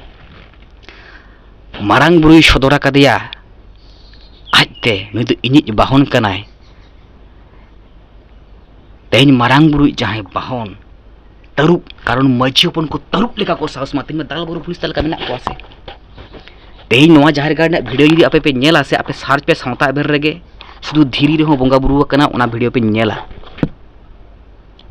ᱢᱟᱨᱟᱝ ᱵᱩᱨᱩᱭ ᱥᱚᱫᱚᱨ ᱟᱠᱟᱫᱮᱭᱟ ᱟᱡᱛᱮ, ᱱᱩᱭ ᱫᱚ ᱤᱧᱤᱡ ᱵᱟᱦᱚᱱ ᱠᱟᱱᱟᱭ᱾ ᱛᱮᱦᱮᱧ ᱢᱟᱨᱟᱝ ᱵᱩᱨᱩᱭᱤᱡ ᱡᱟᱦᱟᱸᱭ ᱵᱟᱦᱚᱱ, ᱛᱟᱹᱨᱩᱵ, ᱠᱟᱨᱚᱱ ᱢᱟᱹᱡᱷᱤ ᱦᱚᱯᱚᱱ ᱠᱚ ᱛᱟᱹᱨᱩᱵ ᱞᱮᱠᱟ ᱠᱚ ᱥᱟᱦᱚᱥ ᱢᱟ᱾ ᱛᱮᱦᱮᱧ ᱢᱟ ᱫᱟᱞ ᱵᱩᱨᱩ ᱯᱩᱞᱤᱥ ᱛᱟᱦᱮᱸ ᱞᱮᱠᱟ ᱢᱮᱱᱟᱜ ᱠᱚᱣᱟ ᱥᱮ᱾ ᱛᱮᱦᱮᱧ ᱱᱚᱣᱟ ᱡᱟᱦᱮᱨ ᱜᱟᱲ ᱨᱮᱱᱟᱜ ᱵᱷᱤᱰᱤᱭᱳ ᱡᱩᱫᱤ ᱟᱯᱮ ᱯᱮ ᱧᱮᱞᱟ ᱥᱮ, ᱟᱯᱮ ᱥᱟᱨᱪ ᱯᱮ ᱥᱟᱶᱛᱟ ᱮᱵᱷᱮᱱ ᱨᱮᱜᱮ, ᱥᱩᱫᱷᱩ ᱫᱷᱤᱨᱤ ᱨᱮᱦᱚᱸ ᱵᱚᱸᱜᱟ ᱵᱩᱨᱩ ᱟᱠᱟᱱᱟ, ᱚᱱᱟ ᱵᱷᱤᱰᱤᱭᱳ ᱯᱮ ᱧᱮᱞᱟ᱾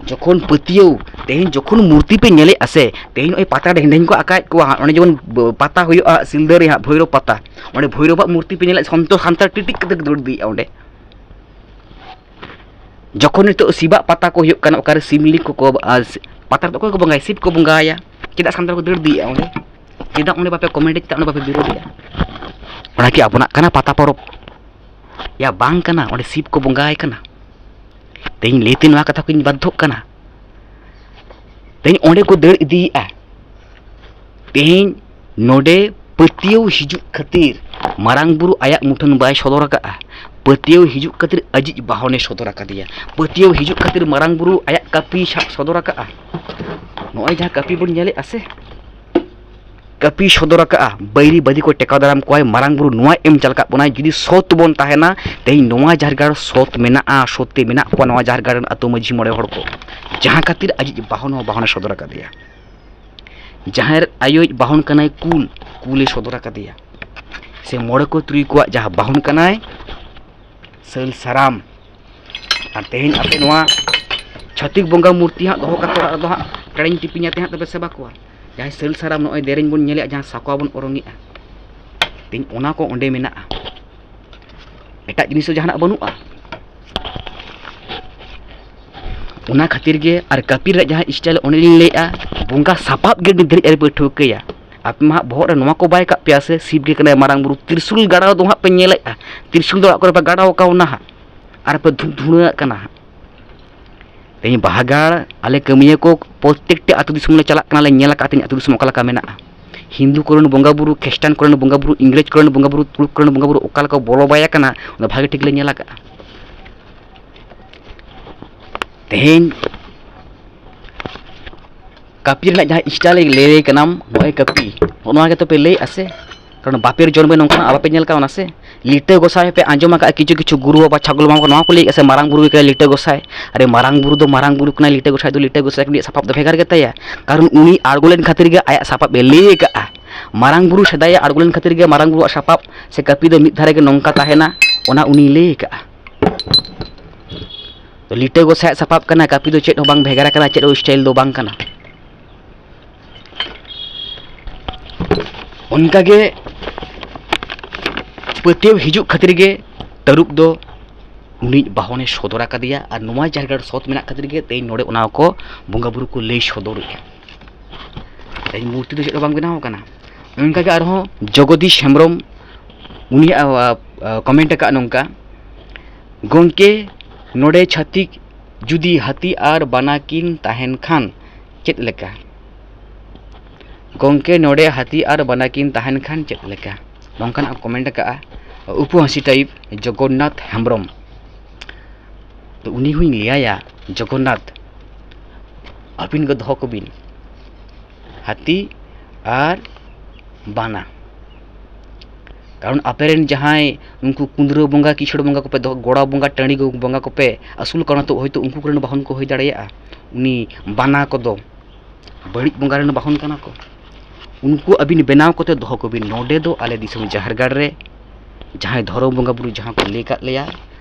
ᱡᱚᱠᱷᱚᱱ ᱯᱟᱹᱛᱭᱟᱹᱣ, ᱛᱮᱦᱮᱧ ᱡᱚᱠᱷᱚᱱ ᱢᱩᱨᱛᱤ ᱯᱮ ᱧᱮᱞᱮᱫᱼᱟ ᱥᱮ, ᱛᱮᱦᱮᱧ ᱱᱚᱜᱼᱚᱭ ᱯᱟᱛᱟ ᱰᱷᱮᱝ ᱰᱷᱮᱝ ᱠᱚ ᱟᱠᱟᱭᱮᱫ ᱠᱚᱣᱟ ᱦᱟᱸᱜ, ᱚᱸᱰᱮ ᱡᱮᱢᱚᱱ ᱵ-, ᱯᱟᱛᱟ ᱦᱩᱭᱩᱜᱼᱟ ᱥᱤᱞᱫᱟᱹ ᱨᱮ ᱦᱟᱸᱜ, ᱵᱷᱳᱭᱨᱳᱵ ᱯᱟᱛᱟ, ᱚᱸᱰᱮ ᱵᱷᱳᱭᱨᱳᱵᱟᱜ ᱢᱩᱨᱛᱤ ᱯᱮ ᱧᱮᱞᱮᱫ, ᱥᱚᱱᱛᱚ ᱥᱟᱱᱛᱟᱲ ᱴᱤᱴᱤᱡ ᱠᱟᱛᱮ ᱠᱚ ᱫᱟᱹᱲ ᱤᱫᱤᱭᱮᱫᱼᱟ ᱚᱸᱰᱮ᱾ ᱡᱚᱠᱷᱚᱱ ᱱᱤᱛᱚᱜ ᱥᱤᱵᱟᱜ ᱯᱟᱛᱟ ᱠᱚ ᱦᱩᱭᱩᱜ ᱠᱟᱱᱟ, ᱚᱠᱟᱨᱮ ᱥᱤᱢᱞᱤᱝ ᱠᱚᱠᱚ, ᱟᱨ ᱥᱤ-, ᱯᱟᱛᱟ ᱨᱮᱫᱚ ᱚᱠᱚᱭ ᱠᱚ ᱵᱚᱸᱜᱟᱭᱟ? ᱥᱤᱵ ᱠᱚ ᱵᱚᱸᱜᱟᱭᱟ᱾ ᱪᱮᱫᱟᱜ ᱥᱟᱱᱛᱟᱲ ᱠᱚ ᱫᱟᱹᱲ ᱤᱫᱤᱭᱮᱫᱼᱟ ᱚᱸᱰᱮ? ᱪᱮᱫᱟᱜ ᱚᱸᱰᱮ ᱵᱟᱯᱮ ᱠᱚᱢᱮᱱᱴ ᱮᱫᱟ, ᱚᱸᱰᱮ ᱵᱟᱯᱮ ᱵᱤᱨᱳᱫᱷ ᱮᱫᱟ? ᱚᱱᱟ ᱠᱤ ᱟᱵᱚᱱᱟᱜ ᱠᱟᱱᱟ ᱯᱟᱛᱟ ᱯᱚᱨᱚᱵᱽ? ᱭᱟ, ᱵᱟᱝ ᱠᱟᱱᱟ, ᱚᱸᱰᱮ ᱥᱤᱵ ᱠᱚ ᱵᱚᱸᱜᱟᱭ ᱠᱟᱱᱟ᱾ ᱛᱮᱦᱮᱧ ᱞᱟᱹᱭᱛᱮ ᱱᱚᱣᱟ ᱠᱟᱛᱷᱟ ᱠᱚᱧ ᱵᱟᱫᱽᱫᱷᱚᱜ ᱠᱟᱱᱟ᱾ ᱛᱮᱦᱮᱧ ᱚᱸᱰᱮ ᱠᱚ ᱫᱟᱹᱲ ᱤᱫᱤᱭᱮᱫᱼᱟ᱾ ᱛᱮᱦᱮᱧ ᱱᱚᱰᱮ ᱯᱟᱹᱛᱭᱟᱹᱣ ᱦᱤᱡᱩᱜ ᱠᱷᱟᱹᱛᱤᱨ ᱢᱟᱨᱟᱝ ᱵᱩᱨᱩ ᱟᱭᱟᱜ ᱢᱩᱴᱷᱟᱹᱱ ᱵᱟᱭ ᱥᱚᱫᱚᱨ ᱟᱠᱟᱫᱼᱟ᱾ ᱯᱟᱹᱛᱭᱟᱹᱣ ᱦᱤᱡᱩᱜ ᱠᱷᱟᱹᱛᱤᱨ ᱟᱡᱤᱡ ᱵᱟᱦᱚᱱᱮ ᱥᱚᱫᱚᱨ ᱟᱠᱟᱫᱮᱭᱟ᱾ ᱯᱟᱹᱛᱭᱟᱹᱣ ᱦᱤᱡᱩᱜ ᱠᱷᱟᱹᱛᱤᱨ ᱢᱟᱨᱟᱝ ᱵᱩᱨᱩ ᱟᱭᱟᱜ ᱠᱟᱹᱯᱤ ᱥᱟᱵ ᱥᱚᱫᱚᱨ ᱟᱠᱟᱫᱼᱟ᱾ ᱱᱚᱜᱼᱚᱭ ᱡᱟᱦᱟᱸ ᱠᱟᱹᱯᱤ ᱵᱚᱱ ᱧᱮᱞᱮᱫᱼᱟ ᱥᱮ, ᱠᱟᱹᱯᱤ ᱥᱚᱫᱚᱨ ᱟᱠᱟᱫᱼᱟ, ᱵᱟᱹᱭᱨᱤ ᱵᱟᱹᱫᱤ ᱠᱚ ᱴᱮᱠᱟᱣ ᱫᱟᱨᱟᱢ ᱠᱚᱣᱟᱭ᱾ ᱢᱟᱨᱟᱝ ᱵᱩᱨᱩ ᱱᱚᱣᱟ ᱮᱢ ᱪᱟᱞ ᱟᱠᱟᱫ ᱵᱚᱱᱟᱭ, ᱡᱩᱫᱤ ᱥᱚᱛ ᱵᱚᱱ ᱛᱟᱦᱮᱱᱟ, ᱛᱮᱦᱮᱧ ᱱᱚᱣᱟ ᱡᱟᱦᱮᱨ ᱜᱟᱲ ᱥᱚᱛ ᱢᱮᱱᱟᱜᱼᱟ, ᱥᱚᱛ ᱛᱮ ᱢᱮᱱᱟᱜ ᱠᱚᱣᱟ ᱱᱚᱣᱟ ᱡᱟᱦᱮᱨ ᱜᱟᱲ ᱨᱮᱱ ᱟᱹᱛᱩ ᱢᱟᱹᱡᱷᱤ ᱢᱚᱬᱮ ᱦᱚᱲ ᱠᱚ, ᱡᱟᱦᱟᱸ ᱠᱷᱟᱹᱛᱤᱨ ᱟᱡᱤᱡ ᱵᱟᱦᱚᱱ ᱦᱚᱸ ᱵᱟᱦᱚᱱᱮ ᱥᱚᱫᱚᱨ ᱟᱠᱟᱫᱮᱭᱟ᱾ ᱡᱟᱦᱮᱨ ᱟᱭᱳᱭᱤᱡ ᱵᱟᱦᱚᱱ ᱠᱟᱱᱟᱭ ᱠᱩᱞ, ᱠᱩᱞᱮ ᱥᱚᱫᱚᱨ ᱟᱠᱟᱫᱮᱭᱟ᱾ ᱥᱮ ᱢᱚᱬᱮ ᱠᱚ ᱛᱩᱨᱩᱭ ᱠᱚᱣᱟᱜ ᱡᱟᱦᱟᱸ ᱵᱟᱦᱚᱱ ᱠᱟᱱᱟᱭ ᱥᱟᱹᱞ ᱥᱟᱨᱟᱢ᱾ ᱟᱨ ᱛᱮᱦᱮᱧ ᱟᱯᱮ ᱱᱚᱣᱟ ᱪᱷᱟᱹᱛᱤᱠ ᱵᱚᱸᱜᱟ ᱢᱩᱨᱛᱤ ᱦᱟᱸᱜ ᱫᱚᱦᱚ ᱠᱟᱛᱮ ᱚᱲᱟᱜ ᱨᱮᱫᱚ ᱦᱟᱸᱜ ᱴᱮᱲᱮᱧ ᱴᱤᱯᱤᱧ ᱟᱛᱮ ᱦᱟᱸᱜ ᱛᱚᱵᱮ ᱥᱮᱵᱟ ᱠᱚᱣᱟ᱾ ᱡᱟᱦᱟᱸᱭ ᱥᱟᱹᱞ ᱥᱟᱨᱟᱢ ᱱᱚᱜᱼᱚᱭ ᱫᱮᱨᱮᱧ ᱵᱚᱱ ᱧᱮᱞᱮᱫᱼᱟ, ᱡᱟᱦᱟᱸ ᱥᱟᱠᱣᱟ ᱵᱚᱱ ᱚᱨᱚᱝᱮᱜᱼᱟ, ᱛᱮᱦᱮᱧ ᱚᱱᱟ ᱠᱚ ᱚᱸᱰᱮ ᱢᱮᱱᱟᱜᱼᱟ᱾ ᱮᱴᱟᱜ ᱡᱤᱱᱤᱥ ᱫᱚ ᱡᱟᱦᱟᱱᱟᱜ ᱵᱟᱹᱱᱩᱜᱼᱟ᱾ ᱚᱱᱟ ᱠᱷᱟᱹᱛᱤᱨ ᱜᱮ ᱟᱨ ᱠᱟᱹᱯᱤ ᱨᱮᱭᱟᱜ ᱡᱟᱦᱟᱸ style ᱚᱸᱰᱮ ᱞᱤᱧ ᱞᱟᱹᱭᱮᱫᱼᱟ, ᱵᱚᱸᱜᱟ ᱥᱟᱯᱟᱵ ᱜᱮ ᱱᱤᱛ ᱫᱷᱟᱹᱨᱤᱡ ᱟᱹᱣᱨᱤ ᱯᱮ ᱴᱷᱟᱹᱣᱠᱟᱹᱭᱟ᱾ ᱟᱯᱮ ᱢᱟ ᱦᱟᱸᱜ ᱵᱚᱦᱚᱜ ᱨᱮ ᱱᱚᱣᱟ ᱠᱚ ᱵᱟᱭ ᱠᱟᱜ ᱯᱮᱭᱟ ᱥᱮ, ᱥᱤᱵ ᱜᱮ ᱠᱟᱱᱟᱭ ᱢᱟᱨᱟᱝ ᱵᱩᱨᱩ, ᱛᱨᱤᱥᱩᱞ ᱜᱟᱲᱟᱣ ᱫᱚ ᱦᱟᱸᱜ ᱯᱮ ᱧᱮᱞᱮᱫᱼᱟ, ᱛᱨᱤᱥᱩᱞ ᱫᱚ ᱚᱲᱟᱜ ᱠᱚᱨᱮ ᱯᱮ ᱜᱟᱲᱟᱣ ᱠᱟᱣᱱᱟ ᱦᱟᱸᱜ, ᱟᱨ ᱯᱮ ᱫᱷᱩ-, ᱫᱷᱩᱬᱟᱹᱜ ᱠᱟᱱᱟ ᱦᱟᱸᱜ᱾ ᱛᱮᱦᱮᱧ ᱵᱟᱦᱟ ᱜᱟᱲ ᱟᱞᱮ ᱠᱟᱹᱢᱤᱭᱟᱹ ᱠᱚ ᱯᱨᱚᱛᱛᱮᱠᱴᱤ ᱟᱹᱛᱩ ᱫᱤᱥᱚᱢ ᱞᱮ ᱪᱟᱞᱟᱜ ᱠᱟᱱᱟ, ᱞᱮ ᱧᱮᱞ ᱟᱠᱟᱫ ᱛᱤᱧ ᱟᱹᱛᱩ ᱫᱤᱥᱚᱢ ᱚᱠᱟ ᱞᱮᱠᱟ ᱢᱮᱱᱟᱜᱼᱟ᱾ ᱦᱤᱱᱫᱩ ᱠᱚᱨᱮᱱ ᱵᱚᱸᱜᱟ ᱵᱩᱨᱩ, ᱠᱷᱨᱤᱥᱴᱟᱱ ᱠᱚᱨᱮᱱ ᱵᱚᱸᱜᱟ ᱵᱩᱨᱩ, ᱤᱝᱨᱮᱡᱽ ᱠᱚᱨᱮᱱ ᱵᱚᱸᱜᱟ ᱵᱩᱨᱩ, ᱛᱩᱲᱩᱠ ᱠᱚᱨᱮᱱ ᱵᱚᱸᱜᱟ ᱵᱩᱨᱩ ᱚᱠᱟ ᱞᱮᱠᱟ ᱵᱚᱞᱚ ᱵᱟᱭ ᱠᱟᱱᱟ, ᱚᱱᱟ ᱵᱷᱟᱜᱮ ᱴᱷᱤᱠ ᱞᱮ ᱧᱮᱞ ᱟᱠᱟᱫᱼᱟ᱾ ᱛᱮᱦᱮᱧ ᱠᱟᱹᱯᱤ ᱨᱮᱱᱟᱜ ᱡᱟᱦᱟᱸ style ᱞᱟᱹᱭ ᱠᱟᱱᱟᱢ, ᱱᱚᱜᱼᱚᱭ ᱠᱟᱹᱯᱤ, ᱱᱚᱜᱼᱚ ᱱᱚᱣᱟ ᱜᱮᱛᱚ ᱯᱮ ᱞᱟᱹᱭᱮᱫᱼᱟ ᱥᱮ? ᱠᱟᱨᱚᱱ ᱵᱟᱯᱮᱨ ᱡᱚᱱᱢᱮ ᱱᱚᱝᱠᱟᱱᱟᱜ ᱵᱟᱯᱮ ᱧᱮᱞ ᱠᱟᱣᱱᱟ ᱥᱮ? ᱞᱤᱴᱟᱹ ᱜᱚᱸᱥᱟᱭ ᱯᱮ ᱟᱸᱡᱚᱢ ᱟᱠᱟᱫᱼᱟ, ᱠᱤᱪᱷᱩ ᱠᱤᱪᱷᱩ ᱜᱩᱨᱩ ᱵᱟᱵᱟ ᱪᱷᱟᱜᱚᱞ ᱵᱟᱵᱟ ᱠᱚ ᱱᱚᱣᱟ ᱠᱚ ᱞᱟᱹᱭᱮᱫᱼᱟ ᱥᱮ, ᱢᱟᱨᱟᱝ ᱵᱩᱨᱩ ᱜᱮ ᱠᱟᱱᱟᱭ ᱞᱤᱴᱟᱹ ᱜᱚᱸᱥᱟᱭ᱾ ᱟᱨᱮ, ᱢᱟᱨᱟᱝ ᱵᱩᱨᱩ ᱫᱚ ᱢᱟᱨᱟᱝ ᱵᱩᱨᱩ ᱠᱟᱱᱟᱭ, ᱞᱤᱴᱟᱹ ᱜᱚᱸᱥᱟᱭ ᱫᱚ ᱞᱤᱴᱟᱹ ᱜᱚᱸᱥᱟᱭ ᱠᱟᱱᱟ, ᱥᱟᱯᱟᱵ ᱫᱚ ᱵᱷᱮᱜᱟᱨ ᱜᱮᱛᱟᱭᱟ᱾ ᱠᱟᱨᱚᱱ ᱩᱱᱤ ᱟᱬᱜᱚ ᱞᱮᱱ ᱠᱷᱟᱹᱛᱤᱨ ᱜᱮ ᱟᱭᱟᱜ ᱥᱟᱯᱟᱵ ᱮ ᱞᱟᱹᱭ ᱟᱠᱟᱫᱼᱟ᱾ ᱢᱟᱨᱟᱝ ᱵᱩᱨᱩ ᱥᱮᱫᱟᱭ ᱮ ᱟᱬᱜᱚ ᱞᱮᱱ ᱠᱷᱟᱹᱛᱤᱨ ᱜᱮ ᱢᱟᱨᱟᱝ ᱵᱩᱨᱩᱣᱟᱜ ᱥᱟᱯᱟᱵ ᱥᱮ ᱠᱟᱹᱯᱤ ᱫᱚ ᱢᱤᱫ ᱫᱷᱟᱨᱮ ᱜᱮ ᱱᱚᱝᱠᱟ ᱛᱟᱦᱮᱱᱟ, ᱚᱱᱟ ᱩᱱᱤᱭ ᱞᱟᱹᱭ ᱟᱠᱟᱫᱼᱟ᱾ ᱛᱚ, ᱞᱤᱴᱟᱹ ᱜᱚᱸᱥᱟᱭᱟᱜ ᱥᱟᱯᱟᱵ ᱠᱟᱱᱟ, ᱠᱟᱹᱯᱤ ᱫᱚ ᱪᱮᱫ ᱦᱚᱸ ᱵᱟᱝ ᱵᱷᱮᱜᱟᱨ ᱟᱠᱟᱱᱟ, ᱪᱮᱫ ᱦᱚᱸ ᱥᱴᱟᱭᱤᱞ ᱫᱚ ᱵᱟᱝ ᱠᱟᱱᱟ᱾ ᱚᱱᱠᱟᱜᱮ ᱯᱟᱹᱛᱭᱟᱹᱣ ᱦᱤᱡᱩᱜ ᱠᱷᱟᱹᱛᱤᱨ ᱜᱮ ᱛᱟᱹᱨᱩᱵ ᱫᱚ ᱩᱱᱤ ᱵᱟᱦᱚᱱᱮ ᱥᱚᱫᱚᱨ ᱟᱠᱟᱫᱮᱭᱟ, ᱟᱨ ᱱᱚᱣᱟ ᱡᱟᱭᱜᱟ ᱨᱮ ᱥᱚᱛ ᱢᱮᱱᱟᱜ ᱠᱷᱟᱹᱛᱤᱨ ᱜᱮ ᱛᱮᱦᱮᱧ ᱱᱚᱰᱮ ᱚᱱᱟ ᱠᱚ ᱵᱚᱸᱜᱟ ᱵᱩᱨᱩ ᱠᱚ ᱞᱟᱹᱭ ᱥᱚᱫᱚᱨᱮᱫᱼᱟ᱾ ᱛᱮᱦᱮᱧ ᱢᱩᱨᱛᱤ ᱫᱚ ᱪᱮᱫ ᱦᱚᱸ ᱵᱟᱝ ᱵᱮᱱᱟᱣ ᱟᱠᱟᱱᱟ᱾ ᱚᱱᱠᱟᱜᱮ ᱟᱨᱦᱚᱸ ᱡᱚᱜᱚᱫᱤᱥ ᱦᱮᱢᱵᱨᱚᱢ, ᱩᱱᱤᱭᱟᱜ ᱠᱚᱢᱮᱱᱴ ᱟᱠᱟᱫ ᱱᱚᱝᱠᱟ, "ᱜᱚᱢᱠᱮ, ᱱᱚᱰᱮ ᱪᱷᱟᱹᱛᱤᱠ ᱡᱩᱫᱤ ᱦᱟᱹᱛᱤ ᱟᱨ ᱵᱟᱱᱟ ᱠᱤᱱ ᱛᱟᱦᱮᱱ ᱠᱷᱟᱱ ᱪᱮᱫ ᱞᱮᱠᱟ? ᱜᱚᱢᱠᱮ, ᱱᱚᱰᱮ ᱦᱟᱹᱛᱤ ᱟᱨ ᱵᱟᱱᱟ ᱠᱤᱱ ᱛᱟᱦᱮᱱ ᱠᱷᱟᱱ ᱪᱮᱫ ᱞᱮᱠᱟ?" ᱱᱚᱝᱠᱟᱱᱟᱜ ᱠᱚᱢᱮᱱᱴ ᱟᱠᱟᱫᱼᱟ ᱩᱯᱚᱦᱟᱹᱥᱤ ᱴᱟᱭᱤᱯ ᱡᱚᱜᱚᱱᱱᱟᱛᱷ ᱦᱮᱢᱵᱨᱚᱢ᱾ ᱛᱚ ᱩᱱᱤ ᱦᱚᱸᱧ ᱞᱟᱹᱭᱟᱭᱟ, ᱡᱚᱜᱚᱱᱱᱟᱛᱷ, ᱟᱹᱵᱤᱱ ᱜᱮ ᱫᱚᱦᱚ ᱠᱚᱵᱤᱱ ᱦᱟᱹᱛᱤ ᱟᱨ ᱵᱟᱱᱟ᱾ ᱠᱟᱨᱚᱱ ᱟᱯᱮᱨᱮᱱ ᱡᱟᱦᱟᱸᱭ ᱩᱱᱠᱩ ᱠᱩᱸᱫᱽᱨᱟᱹ ᱵᱚᱸᱜᱟ, ᱠᱤᱥᱟᱹᱲ ᱵᱚᱸᱜᱟ ᱠᱚᱯᱮ ᱫᱚᱦᱚ, ᱜᱚᱲᱟ ᱵᱚᱸᱜᱟ, ᱴᱟᱺᱰᱤ ᱵᱚᱸᱜᱟ ᱠᱚᱯᱮ ᱟᱹᱥᱩᱞ ᱠᱚᱣᱟ, ᱛᱚ ᱦᱚᱭᱛᱳ ᱩᱱᱠᱩ ᱠᱚᱨᱮᱱ ᱵᱟᱦᱚᱱ ᱠᱚ ᱦᱩᱭ ᱫᱟᱲᱮᱭᱟᱜᱼᱟ᱾ ᱩᱱᱤ ᱵᱟᱱᱟ ᱠᱚᱫᱚ ᱵᱟᱹᱲᱤᱡ ᱵᱚᱸᱜᱟ ᱨᱮᱱ ᱵᱟᱦᱚᱱ ᱠᱟᱱᱟ ᱠᱚ᱾ ᱩᱱᱠᱩ ᱟᱹᱵᱤᱱ ᱵᱮᱱᱟᱣ ᱠᱟᱛᱮ ᱫᱚᱦᱚ ᱠᱚᱵᱤᱱ, ᱱᱚᱰᱮ ᱫᱚ ᱟᱞᱮ ᱫᱤᱥᱚᱢ ᱡᱟᱦᱮᱨ ᱜᱟᱲ ᱨᱮ ᱡᱟᱦᱟᱸᱭ ᱫᱷᱚᱨᱚᱢ ᱵᱚᱸᱜᱟ ᱵᱩᱨᱩ ᱡᱟᱦᱟᱸ ᱠᱚ ᱞᱟᱹᱭ ᱠᱟᱫ ᱞᱮᱭᱟ,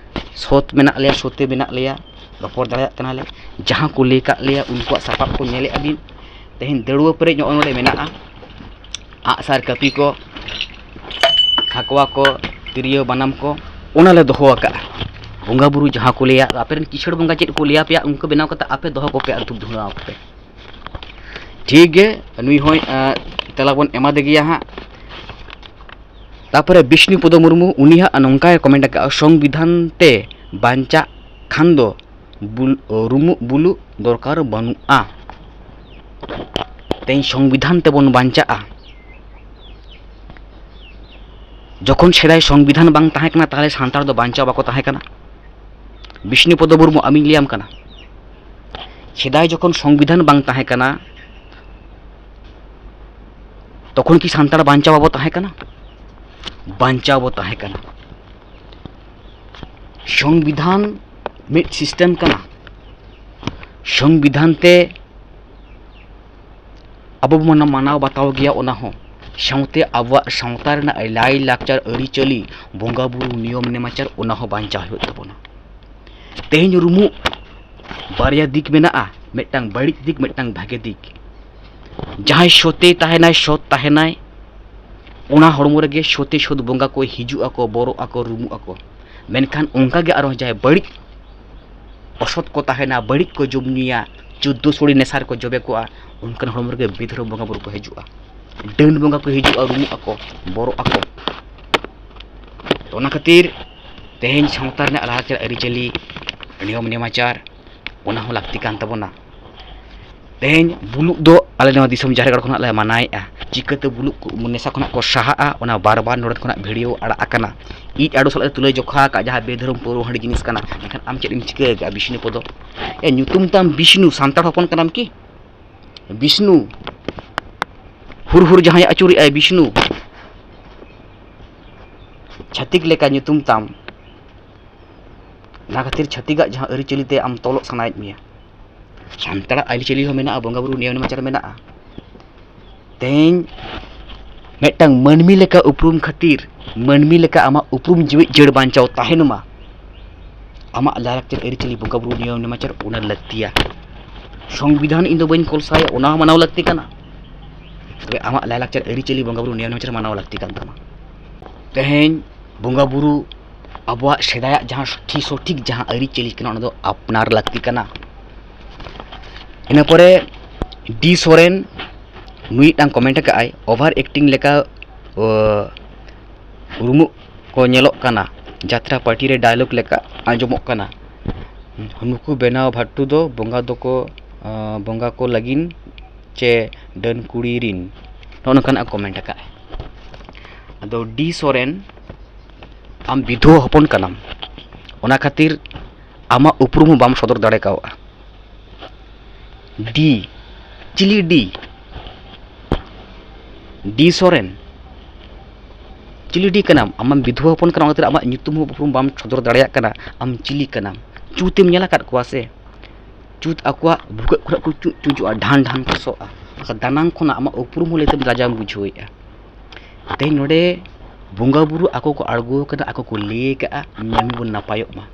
ᱥᱚᱛ ᱢᱮᱱᱟᱜ ᱞᱮᱭᱟ, ᱥᱚᱛᱮ ᱢᱮᱱᱟᱜ ᱞᱮᱭᱟ, ᱨᱚᱯᱚᱲ ᱫᱟᱲᱮᱭᱟᱜ ᱠᱟᱱᱟᱞᱮ, ᱡᱟᱦᱟᱸ ᱠᱚ ᱞᱟᱹᱭ ᱠᱟᱫ ᱞᱮᱭᱟ ᱩᱱᱠᱩᱣᱟᱜ ᱥᱟᱯᱟᱵ ᱠᱚ ᱧᱮᱞᱮᱫᱼᱟ ᱵᱤᱱ᱾ ᱛᱮᱦᱮᱧ ᱫᱟᱹᱲᱩᱣᱟᱹ ᱯᱮᱨᱮᱡ ᱱᱚᱜᱼᱚᱭ ᱱᱚᱰᱮ ᱢᱮᱱᱟᱜᱼᱟ, ᱟᱜᱼᱥᱟᱨ ᱠᱟᱹᱯᱤ ᱠᱚ, ᱥᱟᱠᱣᱟ ᱠᱚ, ᱛᱤᱨᱭᱳ ᱵᱟᱱᱟᱢ ᱠᱚ, ᱚᱱᱟ ᱞᱮ ᱫᱚᱦᱚ ᱟᱠᱟᱫᱼᱟ᱾ ᱵᱚᱸᱜᱟ ᱵᱩᱨᱩ ᱡᱟᱦᱟᱸ ᱠᱚ ᱞᱟᱹᱭᱟ, ᱟᱯᱮᱨᱮᱱ ᱠᱤᱥᱟᱹᱲ ᱵᱚᱸᱜᱟ ᱪᱮᱫ ᱠᱚ ᱞᱟᱹᱭ ᱟᱯᱮᱭᱟ, ᱩᱱᱠᱩ ᱵᱮᱱᱟᱣ ᱠᱟᱛᱮ ᱟᱯᱮ ᱫᱚᱦᱚ ᱠᱚᱯᱮ ᱟᱨ ᱫᱷᱩᱯ ᱫᱷᱩᱬᱟᱹᱣ ᱠᱚᱯᱮ᱾ ᱴᱷᱤᱠ ᱜᱮ, ᱱᱩᱭ ᱦᱚᱸᱭ, ᱟᱸ, ᱛᱮᱞᱟ ᱵᱚᱱ ᱮᱢᱟ ᱫᱮ ᱜᱮᱭᱟ ᱦᱟᱸᱜ᱾ ᱛᱟᱯᱚᱨᱮ ᱵᱤᱥᱱᱩ ᱯᱚᱫᱚ ᱢᱩᱨᱢᱩ, ᱩᱱᱤ ᱦᱟᱸᱜ ᱱᱚᱝᱠᱟᱭ ᱠᱚᱢᱮᱱᱴ ᱟᱠᱟᱫᱼᱟ, "ᱥᱚᱝᱵᱤᱫᱷᱟᱱ ᱛᱮ ᱵᱟᱧᱪᱟᱜ ᱠᱷᱟᱱ ᱫᱚ ᱵᱩᱞ-, ᱨᱩᱢᱩᱜ ᱵᱩᱞᱩᱜ ᱫᱚᱨᱠᱟᱨ ᱵᱟᱹᱱᱩᱜᱼᱟ᱾" ᱛᱮᱦᱮᱧ ᱥᱚᱝᱵᱤᱫᱷᱟᱱ ᱛᱮᱵᱚᱱ ᱵᱟᱧᱪᱟᱜᱼᱟ᱾ ᱡᱚᱠᱷᱚᱱ ᱥᱮᱫᱟᱭ ᱥᱚᱝᱵᱤᱫᱷᱟᱱ ᱵᱟᱝ ᱛᱟᱦᱮᱸ ᱠᱟᱱᱟ, ᱛᱟᱦᱚᱞᱮ ᱥᱟᱱᱛᱟᱲ ᱫᱚ ᱵᱟᱧᱪᱟᱣ ᱵᱟᱠᱚ ᱛᱟᱦᱮᱸ ᱠᱟᱱᱟ᱾ ᱵᱤᱥᱱᱩ ᱯᱚᱫᱚ ᱢᱩᱨᱢᱩ, ᱟᱢᱤᱧ ᱞᱟᱹᱭᱟᱢ ᱠᱟᱱᱟ, ᱥᱮᱫᱟᱭ ᱡᱚᱠᱷᱚᱱ ᱥᱚᱝᱵᱤᱫᱷᱟᱱ ᱵᱟᱝ ᱛᱟᱦᱮᱸ ᱠᱟᱱᱟ, ᱛᱚᱠᱷᱚᱱ ᱠᱤ ᱥᱟᱱᱛᱟᱲ ᱵᱟᱧᱪᱟᱣ ᱵᱟᱵᱚ ᱛᱟᱦᱮᱸ ᱠᱟᱱᱟ? ᱵᱟᱧᱪᱟᱣ ᱵᱚ ᱛᱟᱦᱮᱸ ᱠᱟᱱᱟ᱾ ᱥᱚᱝᱵᱤᱫᱷᱟᱱ ᱢᱤᱫ ᱥᱤᱥᱴᱮᱢ ᱠᱟᱱᱟ᱾ ᱥᱚᱝᱵᱤᱫᱷᱟᱱ ᱛᱮ ᱟᱵᱚ ᱵᱚᱱ ᱢᱟᱱᱟᱣ ᱵᱟᱛᱟᱣ ᱜᱮᱭᱟ, ᱚᱱᱟ ᱦᱚᱸ ᱥᱟᱶᱛᱮ ᱟᱵᱚᱣᱟᱜ ᱥᱟᱶᱛᱟ ᱨᱮᱱᱟᱜ ᱞᱟᱭᱼᱞᱟᱠᱪᱟᱨ, ᱟᱹᱨᱤᱪᱟᱹᱞᱤ, ᱵᱚᱸᱜᱟᱼᱵᱩᱨᱩ, ᱱᱤᱭᱚᱢ ᱱᱮᱢᱟᱪᱟᱨ, ᱚᱱᱟ ᱦᱚᱸ ᱵᱟᱧᱪᱟᱣ ᱦᱩᱭᱩᱜ ᱛᱟᱵᱚᱱᱟ᱾ ᱛᱮᱦᱮᱧ ᱨᱩᱢᱩᱜ ᱵᱟᱨᱭᱟ ᱫᱤᱠ ᱢᱮᱱᱟᱜᱼᱟ, ᱢᱤᱫᱴᱟᱝ ᱵᱟᱹᱲᱤᱡ ᱫᱤᱠ, ᱢᱤᱫᱴᱟᱝ ᱵᱷᱟᱜᱮ ᱫᱤᱠ᱾ ᱡᱟᱦᱟᱸᱭ ᱥᱚᱛᱮ ᱛᱟᱦᱮᱱᱟᱭ, ᱥᱚᱛ ᱛᱟᱦᱮᱱᱟᱭ, ᱚᱱᱟ ᱦᱚᱲᱢᱚ ᱨᱮᱜᱮ ᱥᱚᱛᱮ ᱥᱚᱛ ᱵᱚᱸᱜᱟ ᱠᱚ ᱦᱤᱡᱩᱜ ᱟᱠᱚ, ᱵᱚᱨᱚᱜ ᱟᱠᱚ, ᱨᱩᱢᱩᱜ ᱟᱠᱚ᱾ ᱢᱮᱱᱠᱷᱟᱱ ᱚᱱᱠᱟᱜᱮ ᱟᱨᱦᱚᱸ ᱡᱟᱦᱟᱸᱭ ᱵᱟᱹᱲᱤᱡ ᱚᱥᱚᱛ ᱠᱚ ᱛᱟᱦᱮᱱᱟ, ᱵᱟᱹᱲᱤᱡ ᱠᱚ ᱡᱚᱢ ᱧᱩᱭᱟ, ᱪᱳᱫᱽᱫᱳ ᱥᱳᱲᱮ ᱱᱮᱥᱟ ᱨᱮᱠᱚ ᱡᱚᱵᱮ ᱠᱚᱜᱼᱟ, ᱚᱱᱠᱟᱱ ᱦᱚᱲᱢᱚ ᱨᱮᱜᱮ ᱵᱮᱫᱷᱚᱨᱚᱢ ᱵᱚᱸᱜᱟ ᱵᱩᱨᱩ ᱠᱚ ᱦᱤᱡᱩᱜᱼᱟ, ᱰᱟᱹᱱ ᱵᱚᱸᱜᱟ ᱠᱚ ᱦᱤᱡᱩᱜᱼᱟ, ᱨᱩᱢᱩᱜ ᱟᱠᱚ, ᱵᱚᱨᱚᱜ ᱟᱠᱚ᱾ ᱛᱚ, ᱚᱱᱟ ᱠᱷᱟᱹᱛᱤᱨ ᱛᱮᱦᱮᱧ ᱥᱟᱶᱛᱟ ᱨᱮᱱᱟᱜ ᱞᱟᱠᱪᱟᱨ, ᱟᱹᱨᱤᱪᱟᱹᱞᱤ, ᱱᱤᱭᱚᱢ ᱱᱮᱢᱟᱪᱟᱨ, ᱚᱱᱟ ᱦᱚᱸ ᱞᱟᱹᱠᱛᱤ ᱠᱟᱱ ᱛᱟᱵᱚᱱᱟ᱾ ᱛᱮᱦᱮᱧ ᱵᱩᱞᱩᱜ ᱫᱚ ᱟᱞᱮ ᱱᱚᱣᱟ ᱫᱤᱥᱚᱢ ᱡᱟᱦᱮᱨ ᱜᱟᱲ ᱠᱷᱚᱱᱟᱜ ᱞᱮ ᱢᱟᱱᱟᱭᱮᱫᱼᱟ᱾ ᱪᱤᱠᱟᱹᱛᱮ ᱵᱩᱞᱩᱜ ᱠᱚ ᱱᱮᱥᱟ ᱠᱷᱚᱱᱟᱜ ᱠᱚ ᱥᱟᱦᱟᱜᱼᱟ, ᱚᱱᱟ ᱵᱟᱨ ᱵᱟᱨ ᱱᱚᱰᱮ ᱠᱷᱚᱱᱟᱜ ᱵᱷᱤᱰᱤᱭᱳ ᱟᱲᱟᱜ ᱟᱠᱟᱱᱟ᱾ ᱤᱡ ᱟᱰᱚ ᱥᱟᱞᱟᱜ ᱮ ᱛᱩᱞᱟᱹ ᱡᱚᱠᱷᱟ ᱟᱠᱟᱫ ᱡᱟᱦᱟᱸ ᱵᱮᱫᱷᱚᱨᱚᱢ ᱯᱟᱹᱣᱨᱟᱹ ᱦᱟᱺᱰᱤ ᱡᱤᱱᱤᱥ ᱠᱟᱱᱟ, ᱮᱱᱠᱷᱟᱱ ᱟᱢ ᱪᱮᱫ ᱮᱢ ᱪᱤᱠᱟᱹ ᱟᱠᱟᱫᱼᱟ ᱵᱤᱥᱱᱩ ᱯᱚᱫᱚ? ᱮ, ᱧᱩᱛᱩᱢ ᱛᱟᱢ ᱵᱤᱥᱱᱩ, ᱥᱟᱱᱛᱟᱲ ᱦᱚᱯᱚᱱ ᱠᱟᱱᱟᱢ ᱠᱤ? ᱵᱤᱥᱱᱩ, ᱦᱩᱨ ᱦᱩᱨ ᱡᱟᱦᱟᱸᱭ ᱟᱹᱪᱩᱨᱮᱜᱼᱟᱭ ᱵᱤᱥᱱᱩ, ᱪᱷᱟᱹᱛᱤᱠ ᱞᱮᱠᱟ ᱧᱩᱛᱩᱢ ᱛᱟᱢ᱾ ᱚᱱᱟ ᱠᱷᱟᱹᱛᱤᱨ ᱪᱷᱟᱹᱛᱤᱠᱟᱜ ᱡᱟᱦᱟᱸ ᱟᱹᱨᱤᱪᱟᱹᱞᱤ ᱛᱮ ᱟᱢ ᱛᱚᱞᱚᱜ ᱥᱟᱱᱟᱭᱮᱫ ᱢᱮᱭᱟ, ᱥᱟᱱᱛᱟᱲᱟᱜ ᱟᱹᱨᱤᱪᱟᱹᱞᱤ ᱦᱚᱸ ᱢᱮᱱᱟᱜᱼᱟ, ᱵᱚᱸᱜᱟᱼᱵᱩᱨᱩ ᱱᱤᱭᱚᱢ ᱱᱮᱢᱟᱪᱟᱨ ᱢᱮᱱᱟᱜᱼᱟ᱾ ᱛᱮᱦᱮᱧ ᱢᱤᱫᱴᱟᱝ ᱢᱟᱹᱱᱢᱤ ᱞᱮᱠᱟ ᱩᱯᱨᱩᱢ ᱠᱷᱟᱹᱛᱤᱨ, ᱢᱟᱹᱱᱢᱤ ᱞᱮᱠᱟ ᱟᱢᱟᱜ ᱩᱯᱨᱩᱢ ᱡᱤᱣᱮᱫ ᱡᱟᱹᱲ ᱵᱟᱧᱪᱟᱣ ᱛᱟᱦᱮᱱ ᱢᱟ, ᱟᱢᱟᱜ ᱞᱟᱭᱼᱞᱟᱠᱪᱟᱨ, ᱟᱹᱨᱤᱪᱟᱹᱞᱤ, ᱵᱚᱸᱜᱟᱼᱵᱩᱨᱩ ᱱᱤᱭᱚᱢ ᱱᱮᱢᱟᱪᱟᱨ ᱚᱱᱟ ᱞᱟᱹᱠᱛᱤᱭᱟ᱾ ᱥᱚᱝᱵᱤᱫᱷᱟᱱ ᱤᱧ ᱫᱚ ᱵᱟᱹᱧ ᱠᱚᱞᱥᱟᱭᱟ, ᱚᱱᱟ ᱦᱚᱸ ᱢᱟᱱᱟᱣ ᱞᱟᱹᱠᱛᱤ ᱠᱟᱱᱟ᱾ ᱛᱚᱵᱮ ᱟᱢᱟᱜ ᱞᱟᱭᱼᱞᱟᱠᱪᱟᱨ, ᱟᱹᱨᱤᱪᱟᱹᱞᱤ, ᱵᱚᱸᱜᱟᱼᱵᱩᱨᱩ ᱱᱤᱭᱚᱢ ᱱᱮᱢᱟᱪᱟᱨ ᱢᱟᱱᱟᱣ ᱞᱟᱹᱠᱛᱤ ᱠᱟᱱ ᱛᱟᱢᱟ᱾ ᱛᱮᱦᱮᱧ ᱵᱚᱸᱜᱟᱼᱵᱩᱨᱩ ᱟᱵᱚᱣᱟᱜ ᱥᱮᱫᱟᱭᱟᱜ ᱡᱟᱦᱟᱸ ᱥᱚᱴᱷᱤ-, ᱥᱚᱴᱷᱤᱠ ᱡᱟᱦᱟᱸ ᱟᱹᱨᱤᱪᱟᱹᱞᱤ ᱠᱟᱱᱟ, ᱚᱱᱟ ᱫᱚ ᱟᱯᱱᱟᱨ ᱞᱟᱹᱠᱛᱤ ᱠᱟᱱᱟ᱾ ᱤᱱᱟᱹ ᱯᱚᱨᱮ ᱰᱤ ᱥᱚᱨᱮᱱ ᱱᱩᱭ ᱢᱤᱫᱴᱟᱝ ᱠᱚᱢᱮᱱᱴ ᱟᱠᱟᱫ ᱟᱭ, "ᱳᱵᱷᱟᱨ ᱮᱠᱴᱤᱝ ᱞᱮᱠᱟ, ᱚ, ᱩᱨᱩᱢᱚᱜ ᱠᱚ ᱧᱮᱞᱚᱜ ᱠᱟᱱᱟ, ᱡᱟᱛᱨᱟ ᱯᱟᱨᱴᱤ ᱨᱮ ᱰᱟᱭᱞᱚᱜ ᱞᱮᱠᱟ ᱟᱸᱡᱚᱢᱚᱜ ᱠᱟᱱᱟ᱾ ᱱᱩᱠᱩ ᱵᱮᱱᱟᱣ ᱵᱷᱟᱴᱴᱩ ᱫᱚ ᱵᱚᱸᱜᱟ ᱫᱚᱠᱚ, ᱚ, ᱵᱚᱸᱜᱟ ᱠᱚ ᱞᱟᱹᱜᱤᱫ ᱪᱮ ᱰᱟᱹᱱ ᱠᱩᱲᱤ ᱨᱤᱱ?" ᱱᱚᱜᱼᱚ ᱱᱚᱝᱠᱟᱱᱟᱜ ᱠᱚᱢᱮᱱᱴ ᱟᱠᱟᱫ ᱟᱭ᱾ ᱟᱫᱚ ᱰᱤ ᱥᱚᱨᱮᱱ, ᱟᱢ ᱵᱤᱫᱷᱩᱣᱟᱹ ᱦᱚᱯᱚᱱ ᱠᱟᱱᱟᱢ, ᱚᱱᱟ ᱠᱷᱟᱹᱛᱤᱨ ᱟᱢᱟᱜ ᱩᱯᱨᱩᱢ ᱦᱚᱸ ᱵᱟᱢ ᱥᱚᱫᱚᱨ ᱫᱟᱲᱮ ᱠᱟᱣᱜᱼᱟ᱾ ᱰᱤ, ᱪᱤᱞᱤ ᱰᱤ? ᱰᱤ ᱥᱚᱨᱮᱱ, ᱪᱤᱞᱤᱰᱤ ᱠᱟᱱᱟᱢ, ᱟᱢᱟᱢ ᱵᱤᱫᱷᱩᱣᱟᱹ ᱦᱚᱯᱚᱱ ᱠᱟᱱᱟ, ᱚᱱᱟ ᱠᱷᱟᱹᱛᱤᱨ ᱟᱢᱟᱜ ᱧᱩᱛᱩᱢ ᱦᱚᱸ ᱩᱯᱨᱩᱢ ᱵᱟᱢ ᱥᱚᱫᱚᱨ ᱫᱟᱲᱮᱭᱟᱜ ᱠᱟᱱᱟ᱾ ᱟᱢ ᱪᱤᱞᱤ ᱠᱟᱱᱟᱢ? ᱪᱩᱛ ᱮᱢ ᱧᱮᱞ ᱟᱠᱟᱫ ᱠᱚᱣᱟ ᱥᱮ? ᱪᱩᱛ ᱟᱠᱚᱣᱟᱜ ᱵᱷᱩᱜᱟᱹᱜ ᱠᱷᱚᱱᱟᱜ ᱠᱚ ᱪᱩᱜ ᱪᱩᱸᱪᱩᱜᱼᱟ, ᱰᱷᱟᱱ ᱰᱷᱟᱱ ᱠᱚ ᱥᱚᱜᱼᱟ᱾ ᱟᱨ ᱫᱟᱱᱟᱝ ᱠᱷᱚᱱᱟᱜ ᱟᱢᱟᱜ ᱩᱯᱨᱩᱢ ᱦᱚᱸ ᱞᱟᱹᱭᱛᱮᱢ ᱞᱟᱡᱟᱣ ᱵᱩᱡᱷᱟᱹᱣᱮᱫᱼᱟ᱾ ᱛᱮᱦᱮᱧ ᱱᱚᱰᱮ ᱵᱚᱸᱜᱟ ᱵᱩᱨᱩ ᱟᱠᱚ ᱠᱚ ᱟᱬᱜᱚ ᱟᱠᱟᱱᱟ, ᱟᱠᱚ ᱠᱚ ᱞᱟᱹᱭ ᱟᱠᱟᱫᱼᱟ, ᱢᱟᱹᱱᱢᱤ ᱵᱚᱱ ᱱᱟᱯᱟᱭᱚᱜ ᱢᱟ᱾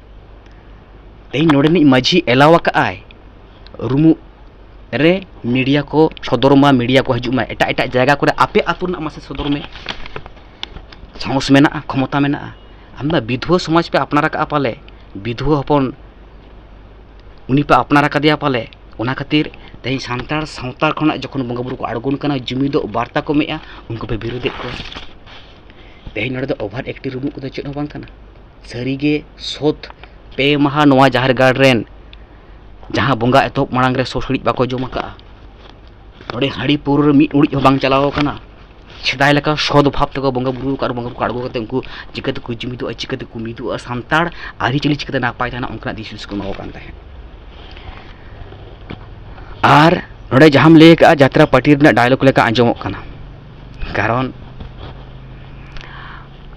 ᱛᱮᱦᱮᱧ ᱱᱚᱰᱮᱱᱤᱡ ᱢᱟᱹᱡᱷᱤ ᱮᱞᱟᱣ ᱟᱠᱟᱫᱼᱟᱭ ᱨᱩᱢᱩᱜ ᱨᱮ ᱢᱤᱰᱤᱭᱟ ᱠᱚ ᱥᱚᱫᱚᱨ ᱢᱟ, ᱢᱤᱰᱤᱭᱟ ᱠᱚ ᱦᱤᱡᱩᱜ ᱢᱟ, ᱮᱴᱟᱜ ᱮᱴᱟᱜ ᱡᱟᱭᱜᱟ ᱠᱚᱨᱮ ᱟᱯᱮ ᱟᱹᱛᱩ ᱨᱮᱱᱟᱜ ᱢᱟᱥᱮ ᱥᱚᱫᱚᱨ ᱢᱮ, ᱥᱟᱦᱚᱥ ᱢᱮᱱᱟᱜᱼᱟ, ᱠᱷᱚᱢᱚᱛᱟ ᱢᱮᱱᱟᱜᱼᱟ᱾ ᱟᱢ ᱫᱚ ᱵᱤᱫᱷᱩᱣᱟᱹ ᱥᱚᱢᱟᱡᱽ ᱯᱮ ᱟᱯᱱᱟᱨ ᱟᱠᱟᱫᱼᱟ ᱯᱟᱞᱮ, ᱵᱤᱫᱷᱩᱣᱟᱹ ᱦᱚᱯᱚᱱ ᱩᱱᱤ ᱯᱮ ᱟᱯᱱᱟᱨ ᱟᱠᱟᱫᱮᱭᱟ ᱯᱟᱞᱮ, ᱚᱱᱟ ᱠᱷᱟᱹᱛᱤᱨ ᱛᱮᱦᱮᱧ ᱥᱟᱱᱛᱟᱲ ᱥᱟᱶᱛᱟ ᱠᱷᱚᱱᱟᱜ ᱡᱚᱠᱷᱚᱱ ᱵᱚᱸᱜᱟ ᱵᱩᱨᱩ ᱠᱚ ᱟᱬᱜᱚᱱ ᱠᱟᱱᱟ, ᱡᱩᱢᱤᱫᱚᱜ ᱵᱟᱨᱛᱟ ᱠᱚ ᱮᱢᱮᱜᱼᱟ, ᱩᱱᱠᱩ ᱯᱮ ᱵᱤᱨᱳᱫᱮᱫ ᱠᱚᱣᱟ᱾ ᱛᱮᱦᱮᱧ ᱱᱚᱰᱮ ᱫᱚ ᱚᱵᱷᱟᱨ ᱮᱠᱴᱤᱝ ᱨᱩᱢᱩᱜ ᱠᱚᱫᱚ ᱪᱮᱫ ᱦᱚᱸ ᱵᱟᱝ ᱠᱟᱱᱟ᱾ ᱥᱟᱹᱨᱤᱜᱮ ᱥᱳᱫᱷ ᱯᱮ ᱢᱟᱦᱟ ᱱᱚᱣᱟ ᱡᱟᱦᱮᱨ ᱜᱟᱲ ᱨᱮᱱ ᱡᱟᱦᱟᱸ ᱵᱚᱸᱜᱟ ᱮᱛᱚᱦᱚᱵ ᱢᱟᱲᱟᱝ ᱨᱮ ᱥᱚ ᱥᱤᱲᱤᱡ ᱵᱟᱠᱚ ᱡᱚᱢ ᱟᱠᱟᱫᱼᱟ, ᱱᱚᱰᱮ ᱦᱟᱺᱰᱤ ᱯᱟᱹᱣᱨᱟᱹ ᱨᱮ ᱢᱤᱫ ᱩᱲᱤᱡ ᱦᱚᱸ ᱵᱟᱝ ᱪᱟᱞᱟᱣ ᱟᱠᱟᱱᱟ᱾ ᱥᱮᱫᱟᱭ ᱞᱮᱠᱟ ᱥᱚᱫ ᱵᱷᱟᱵᱽ ᱛᱮᱠᱚ ᱵᱚᱸᱜᱟ ᱵᱩᱨᱩ ᱟᱠᱟᱫ, ᱵᱚᱸᱜᱟ ᱵᱩᱨᱩ ᱠᱚ ᱟᱬᱜᱚ ᱠᱟᱛᱮ ᱩᱱᱠᱩ ᱪᱤᱠᱟᱹ ᱛᱮᱠᱚ ᱡᱩᱢᱤᱫᱚᱜᱼᱟ, ᱪᱤᱠᱟᱹ ᱛᱮᱠᱚ ᱢᱤᱫᱚᱜᱼᱟ, ᱥᱟᱱᱛᱟᱲ ᱟᱹᱨᱤᱪᱟᱹᱞᱤ ᱪᱤᱠᱟᱹᱛᱮ ᱱᱟᱯᱟᱭ ᱛᱟᱦᱮᱱᱟ, ᱚᱱᱠᱟᱱᱟᱜ ᱫᱤᱥ ᱦᱩᱫᱤᱥ ᱠᱚ ᱮᱢᱟ ᱠᱚ ᱠᱟᱱ ᱛᱟᱦᱮᱸᱫ᱾ ᱟᱨ ᱱᱚᱰᱮ ᱡᱟᱦᱟᱸᱢ ᱞᱟᱹᱭ ᱟᱠᱟᱫᱼᱟ, ᱡᱟᱛᱨᱟ ᱯᱟᱹᱴᱤ ᱨᱮᱱᱟᱜ ᱰᱟᱭᱞᱚᱜᱽ ᱞᱮᱠᱟ ᱟᱸᱡᱚᱢᱚᱜ ᱠᱟᱱᱟ, ᱠᱟᱨᱚᱱ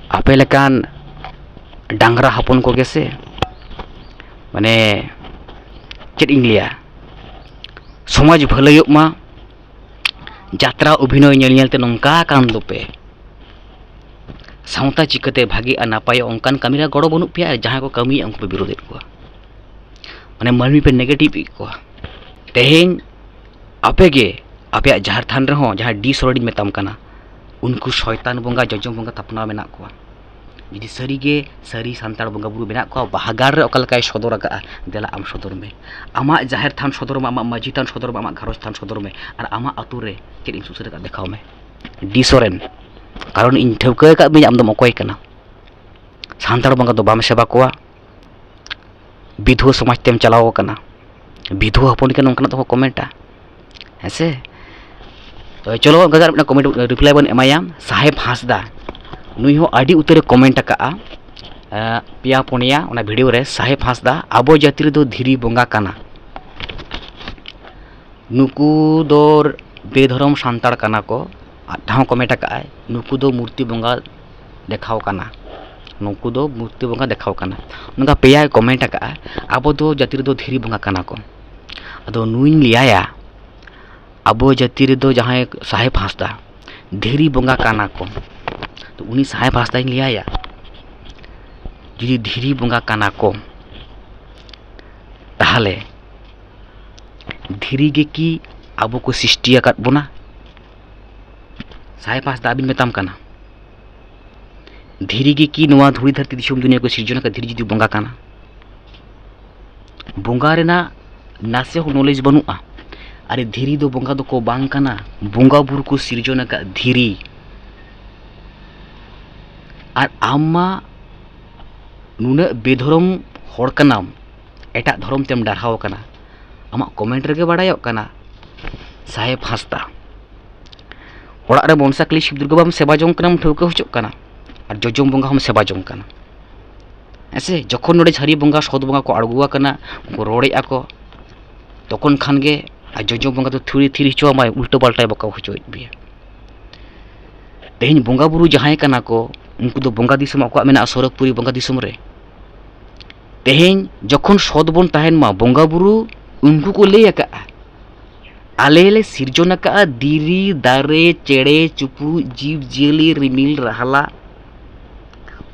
ᱟᱯᱮ ᱞᱮᱠᱟᱱ ᱰᱟᱝᱨᱟ ᱦᱚᱯᱚᱱ ᱠᱚᱜᱮ ᱥᱮ, ᱢᱟᱱᱮ, ᱪᱮᱫ ᱤᱧ ᱞᱟᱹᱭᱟ, ᱥᱚᱢᱟᱡᱽ ᱵᱷᱟᱹᱞᱟᱹᱭᱚᱜ ᱢᱟ, ᱡᱟᱛᱨᱟ ᱚᱵᱷᱤᱱᱚᱭ ᱧᱮᱞ ᱧᱮᱞ ᱛᱮ ᱱᱚᱝᱠᱟ ᱠᱟᱱ ᱫᱚᱯᱮ, ᱥᱟᱶᱛᱟ ᱪᱤᱠᱟᱹᱛᱮ ᱵᱷᱟᱜᱮᱜᱼᱟ, ᱱᱟᱯᱟᱭᱚᱜᱼᱟ, ᱚᱱᱠᱟᱱ ᱠᱟᱹᱢᱤ ᱨᱮ ᱜᱚᱲᱚ ᱵᱟᱹᱱᱩᱜ ᱯᱮᱭᱟ᱾ ᱟᱨ ᱡᱟᱦᱟᱸᱭ ᱠᱚ ᱠᱟᱹᱢᱤᱭᱮᱫᱼᱟ, ᱩᱱᱠᱩ ᱯᱮ ᱵᱤᱨᱳᱫᱮᱫ ᱠᱚᱣᱟ, ᱢᱟᱱᱮ, ᱢᱟᱹᱱᱢᱤ ᱯᱮ ᱱᱮᱜᱮᱴᱤᱵᱷ ᱮᱫ ᱠᱚᱣᱟ᱾ ᱛᱮᱦᱮᱧ ᱟᱯᱮ ᱜᱮ ᱟᱯᱮᱭᱟᱜ ᱡᱟᱦᱮᱨ ᱛᱷᱟᱱ ᱨᱮᱦᱚᱸ ᱡᱟᱦᱟᱸᱭ ᱰᱤ ᱥᱚᱨᱮᱱᱤᱧ ᱢᱮᱛᱟᱢ ᱠᱟᱱᱟ, ᱩᱱᱠᱩ ᱥᱚᱭᱛᱟᱱ ᱵᱚᱸᱜᱟ, ᱡᱚᱡᱚᱢ ᱵᱚᱸᱜᱟ ᱛᱷᱟᱯᱱᱟ ᱢᱮᱱᱟᱜ ᱠᱚᱣᱟ᱾ ᱡᱩᱫᱤ ᱥᱟᱹᱨᱤᱜᱮ ᱥᱟᱹᱨᱤ ᱥᱟᱱᱛᱟᱲ ᱵᱚᱸᱜᱟ ᱵᱩᱨᱩ ᱢᱮᱱᱟᱜ ᱠᱚᱣᱟ, ᱵᱟᱦᱟ ᱜᱟᱲ ᱨᱮ ᱚᱠᱟ ᱞᱮᱠᱟᱭ ᱥᱚᱫᱚᱨ ᱟᱠᱟᱫᱼᱟ, ᱫᱮᱞᱟ ᱟᱢ ᱥᱚᱫᱚᱨ ᱢᱮ᱾ ᱟᱢᱟᱜ ᱡᱟᱦᱮᱨ ᱛᱷᱟᱱ ᱥᱚᱫᱚᱨ ᱢᱮ, ᱟᱢᱟᱜ ᱢᱟᱹᱡᱷᱤ ᱛᱷᱟᱱ ᱥᱚᱫᱚᱨ ᱢᱮ, ᱟᱢᱟᱜ ᱜᱷᱟᱨᱚᱸᱡᱽ ᱛᱷᱟᱱ ᱥᱚᱫᱚᱨ ᱢᱮ, ᱟᱨ ᱟᱢᱟᱜ ᱟᱹᱛᱩ ᱨᱮ ᱪᱮᱫ ᱮᱢ ᱥᱩᱥᱟᱹᱨ ᱟᱠᱟᱫ ᱫᱮᱠᱷᱟᱣ ᱢᱮ, ᱰᱤ ᱥᱚᱨᱮᱱ᱾ ᱠᱟᱨᱚᱱ ᱤᱧ ᱴᱷᱟᱹᱣᱠᱟᱹ ᱟᱠᱟᱫ ᱢᱤᱭᱟᱹᱧ ᱟᱢ ᱫᱚᱢ ᱚᱠᱚᱭ ᱠᱟᱱᱟ᱾ ᱥᱟᱱᱛᱟᱲ ᱵᱚᱸᱜᱟ ᱫᱚ ᱵᱟᱢ ᱥᱮᱵᱟ ᱠᱚᱣᱟ, ᱵᱤᱫᱷᱩᱣᱟᱹ ᱥᱚᱢᱟᱡᱽ ᱛᱮᱢ ᱪᱟᱞᱟᱣ ᱟᱠᱟᱱᱟ᱾ ᱵᱤᱫᱷᱩᱣᱟᱹ ᱦᱚᱯᱚᱱ ᱜᱮ ᱱᱚᱝᱠᱟᱱᱟᱜ ᱫᱚᱠᱚ ᱠᱚᱢᱮᱱᱴᱟ, ᱦᱮᱸ ᱥᱮ? ᱛᱚ ᱪᱚᱞᱚ, ᱚᱱᱠᱟ ᱜᱮ ᱟᱨ ᱢᱤᱫᱴᱟᱝ ᱠᱚᱢᱮᱱᱴ ᱨᱤᱯᱞᱟᱭ ᱵᱚᱱ ᱮᱢᱟᱭᱟ ᱥᱟᱦᱮᱵᱽ ᱦᱟᱸᱥᱫᱟ᱾ ᱱᱩᱭ ᱦᱚᱸ ᱟᱹᱰᱤ ᱩᱛᱟᱹᱨᱮ ᱠᱚᱢᱮᱱᱴ ᱟᱠᱟᱫᱼᱟ, ᱮᱸ, ᱯᱮᱭᱟ ᱯᱩᱱᱭᱟ ᱚᱱᱟ ᱵᱷᱤᱰᱤᱭᱳ ᱨᱮ᱾ ᱥᱟᱦᱮᱵᱽ ᱦᱟᱸᱥᱫᱟ, "ᱟᱵᱚ ᱡᱟᱹᱛᱤ ᱨᱮᱫᱚ ᱫᱷᱤᱨᱤ ᱵᱚᱸᱜᱟ ᱠᱟᱱᱟ, ᱱᱩᱠᱩ ᱫᱚ ᱵᱮᱫᱷᱚᱨᱚᱢ ᱥᱟᱱᱛᱟᱲ ᱠᱟᱱᱟ ᱠᱚ", ᱟᱨ ᱴᱷᱟᱶ ᱠᱚᱢᱮᱱᱴ ᱟᱠᱟᱫᱼᱟᱭ, "ᱱᱩᱠᱩ ᱫᱚ ᱢᱩᱨᱛᱤ ᱵᱚᱸᱜᱟ ᱫᱮᱠᱷᱟᱣ ᱠᱟᱱᱟ, ᱱᱩᱠᱩ ᱫᱚ ᱢᱩᱨᱛᱤ ᱵᱚᱸᱜᱟ ᱫᱮᱠᱷᱟᱣ ᱠᱟᱱᱟ᱾ ᱱᱚᱝᱠᱟ ᱯᱮᱭᱟᱭ ᱠᱚᱢᱮᱱᱴ ᱟᱠᱟᱫᱼᱟ, ᱟᱵᱚ ᱫᱚ ᱡᱟᱹᱛᱤ ᱨᱮᱫᱚ ᱫᱷᱤᱨᱤ ᱵᱚᱸᱜᱟ ᱠᱟᱱᱟ ᱠᱚ᱾ ᱟᱫᱚ ᱱᱩᱭᱤᱧ ᱞᱟᱹᱭᱟᱭᱟ, ᱟᱵᱚ ᱡᱟᱹᱛᱤ ᱨᱮᱫᱚ ᱡᱟᱦᱟᱸᱭ ᱥᱟᱦᱮᱵᱽ ᱦᱟᱸᱥᱫᱟ ᱫᱷᱤᱨᱤ ᱵᱚᱸᱜᱟ ᱠᱟᱱᱟ ᱠᱚ, ᱛᱚ ᱩᱱᱤ ᱥᱟᱦᱮᱵᱽ ᱦᱟᱸᱥᱫᱟᱧ ᱞᱟᱹᱭᱟᱭᱟ, ᱡᱩᱫᱤ ᱫᱷᱤᱨᱤ ᱵᱚᱸᱜᱟ ᱠᱟᱱᱟ ᱠᱚ, ᱛᱟᱦᱚᱞᱮ ᱫᱷᱤᱨᱤ ᱜᱮ ᱠᱤ ᱟᱵᱚ ᱠᱚ ᱥᱨᱤᱥᱴᱤ ᱟᱠᱟᱫ ᱵᱚᱱᱟ? ᱥᱟᱦᱮᱵᱽ ᱦᱟᱸᱥᱫᱟ, ᱟᱹᱵᱤᱱ ᱢᱮᱛᱟᱢ ᱠᱟᱱᱟ, ᱫᱷᱤᱨᱤ ᱜᱮ ᱠᱤ ᱱᱚᱣᱟ ᱫᱷᱩᱲᱤ ᱫᱷᱟᱹᱨᱛᱤ ᱫᱤᱥᱚᱢ ᱫᱩᱱᱤᱭᱟᱹ ᱠᱚ ᱥᱤᱨᱡᱚᱱ ᱟᱠᱟᱫ? ᱫᱷᱤᱨᱤ ᱡᱩᱫᱤ ᱵᱚᱸᱜᱟ ᱠᱟᱱᱟ, ᱵᱚᱸᱜᱟ ᱨᱮᱱᱟᱜ ᱱᱟᱥᱮ ᱦᱚᱸ ᱱᱚᱞᱮᱡᱽ ᱵᱟᱹᱱᱩᱜᱼᱟ, ᱟᱨ ᱫᱷᱤᱨᱤ ᱫᱚ ᱵᱚᱸᱜᱟ ᱫᱚᱠᱚ ᱵᱟᱝ ᱠᱟᱱᱟ, ᱵᱚᱸᱜᱟ ᱵᱩᱨᱩ ᱠᱚ ᱥᱤᱨᱡᱚᱱ ᱟᱠᱟᱫ ᱫᱷᱤᱨᱤ᱾ ᱟᱨ ᱟᱢ ᱢᱟ ᱱᱩᱱᱟᱹᱜ ᱵᱮᱫᱷᱚᱨᱚᱢ ᱦᱚᱲ ᱠᱟᱱᱟᱢ, ᱮᱴᱟᱜ ᱫᱷᱚᱨᱚᱢ ᱛᱮᱢ ᱰᱟᱨᱦᱟᱣ ᱟᱠᱟᱱᱟ, ᱟᱢᱟᱜ ᱠᱚᱢᱮᱱᱴ ᱨᱮᱜᱮ ᱵᱟᱲᱟᱭᱚᱜ ᱠᱟᱱᱟ᱾ ᱥᱟᱦᱮᱵᱽ ᱦᱟᱸᱥᱫᱟ, ᱚᱲᱟᱜ ᱨᱮ ᱢᱚᱱᱥᱟ ᱠᱟᱹᱞᱤ ᱥᱤᱵ ᱫᱩᱨᱜᱟᱹ ᱵᱟᱢ ᱥᱮᱵᱟ ᱡᱚᱝ ᱠᱟᱱᱟᱢ, ᱴᱷᱟᱹᱣᱠᱟᱹ ᱦᱚᱪᱚᱜ ᱠᱟᱱᱟ, ᱟᱨ ᱡᱚᱡᱚᱢ ᱵᱚᱸᱜᱟ ᱦᱚᱸᱢ ᱥᱮᱵᱟ ᱡᱚᱝ ᱠᱟᱱᱟ᱾ ᱦᱮᱸ ᱥᱮ, ᱡᱚᱠᱷᱚᱱ ᱱᱚᱰᱮ ᱥᱟᱹᱨᱤ ᱵᱚᱸᱜᱟ ᱥᱚᱛ ᱵᱚᱸᱜᱟ ᱠᱚ ᱟᱬᱜᱚ ᱟᱠᱟᱱᱟ, ᱩᱱᱠᱩ ᱨᱚᱲᱮᱫᱼᱟ ᱠᱚ, ᱛᱚᱠᱷᱚᱱ ᱠᱷᱟᱱ ᱜᱮ ᱟᱨ ᱡᱚᱡᱚᱢ ᱵᱚᱸᱜᱟ ᱫᱚ ᱛᱷᱤᱨ ᱛᱷᱤᱨ ᱦᱚᱪᱚ ᱟᱢᱟᱭ, ᱩᱞᱴᱟᱹ ᱯᱟᱞᱴᱟᱭ ᱵᱚᱠᱟ ᱦᱚᱪᱚᱭᱮᱫ ᱯᱮᱭᱟ᱾ ᱛᱮᱦᱮᱧ ᱵᱚᱸᱜᱟ ᱵᱩᱨᱩ ᱡᱟᱦᱟᱸᱭ ᱠᱟᱱᱟ ᱠᱚ, ᱩᱱᱠᱩ ᱫᱚ ᱵᱚᱸᱜᱟ ᱫᱤᱥᱚᱢ ᱟᱠᱚᱣᱟᱜ ᱢᱮᱱᱟᱜᱼᱟ, ᱥᱚᱨᱚᱜᱽᱯᱩᱨᱤ ᱵᱚᱸᱜᱟ ᱫᱤᱥᱚᱢ ᱨᱮ᱾ ᱛᱮᱦᱮᱧ ᱡᱚᱠᱷᱚᱱ ᱥᱚᱛ ᱵᱚᱱ ᱛᱟᱦᱮᱱ ᱢᱟ, ᱵᱚᱸᱜᱟ ᱵᱩᱨᱩ ᱩᱱᱠᱩ ᱠᱚ ᱞᱟᱹᱭ ᱟᱠᱟᱫᱼᱟ, ᱟᱞᱮ ᱞᱮ ᱥᱤᱨᱡᱚᱱ ᱟᱠᱟᱫᱼᱟ ᱫᱷᱤᱨᱤ, ᱫᱟᱨᱮ, ᱪᱮᱬᱮ, ᱪᱩᱯᱩ, ᱡᱤᱵᱽ ᱡᱤᱭᱟᱹᱞᱤ, ᱨᱤᱢᱤᱞ, ᱨᱟᱦᱞᱟ,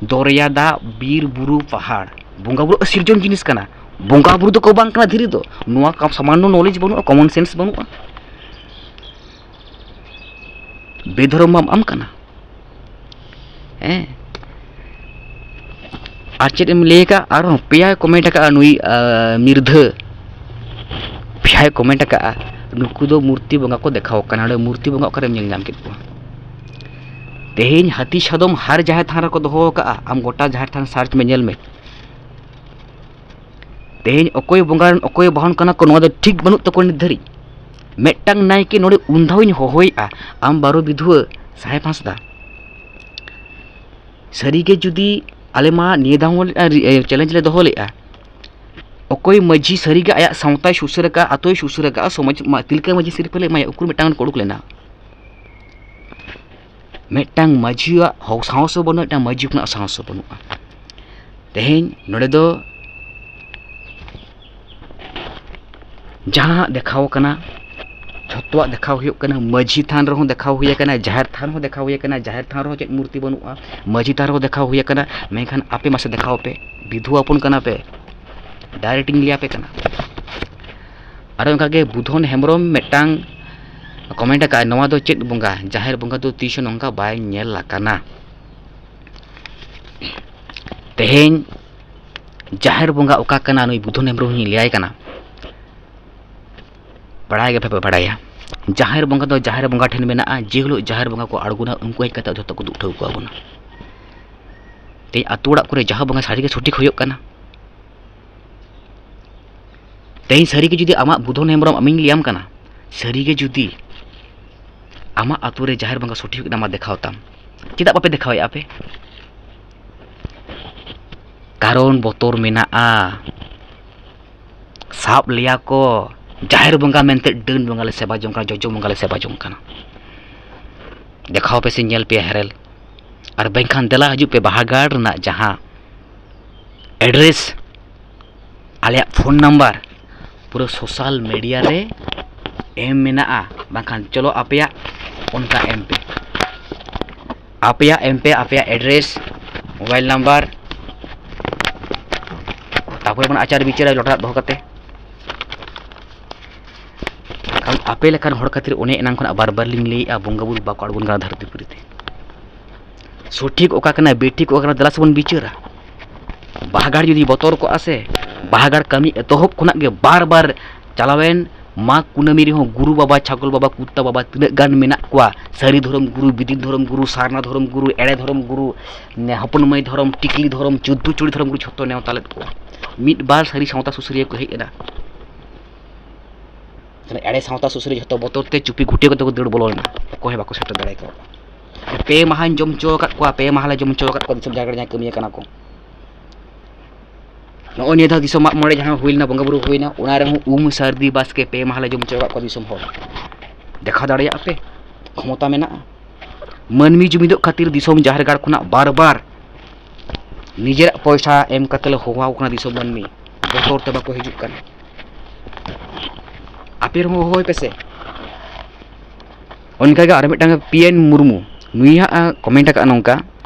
ᱫᱚᱨᱭᱟ ᱫᱟᱜ, ᱵᱤᱨ ᱵᱩᱨᱩ, ᱯᱟᱦᱟᱲ᱾ ᱵᱚᱸᱜᱟ ᱵᱩᱨᱩ ᱥᱤᱨᱡᱚᱱ ᱡᱤᱱᱤᱥ ᱠᱟᱱᱟ, ᱵᱚᱸᱜᱟ ᱵᱩᱨᱩ ᱫᱚᱠᱚ ᱵᱟᱝ ᱠᱟᱱᱟ ᱫᱷᱤᱨᱤ ᱫᱚ᱾ ᱱᱚᱣᱟ ᱠᱟ-, ᱥᱟᱢᱟᱱᱱᱚ ᱱᱚᱞᱮᱡᱽ ᱵᱟᱹᱱᱩᱜᱼᱟ, ᱠᱚᱢᱚᱱ ᱥᱮᱱᱥ ᱵᱟᱹᱱᱩᱜᱼᱟ᱾ ᱵᱮᱫᱷᱚᱨᱚᱢ ᱢᱟᱢ ᱟᱢ ᱠᱟᱱᱟ᱾ ᱦᱮᱸ, ᱟᱨ ᱪᱮᱫ ᱮᱢ ᱞᱟᱹᱭ ᱟᱠᱟᱫ? ᱟᱨᱦᱚᱸ ᱯᱮᱭᱟᱭ ᱠᱚᱢᱮᱱᱴ ᱟᱠᱟᱫᱼᱟ ᱱᱩᱭ, ᱟᱸ, ᱢᱤᱨᱫᱷᱟᱹ, ᱯᱮᱭᱟᱭ ᱠᱚᱢᱮᱱᱴ ᱟᱠᱟᱫᱼᱟ, ᱱᱩᱠᱩ ᱫᱚ ᱢᱩᱨᱛᱤ ᱵᱚᱸᱜᱟ ᱠᱚ ᱫᱮᱠᱷᱟᱣ ᱠᱟᱱᱟ᱾ ᱱᱚᱰᱮ ᱢᱩᱨᱛᱤ ᱵᱚᱸᱜᱟ ᱚᱠᱟᱨᱮᱢ ᱧᱮᱞ ᱧᱟᱢ ᱠᱮᱫ ᱠᱚᱣᱟ? ᱛᱮᱦᱮᱧ ᱦᱟᱹᱛᱤ ᱥᱟᱫᱚᱢ ᱦᱟᱨ ᱡᱟᱦᱮᱨ ᱛᱷᱟᱱ ᱨᱮᱠᱚ ᱫᱚᱦᱚ ᱟᱠᱟᱫᱼᱟ, ᱟᱢ ᱜᱚᱴᱟ ᱡᱟᱦᱮᱨ ᱛᱷᱟᱱ ᱥᱟᱨᱪ ᱢᱮ, ᱧᱮᱞ ᱢᱮ᱾ ᱛᱮᱦᱮᱧ ᱚᱠᱚᱭ ᱵᱚᱸᱜᱟ ᱨᱮᱱ ᱚᱠᱚᱭ ᱵᱟᱦᱚᱱ ᱠᱟᱱᱟ ᱠᱚ, ᱱᱚᱣᱟ ᱫᱚ ᱴᱷᱤᱠ ᱵᱟᱹᱱᱩᱜ ᱛᱟᱠᱚᱣᱟ ᱱᱤᱛ ᱫᱷᱟᱹᱨᱤᱡ᱾ ᱢᱤᱫᱴᱟᱝ ᱱᱟᱭᱠᱮ ᱱᱚᱰᱮ ᱩᱱ ᱫᱷᱟᱣ ᱤᱧ ᱦᱚᱦᱚᱭᱮᱫᱼᱟ, ᱟᱢ ᱵᱟᱨᱚ ᱵᱤᱫᱷᱩᱣᱟᱹ ᱥᱟᱦᱮᱵᱽ ᱦᱟᱸᱥᱫᱟ, ᱥᱟᱹᱨᱤᱜᱮ ᱡᱩᱫᱤ ᱟᱞᱮ ᱢᱟ ᱱᱤᱭᱟᱹ ᱫᱷᱟᱣ ᱦᱚᱸ, ᱟᱨ, ᱮ, ᱪᱮᱞᱮᱧᱡᱽ ᱞᱮ ᱫᱚᱦᱚ ᱞᱮᱫᱼᱟ, ᱚᱠᱚᱭ ᱢᱟᱹᱡᱷᱤ ᱥᱟᱹᱨᱤᱜᱮ ᱟᱭᱟᱜ ᱥᱟᱶᱛᱟᱭ ᱥᱩᱥᱟᱹᱨ ᱟᱠᱟᱫᱼᱟ, ᱟᱛᱳᱭ ᱥᱩᱥᱟᱹᱨ ᱟᱠᱟᱫᱼᱟ, ᱥᱚᱢᱟᱡᱽ ᱢᱟ, ᱛᱤᱞᱠᱟᱹ ᱢᱟᱹᱡᱷᱤ ᱥᱤᱨᱯᱟᱹ ᱞᱮ ᱮᱢᱟᱭᱟ, ᱩᱠᱩᱨ ᱢᱤᱫᱴᱟᱝ ᱜᱟᱱ ᱠᱚ ᱩᱰᱩᱠ ᱞᱮᱱᱟ? ᱢᱤᱫᱴᱟᱝ ᱢᱟᱹᱡᱷᱤᱭᱟᱜ ᱦᱚ- ᱥᱟᱦᱚᱥ ᱦᱚᱸ ᱵᱟᱹᱱᱩᱜᱼᱟ, ᱢᱤᱫᱴᱟᱝ ᱢᱟᱹᱡᱷᱤ ᱠᱷᱚᱱᱟᱜ ᱥᱟᱦᱚᱥ ᱦᱚᱸ ᱵᱟᱹᱱᱩᱜᱼᱟ᱾ ᱛᱮᱦᱮᱧ ᱱᱚᱰᱮ ᱫᱚ ᱡᱟᱦᱟᱸ ᱦᱟᱸᱜ ᱫᱮᱠᱷᱟᱣ ᱠᱟᱱᱟ, ᱡᱷᱚᱛᱚᱣᱟᱜ ᱫᱮᱠᱷᱟᱣ ᱦᱩᱭᱩᱜ ᱠᱟᱱᱟ᱾ ᱢᱟᱹᱡᱷᱤ ᱛᱷᱟᱱ ᱨᱮᱦᱚᱸ ᱫᱮᱠᱷᱟᱣ ᱦᱩᱭ ᱟᱠᱟᱱᱟ, ᱡᱟᱦᱮᱨ ᱛᱷᱟᱱ ᱦᱚᱸ ᱫᱮᱠᱷᱟᱣ ᱦᱩᱭ ᱟᱠᱟᱱᱟ, ᱡᱟᱦᱮᱨ ᱛᱷᱟᱱ ᱨᱮᱦᱚᱸ ᱪᱮᱫ ᱢᱩᱨᱛᱤ ᱵᱟᱹᱱᱩᱜᱼᱟ, ᱢᱟᱹᱡᱷᱤ ᱛᱷᱟᱱ ᱨᱮᱦᱚᱸ ᱫᱮᱠᱷᱟᱣ ᱦᱩᱭ ᱟᱠᱟᱱᱟ᱾ ᱢᱮᱱᱠᱷᱟᱱ ᱟᱯᱮ ᱢᱟᱥᱮ ᱫᱮᱠᱷᱟᱣ ᱯᱮ, ᱵᱤᱫᱷᱩᱣᱟᱹ ᱦᱚᱯᱚᱱ ᱠᱟᱱᱟ ᱯᱮ, ᱰᱟᱭᱨᱮᱠᱴ ᱤᱧ ᱞᱟᱹᱭ ᱟᱯᱮ ᱠᱟᱱᱟ᱾ ᱟᱨ ᱚᱱᱠᱟᱜᱮ ᱵᱩᱫᱷᱚᱱ ᱦᱮᱢᱵᱨᱚᱢ ᱢᱤᱫᱴᱟᱝ ᱠᱚᱢᱮᱱᱴ ᱟᱠᱟᱫᱼᱟ, "ᱱᱚᱣᱟ ᱫᱚ ᱪᱮᱫ ᱵᱚᱸᱜᱟ? ᱡᱟᱦᱮᱨ ᱵᱚᱸᱜᱟ ᱫᱚ ᱛᱤᱥ ᱦᱚᱸ ᱱᱚᱝᱠᱟ ᱵᱟᱭ ᱧᱮᱞ ᱟᱠᱟᱱᱟ᱾" ᱛᱮᱦᱮᱧ ᱡᱟᱦᱮᱨ ᱵᱚᱸᱜᱟ ᱚᱠᱟ ᱠᱟᱱᱟ, ᱱᱩᱭ ᱵᱩᱫᱷᱚᱱ ᱦᱮᱢᱵᱨᱚᱢ ᱦᱚᱸᱧ ᱞᱟᱹᱭᱟᱭ ᱠᱟᱱᱟ, ᱵᱟᱲᱟᱭ ᱜᱮᱯᱮ ᱵᱟᱲᱟᱭᱟ, ᱡᱟᱦᱮᱨ ᱵᱚᱸᱜᱟ ᱫᱚ ᱡᱟᱦᱮᱨ ᱵᱚᱸᱜᱟ ᱴᱷᱮᱱ ᱢᱮᱱᱟᱜᱼᱟ᱾ ᱡᱮ ᱦᱤᱞᱳᱜ ᱡᱟᱦᱮᱨ ᱵᱚᱸᱜᱟ ᱠᱚ ᱟᱬᱜᱚᱱᱟ, ᱩᱱᱠᱩ ᱦᱮᱡ ᱠᱟᱛᱮ ᱡᱷᱚᱛᱚ ᱠᱚ ᱩᱫᱩᱜ ᱴᱷᱟᱹᱣᱠᱟᱹ ᱟᱵᱚᱱᱟ᱾ ᱛᱮᱦᱮᱧ ᱟᱹᱛᱩ ᱚᱲᱟᱜ ᱠᱚᱨᱮ ᱡᱟᱦᱮᱨ ᱵᱚᱸᱜᱟ ᱥᱟᱹᱨᱤᱜᱮ ᱥᱚᱴᱷᱤᱠ ᱦᱩᱭᱩᱜ ᱠᱟᱱᱟ? ᱛᱮᱦᱮᱧ ᱥᱟᱹᱨᱤᱜᱮ ᱡᱩᱫᱤ ᱟᱢᱟᱜ ᱵᱩᱫᱷᱚᱱ ᱦᱮᱢᱵᱨᱚᱢ, ᱟᱢᱤᱧ ᱞᱟᱹᱭᱟᱢ ᱠᱟᱱᱟ, ᱥᱟᱹᱨᱤᱜᱮ ᱡᱩᱫᱤ ᱟᱢᱟᱜ ᱟᱹᱛᱩ ᱨᱮ ᱡᱟᱦᱮᱨ ᱵᱚᱸᱜᱟ ᱥᱚᱴᱷᱤᱠ ᱦᱩᱭᱩᱜ ᱠᱟᱱᱟ, ᱟᱢᱟᱜ ᱫᱮᱠᱷᱟᱣ ᱛᱟᱢ, ᱪᱮᱫᱟᱜ ᱵᱟᱯᱮ ᱫᱮᱠᱷᱟᱣᱮᱫᱼᱟ ᱯᱮ? ᱠᱟᱨᱚᱱ ᱵᱚᱛᱚᱨ ᱢᱮᱱᱟᱜᱼᱟ᱾ ᱥᱟᱵ ᱞᱮᱭᱟ ᱠᱚ, ᱡᱟᱦᱮᱨ ᱵᱚᱸᱜᱟ ᱢᱮᱱᱛᱮ ᱰᱟᱹᱱ ᱵᱚᱸᱜᱟ ᱞᱮ ᱥᱮᱵᱟ ᱡᱚᱝ ᱠᱟᱱᱟ, ᱡᱚᱡᱚ ᱵᱚᱸᱜᱟ ᱞᱮ ᱥᱮᱵᱟ ᱡᱚᱝ ᱠᱟᱱᱟ᱾ ᱫᱮᱠᱷᱟᱣ ᱯᱮ ᱥᱮ, ᱧᱮᱞ ᱯᱮᱭᱟ ᱦᱮᱨᱮᱞ᱾ ᱟᱨ ᱵᱟᱝᱠᱷᱟᱱ ᱫᱮᱞᱟ ᱦᱤᱡᱩᱜ ᱯᱮ, ᱵᱟᱦᱟᱜᱟᱲ ᱨᱮᱱᱟᱜ ᱡᱟᱦᱟᱸ ᱮᱰᱨᱮᱥ, ᱟᱞᱮᱭᱟᱜ ᱯᱷᱳᱱ ᱱᱟᱢᱵᱟᱨ ᱯᱩᱨᱟᱹ ᱥᱳᱥᱟᱞ ᱢᱤᱰᱤᱭᱟ ᱨᱮ ᱮᱢ ᱢᱮᱱᱟᱜᱼᱟ᱾ ᱵᱟᱝᱠᱷᱟᱱ ᱪᱚᱞᱚ, ᱟᱯᱮᱭᱟᱜ ᱚᱱᱠᱟ ᱮᱢ ᱯᱮ, ᱟᱯᱮᱭᱟᱜ ᱮᱢ ᱯᱮ, ᱟᱯᱮᱭᱟᱜ ᱮᱰᱨᱮᱥ, ᱢᱳᱵᱟᱭᱤᱞ ᱱᱟᱢᱵᱟᱨ, ᱛᱟᱯᱚᱨᱮ ᱵᱚᱱ ᱟᱪᱟᱨ ᱵᱤᱪᱟᱹᱨᱟ ᱞᱚᱴᱟ ᱫᱟᱜ ᱫᱚᱦᱚ ᱠᱟᱛᱮ᱾ ᱠᱟᱨᱚᱱ ᱟᱯᱮ ᱞᱮᱠᱟᱱ ᱦᱚᱲ ᱠᱷᱟᱹᱛᱤᱨ ᱚᱱᱮ ᱮᱱᱟᱝ ᱠᱷᱚᱱᱟᱜ ᱵᱟᱨ ᱵᱟᱨ ᱞᱤᱧ ᱞᱟᱹᱭᱮᱫᱼᱟ, ᱵᱚᱸᱜᱟ ᱵᱩᱨᱩ ᱵᱟᱠᱚ ᱟᱬᱜᱚᱱ ᱠᱟᱱᱟ ᱫᱷᱟᱹᱨᱛᱤ ᱯᱩᱨᱤ ᱛᱮ᱾ ᱥᱚᱴᱷᱤᱠ ᱚᱠᱟ ᱠᱟᱱᱟ, ᱵᱮᱴᱷᱤᱠ ᱚᱠᱟ ᱠᱟᱱᱟ, ᱫᱮᱞᱟ ᱥᱮᱵᱚᱱ ᱵᱤᱪᱟᱹᱨᱟ᱾ ᱵᱟᱦᱟᱜᱟᱲ ᱡᱩᱫᱤ ᱵᱚᱛᱚᱨ ᱠᱚᱜᱼᱟ ᱥᱮ, ᱵᱟᱦᱟᱜᱟᱲ ᱠᱟᱹᱢᱤ ᱮᱛᱚᱦᱚᱵ ᱠᱷᱚᱱᱟᱜ ᱜᱮ ᱵᱟᱨ ᱵᱟᱨ ᱪᱟᱞᱟᱣᱮᱱ ᱢᱟᱜᱽ ᱠᱩᱱᱟᱹᱢᱤ ᱨᱮᱦᱚᱸ ᱜᱩᱨᱩ ᱵᱟᱵᱟ, ᱪᱷᱟᱜᱚᱞ ᱵᱟᱵᱟ, ᱠᱩᱛᱛᱟ ᱵᱟᱵᱟ ᱛᱤᱱᱟᱹᱜ ᱜᱟᱱ ᱢᱮᱱᱟᱜ ᱠᱚᱣᱟ, ᱥᱟᱹᱨᱤ ᱫᱷᱚᱨᱚᱢ ᱜᱩᱨᱩ, ᱵᱤᱫᱤᱱ ᱫᱷᱚᱨᱚᱢ ᱜᱩᱨᱩ, ᱥᱟᱨᱱᱟ ᱫᱷᱚᱨᱚᱢ ᱜᱩᱨᱩ, ᱮᱲᱮ ᱫᱷᱚᱨᱚᱢ ᱜᱩᱨᱩ, ᱱᱮ ᱦᱚᱯᱚᱱ ᱢᱟᱹᱭ ᱫᱷᱚᱨᱚᱢ, ᱴᱤᱠᱞᱤ ᱫᱷᱚᱨᱚᱢ, ᱪᱩᱫᱫᱩ ᱪᱩᱲᱤ ᱫᱷᱚᱨᱚᱢ ᱜᱩᱨᱩ ᱡᱷᱚᱛᱚ ᱱᱮᱣᱛᱟ ᱞᱮᱫ ᱠᱚᱣᱟ᱾ ᱢᱤᱫ ᱵᱟᱨ ᱥᱟᱹᱨᱤ ᱥᱟᱶᱛᱟ ᱥᱩᱥᱟᱹᱨᱤᱭᱟᱹ ᱠᱚ ᱦᱮᱡ ᱮᱱᱟ᱾ ᱛᱟᱦᱞᱮ ᱮᱲᱮ ᱥᱟᱶᱛᱟ ᱥᱩᱥᱟᱹᱨᱤᱭᱟᱹ ᱡᱷᱚᱛᱚ ᱵᱚᱛᱚᱨ ᱛᱮ ᱪᱩᱯᱤ ᱜᱩᱴᱤᱭᱟᱹ ᱠᱟᱛᱮ ᱠᱚ ᱫᱟᱹᱲ ᱵᱚᱞᱚᱭᱮᱱᱟ, ᱚᱠᱚᱭ ᱦᱚᱸ ᱵᱟᱠᱚ ᱥᱮᱴᱮᱨ ᱫᱟᱲᱮ ᱠᱟᱣᱫᱟ᱾ ᱯᱮ ᱢᱟᱦᱟᱧ ᱡᱚᱢ ᱦᱚᱪᱚ ᱟᱠᱟᱫ ᱠᱚᱣᱟ, ᱯᱮ ᱢᱟᱦᱟ ᱞᱮ ᱡᱚᱢ ᱦᱚᱪᱚ ᱟᱠᱟᱫ ᱠᱚᱣᱟ ᱫᱤᱥᱚᱢ ᱡᱟᱦᱮᱨ ᱜᱟᱲ ᱡᱟᱦᱟᱸᱭ ᱠᱟᱹᱢᱤᱭᱟᱹ ᱠᱟᱱᱟ ᱠᱚ᱾ ᱱᱚᱜᱼᱚᱭ ᱱᱤᱭᱟᱹ ᱫᱷᱟᱣ ᱫᱤᱥᱚᱢ ᱢᱟᱜ ᱢᱚᱬᱮ ᱡᱟᱦᱟᱸ ᱦᱩᱭ ᱞᱮᱱᱟ, ᱵᱚᱸᱜᱟ ᱵᱩᱨᱩ ᱦᱩᱭᱱᱟ, ᱚᱱᱟ ᱨᱮᱦᱚᱸ ᱩᱢ ᱥᱟᱹᱨᱫᱤ ᱵᱟᱥᱠᱮ ᱯᱮ ᱢᱟᱦᱟ ᱞᱮ ᱡᱚᱢ ᱦᱚᱪᱚ ᱟᱠᱟᱫ ᱠᱚᱣᱟ ᱫᱤᱥᱚᱢ ᱦᱚᱲ᱾ ᱫᱮᱠᱷᱟᱣ ᱫᱟᱲᱮᱭᱟᱜᱼᱟ ᱯᱮ, ᱠᱷᱚᱢᱚᱛᱟ ᱢᱮᱱᱟᱜᱼᱟ᱾ ᱢᱟᱹᱱᱢᱤ ᱡᱩᱢᱤᱫᱚᱜ ᱠᱷᱟᱹᱛᱤᱨ ᱫᱤᱥᱚᱢ ᱡᱟᱦᱮᱨ ᱜᱟᱲ ᱠᱷᱚᱱᱟᱜ ᱵᱟᱨ ᱵᱟᱨ ᱱᱤᱡᱮᱨᱟᱜ ᱯᱚᱭᱥᱟ ᱮᱢ ᱠᱟᱛᱮ ᱞᱮ ᱦᱚᱦᱚᱣᱟᱠᱚ ᱠᱟᱱᱟ ᱫᱤᱥᱚᱢ ᱢᱟᱹᱱᱢᱤ, ᱵᱚᱛᱚᱨ ᱛᱮ ᱵᱟᱠᱚ ᱦᱤᱡᱩᱜ ᱠᱟᱱᱟ᱾ ᱟᱯᱮ ᱨᱮᱦᱚᱸ ᱦᱚᱦᱚᱭ ᱯᱮᱥᱮ᱾ ᱚᱱᱠᱟᱜᱮ ᱟᱨ ᱢᱤᱫᱴᱟᱝ ᱯᱤ ᱮᱱ ᱢᱩᱨᱢᱩ, ᱱᱩᱭ ᱦᱟᱸᱜ ᱠᱚᱢᱮᱱᱴ ᱟᱠᱟᱫᱼᱟ ᱱᱚᱝᱠᱟ,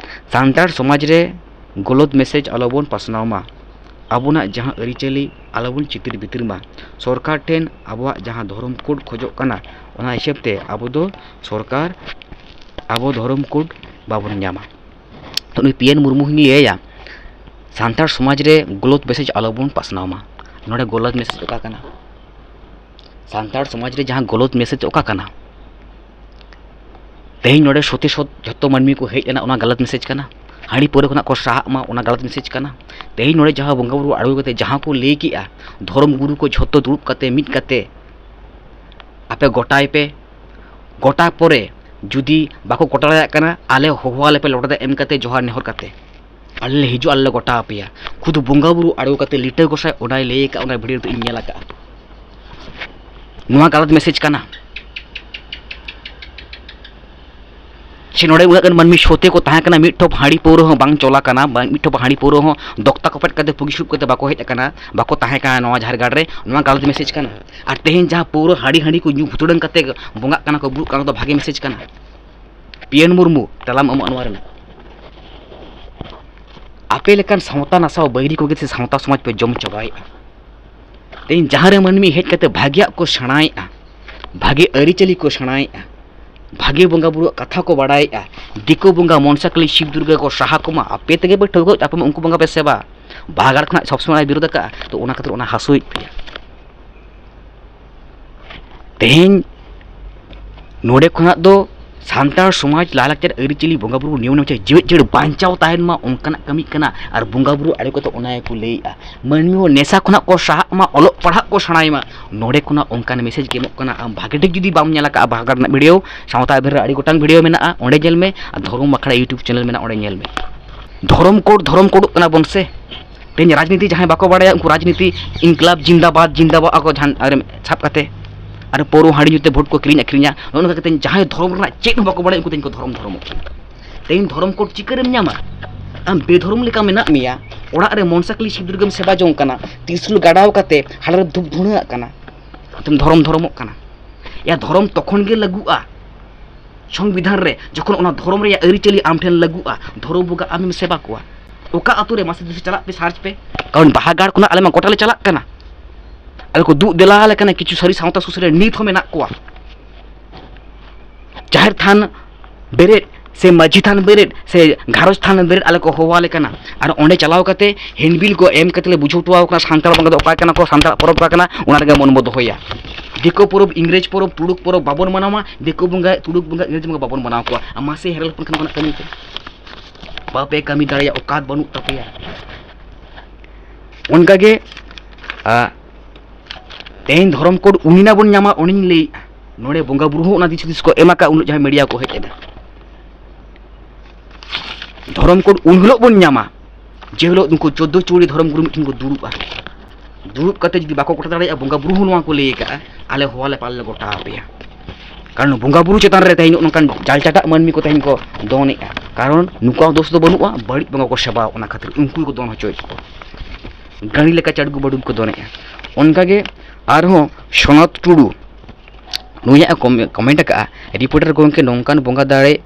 ᱥᱟᱱᱛᱟᱲ ᱥᱚᱢᱟᱡᱽ ᱨᱮ ᱜᱚᱞᱚᱛ ᱢᱮᱥᱮᱡᱽ ᱟᱞᱚᱵᱚᱱ ᱯᱟᱥᱱᱟᱣ ᱢᱟ, ᱟᱵᱚᱱᱟᱜ ᱡᱟᱦᱟᱸ ᱟᱹᱨᱤᱪᱟᱹᱞᱤ ᱟᱞᱚᱵᱚᱱ ᱪᱤᱛᱤᱨ ᱵᱷᱤᱛᱤᱨ ᱢᱟ᱾ ᱥᱚᱨᱠᱟᱨ ᱴᱷᱮᱱ ᱟᱵᱚᱣᱟᱜ ᱡᱟᱦᱟᱸ ᱫᱷᱚᱨᱚᱢ ᱠᱳᱰ ᱠᱷᱚᱡᱚᱜ ᱠᱟᱱᱟ, ᱚᱱᱟ ᱦᱤᱥᱟᱹᱵ ᱛᱮ ᱟᱵᱚ ᱫᱚ ᱥᱚᱨᱠᱟᱨ ᱟᱵᱚ ᱫᱷᱚᱨᱚᱢ ᱠᱳᱰ ᱵᱟᱵᱚᱱ ᱧᱟᱢᱟ᱾ ᱛᱚ ᱱᱩᱭ ᱯᱤ ᱮᱱ ᱢᱩᱨᱢᱩ ᱦᱚᱸᱧ ᱞᱟᱹᱭ ᱟᱭᱟ, ᱥᱟᱱᱛᱟᱲ ᱥᱚᱢᱟᱡᱽ ᱨᱮ ᱜᱚᱞᱚᱛ ᱢᱮᱥᱮᱡᱽ ᱟᱞᱚᱵᱚᱱ ᱯᱟᱥᱱᱟᱣ ᱢᱟ᱾ ᱱᱚᱰᱮ ᱜᱚᱞᱚᱛ ᱢᱮᱥᱮᱡᱽ ᱚᱠᱟ ᱠᱟᱱᱟ? ᱥᱟᱱᱛᱟᱲ ᱥᱚᱢᱟᱡᱽ ᱨᱮ ᱡᱟᱦᱟᱸ ᱜᱚᱞᱚᱛ ᱢᱮᱥᱮᱡᱽ ᱚᱠᱟ ᱠᱟᱱᱟ? ᱛᱮᱦᱮᱧ ᱱᱚᱰᱮ ᱥᱚᱛᱮ ᱥᱚᱛ ᱡᱷᱚᱛᱚ ᱢᱟᱹᱱᱢᱤ ᱠᱚ ᱦᱮᱡ ᱞᱮᱱᱟ, ᱚᱱᱟ ᱜᱟᱞᱟᱛ ᱢᱮᱥᱮᱡᱽ ᱠᱟᱱᱟ᱾ ᱦᱟᱺᱰᱤ ᱯᱟᱹᱣᱨᱟᱹ ᱠᱷᱚᱱᱟᱜ ᱠᱚ ᱥᱟᱦᱟᱜ ᱢᱟ, ᱚᱱᱟ ᱜᱟᱞᱟᱛ ᱢᱮᱥᱮᱡᱽ ᱠᱟᱱᱟ᱾ ᱛᱮᱦᱮᱧ ᱱᱚᱰᱮ ᱡᱟᱦᱟᱸ ᱵᱚᱸᱜᱟ ᱵᱩᱨᱩ ᱟᱬᱜᱚ ᱠᱟᱛᱮ ᱡᱟᱦᱟᱸ ᱠᱚ ᱞᱟᱹᱭ ᱠᱮᱜᱼᱟ, ᱫᱷᱚᱨᱚᱢ ᱜᱩᱨᱩ ᱠᱚ ᱡᱷᱚᱛᱚ ᱫᱩᱲᱩᱵ ᱠᱟᱛᱮ ᱢᱤᱫ ᱠᱟᱛᱮ ᱟᱯᱮ ᱜᱚᱴᱟᱭ ᱯᱮ᱾ ᱜᱚᱴᱟ ᱯᱚᱨᱮ ᱡᱩᱫᱤ ᱵᱟᱠᱚ ᱜᱚᱴᱟ ᱫᱟᱲᱮᱭᱟᱜ ᱠᱟᱱᱟ, ᱟᱞᱮ ᱦᱚᱦᱚᱣᱟᱞᱮ ᱯᱮ ᱞᱚᱴᱟ ᱫᱟᱜ ᱮᱢ ᱠᱟᱛᱮ, ᱡᱚᱦᱟᱨ ᱱᱮᱦᱚᱨ ᱠᱟᱛᱮ᱾ ᱟᱞᱮ ᱞᱮ ᱦᱤᱡᱩᱜᱼᱟ, ᱟᱞᱮ ᱞᱮ ᱜᱚᱴᱟ ᱟᱯᱮᱭᱟ᱾ ᱠᱷᱩᱫ ᱵᱚᱸᱜᱟ ᱵᱩᱨᱩ ᱟᱬᱜᱚ ᱠᱟᱛᱮ ᱞᱤᱴᱟᱹ ᱜᱚᱸᱥᱟᱭ ᱚᱱᱟᱭ ᱞᱟᱹᱭ ᱟᱠᱟᱫ, ᱚᱱᱟ ᱵᱷᱤᱰᱤᱭᱳ ᱫᱚ ᱤᱧ ᱧᱮᱞ ᱟᱠᱟᱫᱼᱟ᱾ ᱱᱚᱣᱟ ᱜᱟᱞᱟᱛ ᱢᱮᱥᱮᱡᱽ ᱠᱟᱱᱟ᱾ ᱥᱮ ᱱᱚᱰᱮ ᱩᱱᱟᱹᱜ ᱜᱟᱱ ᱢᱟᱹᱱᱢᱤ ᱥᱚᱛᱮ ᱠᱚ ᱛᱟᱦᱮᱸ ᱠᱟᱱᱟ, ᱢᱤᱫ ᱴᱷᱚᱯ ᱦᱟᱺᱰᱤ ᱯᱟᱹᱣᱨᱟᱹ ᱦᱚᱸ ᱵᱟᱝ ᱪᱚᱞᱟ ᱠᱟᱱᱟ, ᱵᱟᱝ, ᱢᱤᱫ ᱴᱷᱚᱯ ᱦᱟᱺᱰᱤ ᱯᱟᱹᱣᱨᱟᱹ ᱦᱚᱸ ᱫᱚᱠᱛᱟ ᱠᱚᱯᱮᱫ ᱠᱟᱛᱮ ᱯᱩᱜᱤ ᱥᱩᱨᱩᱵ ᱠᱟᱛᱮ ᱵᱟᱠᱚ ᱦᱮᱡ ᱟᱠᱟᱱᱟ, ᱵᱟᱠᱚ ᱛᱟᱦᱮᱸ ᱠᱟᱱᱟ ᱱᱚᱣᱟ ᱡᱟᱦᱮᱨ ᱜᱟᱲ ᱨᱮ᱾ ᱱᱚᱣᱟ ᱜᱟᱞᱟᱛ ᱢᱮᱥᱮᱡᱽ ᱠᱟᱱᱟ᱾ ᱟᱨ ᱛᱮᱦᱮᱧ ᱡᱟᱦᱟᱸ ᱯᱟᱹᱣᱨᱟᱹ ᱦᱟᱺᱰᱤ ᱦᱟᱺᱰᱤ ᱠᱚ ᱧᱩ ᱵᱷᱩᱛᱲᱟᱹᱝ ᱠᱟᱛᱮ ᱵᱚᱸᱜᱟᱜ ᱠᱟᱱᱟ ᱠᱚ, ᱵᱩᱨᱩᱜ ᱠᱟᱱᱟ, ᱚᱱᱟ ᱫᱚ ᱵᱷᱟᱜᱮ ᱢᱮᱥᱮᱡᱽ ᱠᱟᱱᱟ᱾ ᱯᱤ ᱮᱱ ᱢᱩᱨᱢᱩ, ᱛᱮᱞᱟᱢ ᱮᱢᱚᱜᱼᱟ ᱱᱚᱣᱟ ᱨᱮᱱᱟᱜ᱾ ᱟᱯᱮ ᱞᱮᱠᱟᱱ ᱥᱟᱶᱛᱟ ᱱᱟᱥᱟᱣ ᱵᱟᱹᱭᱨᱤ ᱠᱚᱜᱮ ᱥᱮ ᱥᱟᱶᱛᱟ ᱥᱚᱢᱟᱡᱽ ᱯᱮ ᱡᱚᱢ ᱪᱟᱵᱟᱭᱮᱫᱼᱟ᱾ ᱛᱮᱦᱮᱧ ᱡᱟᱦᱟᱸ ᱨᱮ ᱢᱟᱹᱱᱢᱤ ᱦᱮᱡ ᱠᱟᱛᱮ ᱵᱷᱟᱜᱮᱭᱟᱜ ᱠᱚ ᱥᱮᱬᱟᱭᱮᱫᱼᱟ, ᱵᱷᱟᱜᱮ ᱟᱹᱨᱤᱪᱟᱹᱞᱤ ᱠᱚ ᱥᱮᱬᱟᱭᱮᱫᱼᱟ, ᱵᱷᱟᱜᱮ ᱵᱚᱸᱜᱟ ᱵᱩᱨᱩᱣᱟᱜ ᱠᱟᱛᱷᱟ ᱠᱚ ᱵᱟᱲᱟᱭᱮᱫᱼᱟ, ᱫᱤᱠᱩ ᱵᱚᱸᱜᱟ ᱢᱚᱱᱥᱟ ᱠᱟᱹᱞᱤ ᱥᱤᱵ ᱫᱩᱨᱜᱟ ᱠᱚ ᱥᱟᱦᱟ ᱠᱚᱢᱟ, ᱟᱯᱮ ᱛᱮᱜᱮ ᱯᱮ ᱴᱷᱟᱹᱣᱠᱟᱹ, ᱟᱯᱮ ᱢᱟ ᱩᱱᱠᱩ ᱵᱚᱸᱜᱟ ᱯᱮ ᱥᱮᱵᱟ᱾ ᱵᱟᱦᱟ ᱜᱟᱲ ᱠᱷᱚᱱᱟᱜ ᱥᱚᱵ ᱥᱚᱢᱚᱭ ᱵᱤᱨᱳᱫ ᱟᱠᱟᱫᱼᱟ, ᱛᱚ ᱚᱱᱟ ᱠᱷᱟᱹᱛᱤᱨ ᱚᱱᱟ ᱦᱟᱹᱥᱩᱭᱮᱫ ᱯᱮᱭᱟ᱾ ᱛᱮᱦᱮᱧ ᱱᱚᱰᱮ ᱠᱷᱚᱱᱟᱜ ᱫᱚ ᱥᱟᱱᱛᱟᱲ ᱥᱚᱢᱟᱡᱽ, ᱞᱟᱭᱼᱞᱟᱠᱪᱟᱨ, ᱟᱹᱨᱤᱪᱟᱹᱞᱤ, ᱵᱚᱸᱜᱟᱼᱵᱩᱨᱩ, ᱱᱤᱭᱚᱢ ᱱᱮᱢᱟᱪᱟᱨ ᱡᱤᱣᱮᱫ ᱡᱤᱭᱟᱹᱲ ᱵᱟᱧᱪᱟᱣ ᱛᱟᱦᱮᱱ ᱢᱟ, ᱚᱱᱠᱟᱱᱟᱜ ᱠᱟᱹᱢᱤ ᱠᱟᱱᱟ᱾ ᱟᱨ ᱵᱚᱸᱜᱟᱼᱵᱩᱨᱩ ᱟᱲᱮ ᱠᱚᱫᱚ ᱚᱱᱟ ᱜᱮᱠᱚ ᱞᱟᱹᱭᱮᱫᱼᱟ, ᱢᱟᱹᱱᱢᱤ ᱦᱚᱸ ᱱᱮᱥᱟ ᱠᱷᱚᱱᱟᱜ ᱠᱚ ᱥᱟᱦᱟᱜ ᱢᱟ, ᱚᱞᱚᱜ ᱯᱟᱲᱦᱟᱜ ᱠᱚ ᱥᱮᱬᱟᱭ ᱢᱟ᱾ ᱱᱚᱰᱮ ᱠᱷᱚᱱᱟᱜ ᱚᱱᱠᱟᱱ ᱢᱮᱥᱮᱡᱽ ᱜᱮ ᱮᱢᱚᱜ ᱠᱟᱱᱟ᱾ ᱟᱢ ᱵᱷᱟᱜᱮ ᱴᱷᱤᱠ ᱡᱩᱫᱤ ᱵᱟᱢ ᱧᱮᱞ ᱟᱠᱟᱫᱼᱟ ᱵᱟᱦᱟ ᱜᱟᱲ ᱨᱮᱱᱟᱜ ᱵᱷᱤᱰᱤᱭᱳ, ᱥᱟᱶᱛᱟ ᱟᱹᱫᱷᱤᱨ ᱨᱮ ᱟᱹᱰᱤ ᱜᱚᱴᱟᱝ ᱵᱷᱤᱰᱤᱭᱳ ᱢᱮᱱᱟᱜᱼᱟ, ᱚᱸᱰᱮ ᱧᱮᱞ ᱢᱮ᱾ ᱟᱨ ᱫᱷᱚᱨᱚᱢ ᱟᱠᱷᱲᱟ YouTube ᱪᱮᱱᱮᱞ ᱢᱮᱱᱟᱜᱼᱟ, ᱚᱸᱰᱮ ᱧᱮᱞ ᱢᱮ᱾ ᱫᱷᱚᱨᱚᱢ ᱠᱳᱰ, ᱫᱷᱚᱨᱚᱢ ᱠᱳᱰᱚᱜ ᱠᱟᱱᱟ ᱵᱚᱱ ᱥᱮ? ᱛᱮᱦᱮᱧ ᱨᱟᱡᱽᱱᱤᱛᱤ ᱡᱟᱦᱟᱸᱭ ᱵᱟᱠᱚ ᱵᱟᱲᱟᱭᱟ, ᱩᱱᱠᱩ ᱨᱟᱡᱽᱱᱤᱛᱤ ᱤᱱᱠᱞᱟᱵᱽ ᱡᱤᱱᱫᱟᱵᱟᱫᱽ, ᱡᱤᱱᱫᱟᱵᱟᱫᱽ ᱟᱠᱚ ᱡᱟᱦᱟᱱ ᱟᱨ ᱥᱟᱵ ᱠᱟᱛᱮ ᱟᱨ ᱯᱟᱹᱣᱨᱟᱹ ᱦᱟᱺᱰᱤ ᱧᱩᱛᱮ ᱵᱷᱳᱴ ᱠᱚ ᱠᱤᱨᱤᱧ ᱟᱹᱠᱷᱨᱤᱧᱟ᱾ ᱱᱚᱜᱼᱚ ᱱᱚᱝᱠᱟ ᱠᱟᱛᱮ ᱡᱟᱦᱟᱸᱭ ᱫᱷᱚᱨᱚᱢ ᱨᱮᱱᱟᱜ ᱪᱮᱫ ᱦᱚᱸ ᱵᱟᱠᱚ ᱵᱟᱲᱟᱭᱟ, ᱩᱱᱠᱩ ᱛᱮᱦᱮᱧ ᱠᱚ ᱫᱷᱚᱨᱚᱢ ᱫᱷᱚᱨᱚᱢᱚᱜ ᱠᱟᱱᱟ᱾ ᱛᱮᱦᱮᱧ ᱫᱷᱚᱨᱚᱢ ᱠᱳᱰ ᱪᱤᱠᱟᱹᱨᱮᱢ ᱧᱟᱢᱟ? ᱟᱢ ᱵᱮᱫᱷᱚᱨᱚᱢ ᱞᱮᱠᱟ ᱢᱮᱱᱟᱜ ᱢᱮᱭᱟ, ᱚᱲᱟᱜ ᱨᱮ ᱢᱚᱱᱥᱟ ᱠᱟᱹᱞᱤ ᱥᱤᱵ ᱫᱩᱨᱜᱟᱹᱢ ᱥᱮᱵᱟ ᱡᱚᱝ ᱠᱟᱱᱟ, ᱛᱨᱤᱥᱩᱞ ᱜᱟᱰᱟᱣ ᱠᱟᱛᱮ ᱦᱟᱰᱮ ᱨᱮ ᱫᱷᱩᱯ ᱫᱷᱩᱬᱟᱹᱣᱟᱜ ᱠᱟᱱᱟ, ᱟᱫᱚᱢ ᱫᱷᱚᱨᱚᱢ ᱫᱷᱚᱨᱚᱢᱚᱜ ᱠᱟᱱᱟ᱾ ᱭᱟ, ᱫᱷᱚᱨᱚᱢ ᱛᱚᱠᱷᱚᱱ ᱜᱮ ᱞᱟᱹᱜᱩᱜᱼᱟ ᱥᱚᱝᱵᱤᱫᱷᱟᱱ ᱨᱮ, ᱡᱚᱠᱷᱚᱱ ᱚᱱᱟ ᱫᱷᱚᱨᱚᱢ ᱨᱮᱭᱟᱜ ᱟᱹᱨᱤᱪᱟᱹᱞᱤ ᱟᱢ ᱴᱷᱮᱱ ᱞᱟᱹᱜᱩᱜᱼᱟ, ᱫᱷᱚᱨᱚᱢ ᱵᱚᱸᱜᱟ ᱟᱢᱮᱢ ᱥᱮᱵᱟ ᱠᱚᱣᱟ᱾ ᱚᱠᱟ ᱟᱛᱳ ᱨᱮ ᱢᱟᱥᱮ ᱫᱩᱥᱤ ᱪᱟᱞᱟᱜ ᱯᱮ, ᱥᱟᱨᱪ ᱯᱮ, ᱠᱟᱨᱚᱱ ᱵᱟᱦᱟ ᱜᱟᱲ ᱠᱷᱚᱱᱟᱜ ᱟᱞᱮ ᱢᱟ ᱜᱚᱴᱟ ᱞᱮ ᱪᱟᱞᱟᱜ ᱠᱟᱱᱟ᱾ ᱟᱞᱮ ᱠᱚ ᱫᱩᱜ ᱫᱮᱞᱟ ᱟᱞᱮ ᱠᱟᱱᱟ ᱠᱤᱪᱷᱩ ᱥᱟᱹᱨᱤ ᱥᱟᱶᱛᱟ ᱥᱩᱥᱟᱹᱨᱤᱭᱟᱹ ᱱᱤᱛ ᱦᱚᱸ ᱢᱮᱱᱟᱜ ᱠᱚᱣᱟ᱾ ᱡᱟᱦᱮᱨ ᱛᱷᱟᱱ ᱵᱮᱨᱮᱫ ᱥᱮ ᱢᱟᱹᱡᱷᱤ ᱛᱷᱟᱱ ᱵᱮᱨᱮᱫ ᱥᱮ ᱜᱷᱟᱨᱚᱸᱡᱽ ᱛᱷᱟᱱ ᱵᱮᱨᱮᱫ ᱟᱞᱮ ᱠᱚ ᱦᱚᱦᱚᱣᱟᱞᱮ ᱠᱟᱱᱟ᱾ ᱟᱨ ᱚᱸᱰᱮ ᱪᱟᱞᱟᱣ ᱠᱟᱛᱮ ᱦᱮᱱᱰᱵᱤᱞ ᱠᱚ ᱮᱢ ᱠᱟᱛᱮ ᱞᱮ ᱵᱩᱡᱷᱟᱹᱣ ᱦᱚᱴᱚ ᱟᱠᱚ ᱠᱟᱱᱟ ᱥᱟᱱᱛᱟᱲ ᱵᱚᱸᱜᱟ ᱫᱚ ᱚᱠᱟ ᱠᱟᱱᱟ ᱠᱚ, ᱥᱟᱱᱛᱟᱲᱟᱜ ᱯᱚᱨᱚᱵᱽ ᱚᱠᱟ ᱠᱟᱱᱟ, ᱚᱱᱟ ᱨᱮᱜᱮ ᱢᱚᱱ ᱵᱚ ᱫᱚᱦᱚᱭᱟ᱾ ᱫᱤᱠᱩ ᱯᱚᱨᱚᱵᱽ, ᱤᱝᱨᱮᱡᱽ ᱯᱚᱨᱚᱵᱽ, ᱛᱩᱲᱩᱠ ᱯᱚᱨᱚᱵᱽ ᱵᱟᱵᱚᱱ ᱢᱟᱱᱟᱣᱟ, ᱫᱤᱠᱩ ᱵᱚᱸᱜᱟ, ᱛᱩᱲᱩᱠ ᱵᱚᱸᱜᱟ, ᱤᱝᱨᱮᱡᱽ ᱵᱚᱸᱜᱟ ᱵᱟᱵᱚᱱ ᱢᱟᱱᱟᱣ ᱠᱚᱣᱟ᱾ ᱟᱨ ᱢᱟᱥᱮ ᱦᱮᱨᱮᱞ ᱯᱚᱱ ᱠᱷᱟᱱ ᱚᱱᱠᱟᱱᱟᱜ ᱠᱟᱹᱢᱤ ᱠᱚ ᱵᱟᱯᱮ ᱠᱟᱹᱢᱤ ᱫᱟᱲᱮᱭᱟᱜᱼᱟ, ᱚᱠᱟᱛ ᱵᱟᱹᱱᱩᱜ ᱛᱟᱯᱮᱭᱟ᱾ ᱚᱱᱠᱟᱜᱮ, ᱟ, ᱛᱮᱦᱮᱧ ᱫᱷᱚᱨᱚᱢ ᱠᱳᱰ ᱩᱱᱤᱱᱟ ᱵᱚᱱ ᱧᱟᱢᱟ, ᱩᱱᱤᱧ ᱞᱟᱹᱭᱮᱫᱼᱟ᱾ ᱱᱚᱰᱮ ᱵᱚᱸᱜᱟ ᱵᱩᱨᱩ ᱦᱚᱸ ᱚᱱᱟ ᱫᱤᱥ ᱦᱩᱫᱤᱥ ᱠᱚ ᱮᱢ ᱟᱠᱟᱫ, ᱩᱱᱟᱹᱜ ᱡᱟᱦᱟᱸᱭ ᱢᱤᱰᱤᱭᱟ ᱠᱚ ᱦᱮᱡ ᱮᱱᱟ᱾ ᱫᱷᱚᱨᱚᱢ ᱠᱳᱰ ᱩᱱ ᱦᱤᱞᱳᱜ ᱵᱚᱱ ᱧᱟᱢᱟ, ᱡᱮ ᱦᱤᱞᱳᱜ ᱱᱩᱠᱩ ᱪᱳᱫᱽᱫᱳ ᱪᱩᱲᱤ ᱫᱷᱚᱨᱚᱢ ᱜᱩᱨᱩ ᱢᱤᱫ ᱴᱷᱮᱱ ᱠᱚ ᱫᱩᱲᱩᱵᱼᱟ᱾ ᱫᱩᱲᱩᱵ ᱠᱟᱛᱮ ᱡᱩᱫᱤ ᱵᱟᱠᱚ ᱜᱚᱴᱟ ᱫᱟᱲᱮᱭᱟᱜᱼᱟ, ᱵᱚᱸᱜᱟ ᱵᱩᱨᱩ ᱦᱚᱸ ᱱᱚᱣᱟ ᱠᱚ ᱞᱟᱹᱭ ᱟᱠᱟᱫᱼᱟ, ᱟᱞᱮ ᱦᱚᱦᱚ ᱟᱞᱮ ᱯᱟᱞᱮ ᱞᱮ ᱜᱚᱴᱟ ᱟᱯᱮᱭᱟ᱾ ᱠᱟᱨᱚᱱ ᱵᱚᱸᱜᱟ ᱵᱩᱨᱩ ᱪᱮᱛᱟᱱ ᱨᱮ ᱛᱮᱦᱮᱧ ᱱᱚᱜᱼᱚ ᱱᱚᱝᱠᱟᱱ ᱡᱟᱞ ᱪᱟᱴᱟᱜ ᱢᱟᱹᱱᱢᱤ ᱠᱚ ᱛᱮᱦᱮᱧ ᱠᱚ ᱫᱚᱱᱮᱜᱼᱟ, ᱠᱟᱨᱚᱱ ᱱᱩᱠᱩᱣᱟᱜ ᱫᱳᱥ ᱫᱚ ᱵᱟᱹᱱᱩᱜᱼᱟ, ᱵᱟᱹᱲᱤᱡ ᱵᱚᱸᱜᱟ ᱠᱚ ᱥᱮᱵᱟᱣ, ᱚᱱᱟ ᱠᱷᱟᱹᱛᱤᱨ ᱩᱱᱠᱩ ᱜᱮᱠᱚ ᱫᱚᱱ ᱦᱚᱪᱚᱭᱮᱫ ᱠᱚᱣᱟ᱾ ᱜᱟᱹᱲᱤ ᱞᱮᱠᱟ ᱪᱟᱰᱜᱩ ᱵᱟᱹᱰᱩ ᱠᱚ ᱫᱚᱱᱮᱜᱼᱟ᱾ ᱚᱱᱠᱟᱜᱮ ᱟᱨᱦᱚᱸ ᱥᱚᱱᱚᱛ ᱴᱩᱰᱩ ᱱᱩᱭᱟᱜ ᱮ ᱠᱚᱢ-, ᱠᱚᱢᱮᱱᱴ ᱟᱠᱟᱫᱼᱟ, "ᱨᱤᱯᱳᱨᱴᱟᱨ ᱜᱚᱢᱠᱮ, ᱱᱚᱝᱠᱟᱱ ᱵᱚᱸᱜᱟ ᱫᱟᱲᱮ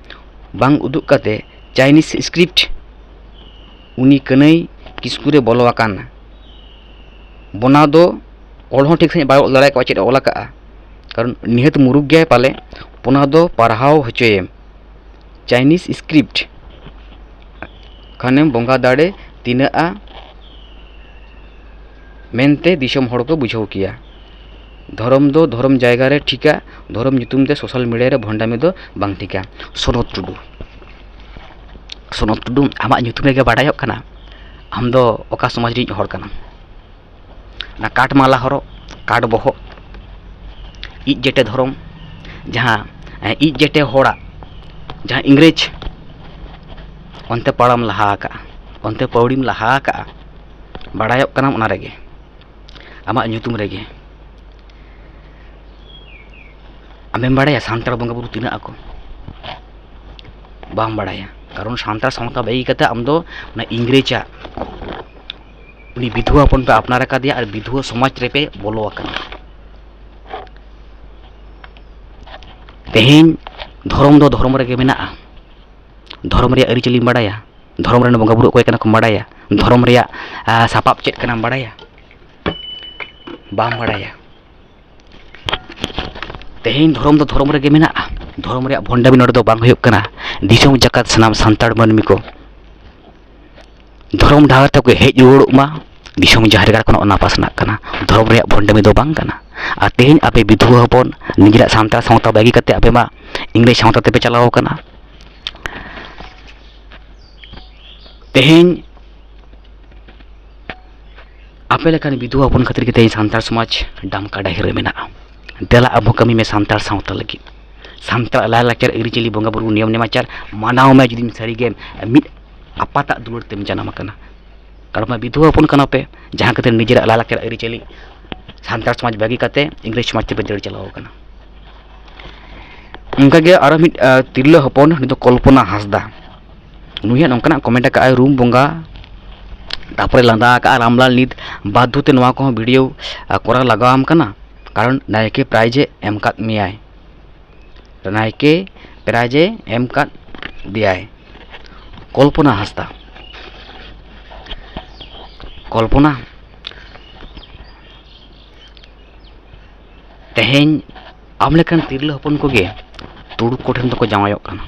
ᱵᱟᱝ ᱩᱫᱩᱜ ᱠᱟᱛᱮ ᱪᱟᱭᱱᱤᱡᱽ ᱥᱠᱨᱤᱯᱴ ᱩᱱᱤ ᱠᱟᱹᱱᱟᱹᱭ ᱠᱤᱥᱠᱩ ᱨᱮ ᱵᱚᱞᱚ ᱟᱠᱟᱱ ᱵᱚᱱᱟ ᱫᱚ ᱚᱞ ᱦᱚᱸ ᱴᱷᱤᱠ ᱥᱟᱺᱦᱤᱡ ᱵᱟᱭ ᱚᱞ ᱫᱟᱲᱮᱭᱟᱜ ᱠᱚᱣᱟ, ᱪᱮᱫ ᱮ ᱚᱞ ᱟᱠᱟᱫᱼᱟ, ᱠᱟᱨᱚᱱ ᱱᱤᱦᱟᱹᱛ ᱢᱩᱨᱩᱠ ᱜᱮᱭᱟᱭ ᱯᱟᱞᱮ, ᱚᱱᱟ ᱫᱚ ᱯᱟᱲᱦᱟᱣ ᱦᱚᱪᱚᱭᱮᱢ᱾ ᱪᱟᱭᱱᱤᱡᱽ ᱥᱠᱨᱤᱯᱴ ᱠᱷᱟᱱᱮᱢ ᱵᱚᱸᱜᱟ ᱫᱟᱲᱮ ᱛᱤᱱᱟᱹᱜᱼᱟ ᱢᱮᱱᱛᱮ ᱫᱤᱥᱚᱢ ᱦᱚᱲ ᱠᱚ ᱵᱩᱡᱷᱟᱹᱣ ᱠᱮᱭᱟ᱾ ᱫᱷᱚᱨᱚᱢ ᱫᱚ ᱫᱷᱚᱨᱚᱢ ᱡᱟᱭᱜᱟ ᱨᱮ ᱴᱷᱤᱠᱟ, ᱫᱷᱚᱨᱚᱢ ᱧᱩᱛᱩᱢ ᱛᱮ ᱥᱳᱥᱟᱞ ᱢᱤᱰᱤᱭᱟ ᱨᱮ ᱵᱷᱚᱱᱰᱟᱢᱤ ᱫᱚ ᱵᱟᱝ ᱴᱷᱤᱠᱟ᱾" ᱥᱚᱱᱚᱛ ᱴᱩᱰᱩ, ᱥᱚᱱᱚᱛ ᱴᱩᱰᱩ, ᱟᱢᱟᱜ ᱧᱩᱛᱩᱢ ᱨᱮᱜᱮ ᱵᱟᱰᱟᱭᱚᱜ ᱠᱟᱱᱟ ᱟᱢ ᱫᱚ ᱚᱠᱟ ᱥᱚᱢᱟᱡᱽ ᱨᱤᱱᱤᱡ ᱦᱚᱲ ᱠᱟᱱᱟᱢ᱾ ᱚᱱᱟ ᱠᱟᱴ ᱢᱟᱞᱟ ᱦᱚᱨᱚᱜ, ᱠᱟᱴ ᱵᱚᱦᱚᱜ, ᱤᱡ ᱡᱮᱴᱮ ᱫᱷᱚᱨᱚᱢ, ᱡᱟᱦᱟᱸ, ᱮ, ᱤᱡ ᱡᱮᱴᱮ ᱦᱚᱲᱟᱜ, ᱡᱟᱦᱟᱸ ᱤᱝᱨᱮᱡᱽ, ᱚᱱᱛᱮ ᱯᱟᱲᱟᱢ ᱞᱟᱦᱟ ᱟᱠᱟᱜᱼᱟ, ᱚᱱᱛᱮ ᱯᱟᱹᱣᱲᱤᱢ ᱞᱟᱦᱟ ᱟᱠᱟᱜᱼᱟ, ᱵᱟᱲᱟᱭᱚᱜ ᱠᱟᱱᱟᱢ ᱚᱱᱟ ᱨᱮᱜᱮ, ᱟᱢᱟᱜ ᱧᱩᱛᱩᱢ ᱨᱮᱜᱮ᱾ ᱟᱢᱮᱢ ᱵᱟᱲᱟᱭᱟ ᱥᱟᱱᱛᱟᱲ ᱵᱚᱸᱜᱟ ᱵᱩᱨᱩ ᱛᱤᱱᱟᱹᱜ ᱟᱠᱚ? ᱵᱟᱢ ᱵᱟᱲᱟᱭᱟ, ᱠᱟᱨᱚᱱ ᱥᱟᱱᱛᱟᱲ ᱥᱟᱶᱛᱟ ᱵᱟᱹᱜᱤ ᱠᱟᱛᱮ ᱟᱢ ᱫᱚ ᱚᱱᱟ ᱤᱝᱨᱮᱡᱟᱜ, ᱩᱱᱤ ᱵᱤᱫᱷᱩᱣᱟᱹ ᱦᱚᱯᱚᱱ ᱯᱮ ᱟᱯᱱᱟᱨ ᱟᱠᱟᱫᱮᱭᱟ ᱟᱨ ᱵᱤᱫᱷᱩᱣᱟᱹ ᱥᱚᱢᱟᱡᱽ ᱨᱮᱯᱮ ᱵᱚᱞᱚ ᱟᱠᱟᱱᱟ᱾ ᱛᱮᱦᱮᱧ ᱫᱷᱚᱨᱚᱢ ᱫᱚ ᱫᱷᱚᱨᱚᱢ ᱨᱮᱜᱮ ᱢᱮᱱᱟᱜᱼᱟ, ᱫᱷᱚᱨᱚᱢ ᱨᱮᱭᱟᱜ ᱟᱹᱨᱤᱪᱟᱹᱞᱤᱢ ᱵᱟᱲᱟᱭᱟ, ᱫᱷᱚᱨᱚᱢ ᱨᱮᱱ ᱵᱚᱸᱜᱟ ᱵᱩᱨᱩ ᱚᱠᱚᱭ ᱠᱟᱱᱟ ᱠᱚᱢ ᱵᱟᱲᱟᱭᱟ, ᱫᱷᱚᱨᱚᱢ ᱨᱮᱭᱟᱜ ᱟᱸ, ᱥᱟᱯᱟᱵ ᱪᱮᱫ ᱠᱟᱱᱟᱢ ᱵᱟᱲᱟᱭᱟ? ᱵᱟᱢ ᱵᱟᱲᱟᱭᱟ᱾ ᱛᱮᱦᱮᱧ ᱫᱷᱚᱨᱚᱢ ᱫᱚ ᱫᱷᱚᱨᱚᱢ ᱨᱮᱜᱮ ᱢᱮᱱᱟᱜᱼᱟ, ᱫᱷᱚᱨᱚᱢ ᱨᱮᱭᱟᱜ ᱵᱷᱚᱱᱰᱟᱢᱤ ᱱᱚᱰᱮ ᱫᱚ ᱵᱟᱝ ᱦᱩᱭᱩᱜ ᱠᱟᱱᱟ᱾ ᱫᱤᱥᱚᱢ ᱡᱟᱠᱟᱛ ᱥᱟᱱᱟᱢ ᱥᱟᱱᱛᱟᱲ ᱢᱟᱹᱱᱢᱤ ᱠᱚ ᱫᱷᱚᱨᱚᱢ ᱰᱟᱦᱟᱨ ᱛᱮᱠᱚ ᱦᱮᱡ ᱨᱩᱣᱟᱹᱲᱚᱜ ᱢᱟ, ᱫᱤᱥᱚᱢ ᱡᱟᱦᱮᱨ ᱜᱟᱲ ᱠᱷᱚᱱ ᱚᱱᱟ ᱯᱟᱥᱱᱟᱜ ᱠᱟᱱᱟ, ᱫᱷᱚᱨᱚᱢ ᱨᱮᱭᱟᱜ ᱵᱷᱚᱱᱰᱟᱢᱤ ᱫᱚ ᱵᱟᱝ ᱠᱟᱱᱟ᱾ ᱟᱨ ᱛᱮᱦᱮᱧ ᱟᱯᱮ ᱵᱤᱫᱷᱩᱣᱟᱹ ᱦᱚᱯᱚᱱ ᱱᱤᱡᱮᱨᱟᱜ ᱥᱟᱱᱛᱟᱲ ᱥᱟᱶᱛᱟ ᱵᱟᱹᱜᱤ ᱠᱟᱛᱮ ᱟᱯᱮ ᱢᱟ ᱤᱝᱨᱮᱡᱽ ᱥᱟᱶᱛᱟ ᱛᱮᱯᱮ ᱪᱟᱞᱟᱣ ᱟᱠᱟᱱᱟ᱾ ᱛᱮᱦᱮᱧ ᱟᱯᱮ ᱞᱮᱠᱟᱱ ᱵᱤᱫᱷᱩᱣᱟᱹ ᱦᱚᱯᱚᱱ ᱠᱷᱟᱹᱛᱤᱨ ᱜᱮ ᱛᱮᱦᱮᱧ ᱥᱟᱱᱛᱟᱲ ᱥᱚᱢᱟᱡᱽ ᱰᱟᱢᱠᱟ ᱰᱟᱹᱦᱤ ᱨᱮ ᱢᱮᱱᱟᱜᱼᱟ᱾ ᱫᱮᱞᱟ ᱟᱢ ᱦᱚᱸ ᱠᱟᱹᱢᱤ ᱢᱮ ᱥᱟᱱᱛᱟᱲ ᱥᱟᱶᱛᱟ ᱞᱟᱹᱜᱤᱫ᱾ ᱥᱟᱱᱛᱟᱲ ᱞᱟᱭᱼᱞᱟᱠᱪᱟᱨ, ᱟᱹᱨᱤᱪᱟᱹᱞᱤ, ᱵᱚᱸᱜᱟ ᱵᱩᱨᱩ, ᱱᱤᱭᱚᱢ ᱱᱮᱢᱟᱪᱟᱨ ᱢᱟᱱᱟᱣ ᱢᱮ ᱡᱩᱫᱤᱢ ᱥᱟᱹᱨᱤ ᱜᱮ ᱢᱤᱫ ᱟᱯᱟᱛᱟᱜ ᱫᱩᱞᱟᱹᱲ ᱛᱮᱢ ᱡᱟᱱᱟᱢ ᱟᱠᱟᱱᱟ᱾ ᱠᱟᱨᱚᱱ ᱢᱟ ᱵᱤᱫᱷᱩᱣᱟᱹ ᱦᱚᱯᱚᱱ ᱠᱟᱱᱟ ᱯᱮ, ᱡᱟᱦᱟᱸ ᱠᱷᱟᱹᱛᱤᱨ ᱱᱤᱡᱮᱨᱟᱜ ᱞᱟᱭᱼᱞᱟᱠᱪᱟᱨ, ᱟᱹᱨᱤᱪᱟᱹᱞᱤ ᱥᱟᱱᱛᱟᱲ ᱥᱚᱢᱟᱡᱽ ᱵᱟᱹᱜᱤ ᱠᱟᱛᱮ ᱤᱝᱨᱮᱡᱽ ᱥᱚᱢᱟᱡᱽ ᱛᱮᱯᱮ ᱫᱟᱹᱲ ᱪᱟᱞᱟᱣ ᱟᱠᱟᱱᱟ᱾ ᱚᱱᱠᱟᱜᱮ ᱟᱨᱚ ᱢᱤᱫ ᱟᱸ, ᱛᱤᱨᱞᱟᱹ ᱦᱚᱯᱚᱱ, ᱩᱱᱤ ᱫᱚ ᱠᱚᱞᱯᱚᱱᱟ ᱦᱟᱸᱥᱫᱟ᱾ ᱱᱩᱭ ᱦᱟᱸᱜ ᱱᱚᱝᱠᱟᱱᱟᱜ ᱠᱚᱢᱮᱱᱴ ᱟᱠᱟᱫᱼᱟᱭ, ᱨᱩᱢ ᱵᱚᱸᱜᱟ, ᱛᱟᱨᱯᱚᱨᱮ ᱞᱟᱸᱫᱟ ᱟᱠᱟᱫᱼᱟ ᱨᱟᱢᱞᱟᱞ, ᱱᱤᱛ ᱵᱟᱫᱽᱫᱷᱚ ᱛᱮ ᱱᱚᱣᱟ ᱠᱚᱦᱚᱸ ᱵᱷᱤᱰᱤᱭᱳ ᱟᱸ, ᱠᱚᱨᱟᱣ ᱞᱟᱜᱟᱣᱟᱢ ᱠᱟᱱᱟ, ᱠᱟᱨᱚᱱ ᱱᱟᱭᱠᱮ ᱯᱨᱟᱭᱡᱮ ᱮᱢ ᱠᱟᱫ ᱢᱮᱭᱟᱭ᱾ ᱱᱟᱭᱠᱮ ᱯᱨᱟᱭᱡᱮ ᱮᱢ ᱠᱟᱫ ᱫᱮᱭᱟᱭ᱾ ᱠᱚᱞᱯᱚᱱᱟ ᱦᱟᱸᱥᱫᱟ᱾ ᱠᱚᱞᱯᱚᱱᱟ, ᱛᱮᱦᱮᱧ ᱟᱢ ᱞᱮᱠᱟᱱ ᱛᱤᱨᱞᱟᱹ ᱦᱚᱯᱚᱱ ᱠᱚᱜᱮ ᱛᱩᱲᱩᱠ ᱠᱚᱴᱷᱮᱱ ᱫᱚᱠᱚ ᱡᱟᱶᱟᱭᱚᱜ ᱠᱟᱱᱟ,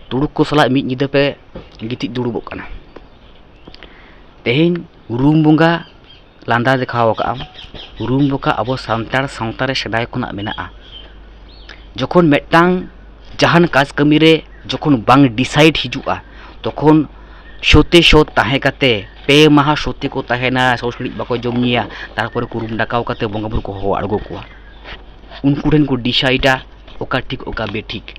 ᱛᱩᱲᱩᱠ ᱠᱚ ᱥᱟᱞᱟᱜ ᱢᱤᱫ ᱧᱤᱫᱟᱹ ᱯᱮ ᱜᱤᱛᱤᱡ ᱫᱩᱲᱩᱵᱚᱜ ᱠᱟᱱᱟ᱾ ᱛᱮᱦᱮᱧ ᱨᱩᱢ ᱵᱚᱸᱜᱟ ᱞᱟᱸᱫᱟ ᱫᱮᱠᱷᱟᱣ ᱟᱠᱟᱫᱼᱟᱢ, ᱨᱩᱢ ᱵᱚᱸᱜᱟ ᱟᱵᱚ ᱥᱟᱱᱛᱟᱲ ᱥᱟᱶᱛᱟ ᱨᱮ ᱥᱮᱫᱟᱭ ᱠᱷᱚᱱᱟᱜ ᱢᱮᱱᱟᱜᱼᱟ᱾ ᱡᱚᱠᱷᱚᱱ ᱢᱤᱫᱴᱟᱝ ᱡᱟᱦᱟᱱ ᱠᱟᱡᱽ ᱠᱟᱹᱢᱤ ᱨᱮ ᱡᱚᱠᱷᱚᱱ ᱵᱟᱝ ᱰᱤᱥᱟᱭᱤᱰ ᱦᱤᱡᱩᱜᱼᱟ, ᱛᱚᱠᱷᱚᱱ ᱥᱚᱛᱮ ᱥᱚᱛ ᱛᱟᱦᱮᱸ ᱠᱟᱛᱮ ᱯᱮ ᱢᱟᱦᱟ ᱥᱚᱛᱮ ᱠᱚ ᱛᱟᱦᱮᱱᱟ, ᱥᱚ ᱥᱤᱬᱤᱡ ᱵᱟᱠᱚ ᱡᱚᱢ ᱧᱩᱭᱟ, ᱛᱟᱨᱯᱚᱨᱮ ᱠᱚ ᱨᱩᱢ ᱰᱟᱠᱟᱣ ᱠᱟᱛᱮ ᱵᱚᱸᱜᱟ ᱵᱩᱨᱩ ᱠᱚ ᱦᱚᱦᱚ ᱟᱬᱜᱚ ᱠᱚᱣᱟ᱾ ᱩᱱᱠᱩ ᱴᱷᱮᱱ ᱠᱚ ᱰᱤᱥᱟᱭᱤᱰᱟ ᱚᱠᱟ ᱴᱷᱤᱠ ᱚᱠᱟ ᱵᱮᱴᱷᱤᱠ᱾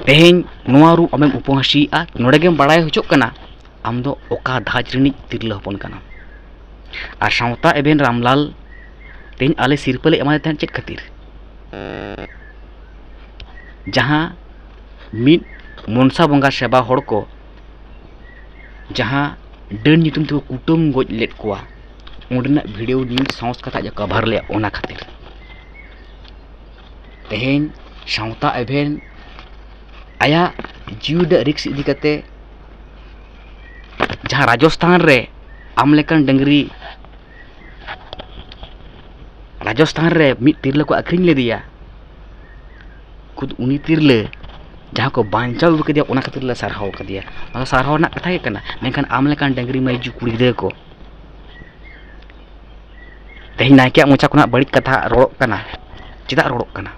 ᱛᱮᱦᱮᱧ ᱱᱚᱣᱟ ᱨᱩᱯ ᱟᱢᱮᱢ ᱩᱯᱚᱦᱟᱹᱥᱤᱭᱮᱫᱼᱟ, ᱱᱚᱰᱮ ᱜᱮᱢ ᱵᱟᱲᱟᱭ ᱦᱚᱪᱚᱜ ᱠᱟᱱᱟ ᱟᱢ ᱫᱚ ᱚᱠᱟ ᱫᱷᱟᱡᱽ ᱨᱤᱱᱤᱡ ᱛᱤᱨᱞᱟᱹ ᱦᱚᱯᱚᱱ ᱠᱟᱱᱟᱢ᱾ ᱟᱨ ᱥᱟᱶᱛᱟ ᱮᱵᱷᱮᱱ ᱨᱟᱢᱞᱟᱞ ᱛᱮᱦᱮᱧ ᱟᱞᱮ ᱥᱤᱨᱯᱟᱹ ᱞᱮ ᱮᱢᱟᱫᱮ ᱛᱟᱦᱮᱸᱫ ᱪᱮᱫ ᱠᱷᱟᱹᱛᱤᱨ? ᱡᱟᱦᱟᱸ ᱢᱤᱫ ᱢᱚᱱᱥᱟ ᱵᱚᱸᱜᱟ ᱥᱮᱵᱟ ᱦᱚᱲ ᱠᱚ ᱡᱟᱦᱟᱸ ᱰᱟᱹᱱ ᱧᱩᱛᱩᱢ ᱛᱮᱠᱚ ᱠᱩᱴᱟᱹᱢ ᱜᱚᱡ ᱞᱮᱫ ᱠᱚᱣᱟ, ᱚᱸᱰᱮᱱᱟᱜ ᱵᱷᱤᱰᱤᱭᱳ ᱱᱤᱭᱩᱡᱽ ᱥᱟᱶᱛᱟ ᱠᱟᱛᱷᱟ ᱠᱟᱵᱷᱟᱨ ᱞᱮᱭᱟ᱾ ᱚᱱᱟ ᱠᱷᱟᱹᱛᱤᱨ ᱛᱮᱦᱮᱧ ᱥᱟᱶᱛᱟ ᱮᱵᱷᱮᱱ ᱟᱭᱟᱜ ᱡᱤᱣᱤ ᱨᱮᱭᱟᱜ ᱨᱤᱠᱥ ᱤᱫᱤ ᱠᱟᱛᱮ ᱡᱟᱦᱟᱸ ᱨᱟᱡᱚᱥᱛᱷᱟᱱ ᱨᱮ ᱟᱢ ᱞᱮᱠᱟᱱ ᱰᱟᱹᱝᱨᱤ ᱨᱟᱡᱚᱥᱛᱷᱟᱱ ᱨᱮ ᱢᱤᱫ ᱛᱤᱨᱞᱟᱹ ᱠᱚ ᱟᱹᱠᱷᱨᱤᱧ ᱞᱮᱫᱮᱭᱟ, ᱠᱷᱩᱫ ᱩᱱᱤ ᱛᱤᱨᱞᱟᱹ ᱡᱟᱦᱟᱸ ᱠᱚ ᱵᱟᱧᱪᱟᱣ ᱟᱹᱜᱩ ᱠᱮᱫᱮᱭᱟ, ᱚᱱᱟ ᱠᱷᱟᱹᱛᱤᱨ ᱞᱮ ᱥᱟᱨᱦᱟᱣ ᱠᱟᱫᱮᱭᱟ᱾ ᱚᱱᱟ ᱥᱟᱨᱦᱟᱣ ᱨᱮᱱᱟᱜ ᱠᱟᱛᱷᱟ ᱜᱮ ᱠᱟᱱᱟ᱾ ᱢᱮᱱᱠᱷᱟᱱ ᱟᱢ ᱞᱮᱠᱟᱱ ᱰᱟᱹᱝᱨᱤ ᱢᱟᱹᱭᱡᱩ ᱠᱩᱲᱤ ᱜᱤᱫᱽᱨᱟᱹ ᱠᱚ ᱛᱮᱦᱮᱧ ᱱᱟᱭᱠᱮᱭᱟᱜ ᱢᱚᱪᱟ ᱠᱷᱚᱱᱟᱜ ᱵᱟᱹᱲᱤᱡ ᱠᱟᱛᱷᱟ ᱨᱚᱲᱚᱜ ᱠᱟᱱᱟ᱾ ᱪᱮᱫᱟᱜ ᱨᱚᱲᱚᱜ ᱠᱟᱱᱟ?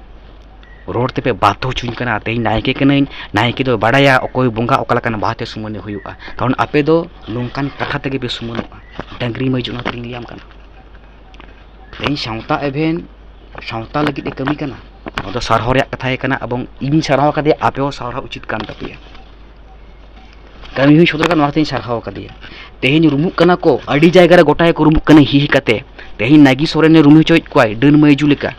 ᱨᱚᱲ ᱛᱮᱯᱮ ᱵᱟᱫᱷᱚ ᱦᱚᱪᱚᱧ ᱠᱟᱱᱟ᱾ ᱛᱮᱦᱮᱧ ᱱᱟᱭᱠᱮ ᱠᱟᱹᱱᱟᱹᱧ, ᱱᱟᱭᱠᱮ ᱫᱚ ᱵᱟᱲᱟᱭᱟ ᱚᱠᱚᱭ ᱵᱚᱸᱜᱟ ᱚᱠᱟ ᱞᱮᱠᱟᱱ ᱵᱟᱦᱟᱛᱮ ᱥᱩᱢᱟᱹᱱᱮ ᱦᱩᱭᱩᱜᱼᱟ᱾ ᱠᱟᱨᱚᱱ ᱟᱯᱮ ᱫᱚ ᱱᱚᱝᱠᱟᱱ ᱠᱟᱛᱷᱟ ᱛᱮᱜᱮ ᱯᱮ ᱥᱩᱢᱟᱹᱱᱚᱜᱼᱟ᱾ ᱰᱟᱹᱝᱨᱤ ᱢᱟᱹᱭᱡᱩ, ᱚᱱᱟ ᱛᱮᱜᱮᱧ ᱞᱟᱹᱭᱟᱢ ᱠᱟᱱᱟ᱾ ᱛᱮᱦᱮᱧ ᱥᱟᱶᱛᱟ ᱮᱵᱷᱮᱱ ᱥᱟᱶᱛᱟ ᱞᱟᱹᱜᱤᱫ ᱮ ᱠᱟᱹᱢᱤ ᱠᱟᱱᱟ, ᱱᱚᱣᱟ ᱫᱚ ᱥᱟᱨᱦᱟᱣ ᱨᱮᱭᱟᱜ ᱠᱟᱛᱷᱟ ᱜᱮ ᱠᱟᱱᱟ᱾ ᱮᱵᱚᱝ ᱤᱧ ᱥᱟᱨᱦᱟᱣ ᱠᱟᱫᱮᱭᱟ, ᱟᱯᱮ ᱦᱚᱸ ᱥᱟᱨᱦᱟᱣ ᱩᱪᱤᱛ ᱠᱟᱱ ᱛᱟᱯᱮᱭᱟ᱾ ᱠᱟᱹᱢᱤ ᱦᱚᱸᱧ ᱥᱚᱫᱚᱨ ᱠᱟᱫᱟ, ᱱᱚᱣᱟ ᱠᱷᱟᱹᱛᱤᱨ ᱤᱧ ᱥᱟᱨᱦᱟᱣ ᱠᱟᱫᱮᱭᱟ᱾ ᱛᱮᱦᱮᱧ ᱨᱩᱢᱩᱜ ᱠᱟᱱᱟ ᱠᱚ, ᱟᱹᱰᱤ ᱡᱟᱭᱜᱟ ᱨᱮ ᱜᱚᱴᱟ ᱜᱮᱠᱚ ᱨᱩᱢᱩᱜ ᱠᱟᱱᱟ ᱦᱤ ᱦᱤ ᱠᱟᱛᱮ᱾ ᱛᱮᱦᱮᱧ ᱱᱟᱜᱤ ᱥᱚᱨᱮᱱᱮ ᱨᱩᱢ ᱦᱚᱪᱚᱭᱮᱫ ᱠᱚᱣᱟᱭ ᱰᱟᱹᱱ ᱢᱟᱹᱭᱡᱩ ᱞᱮᱠᱟ᱾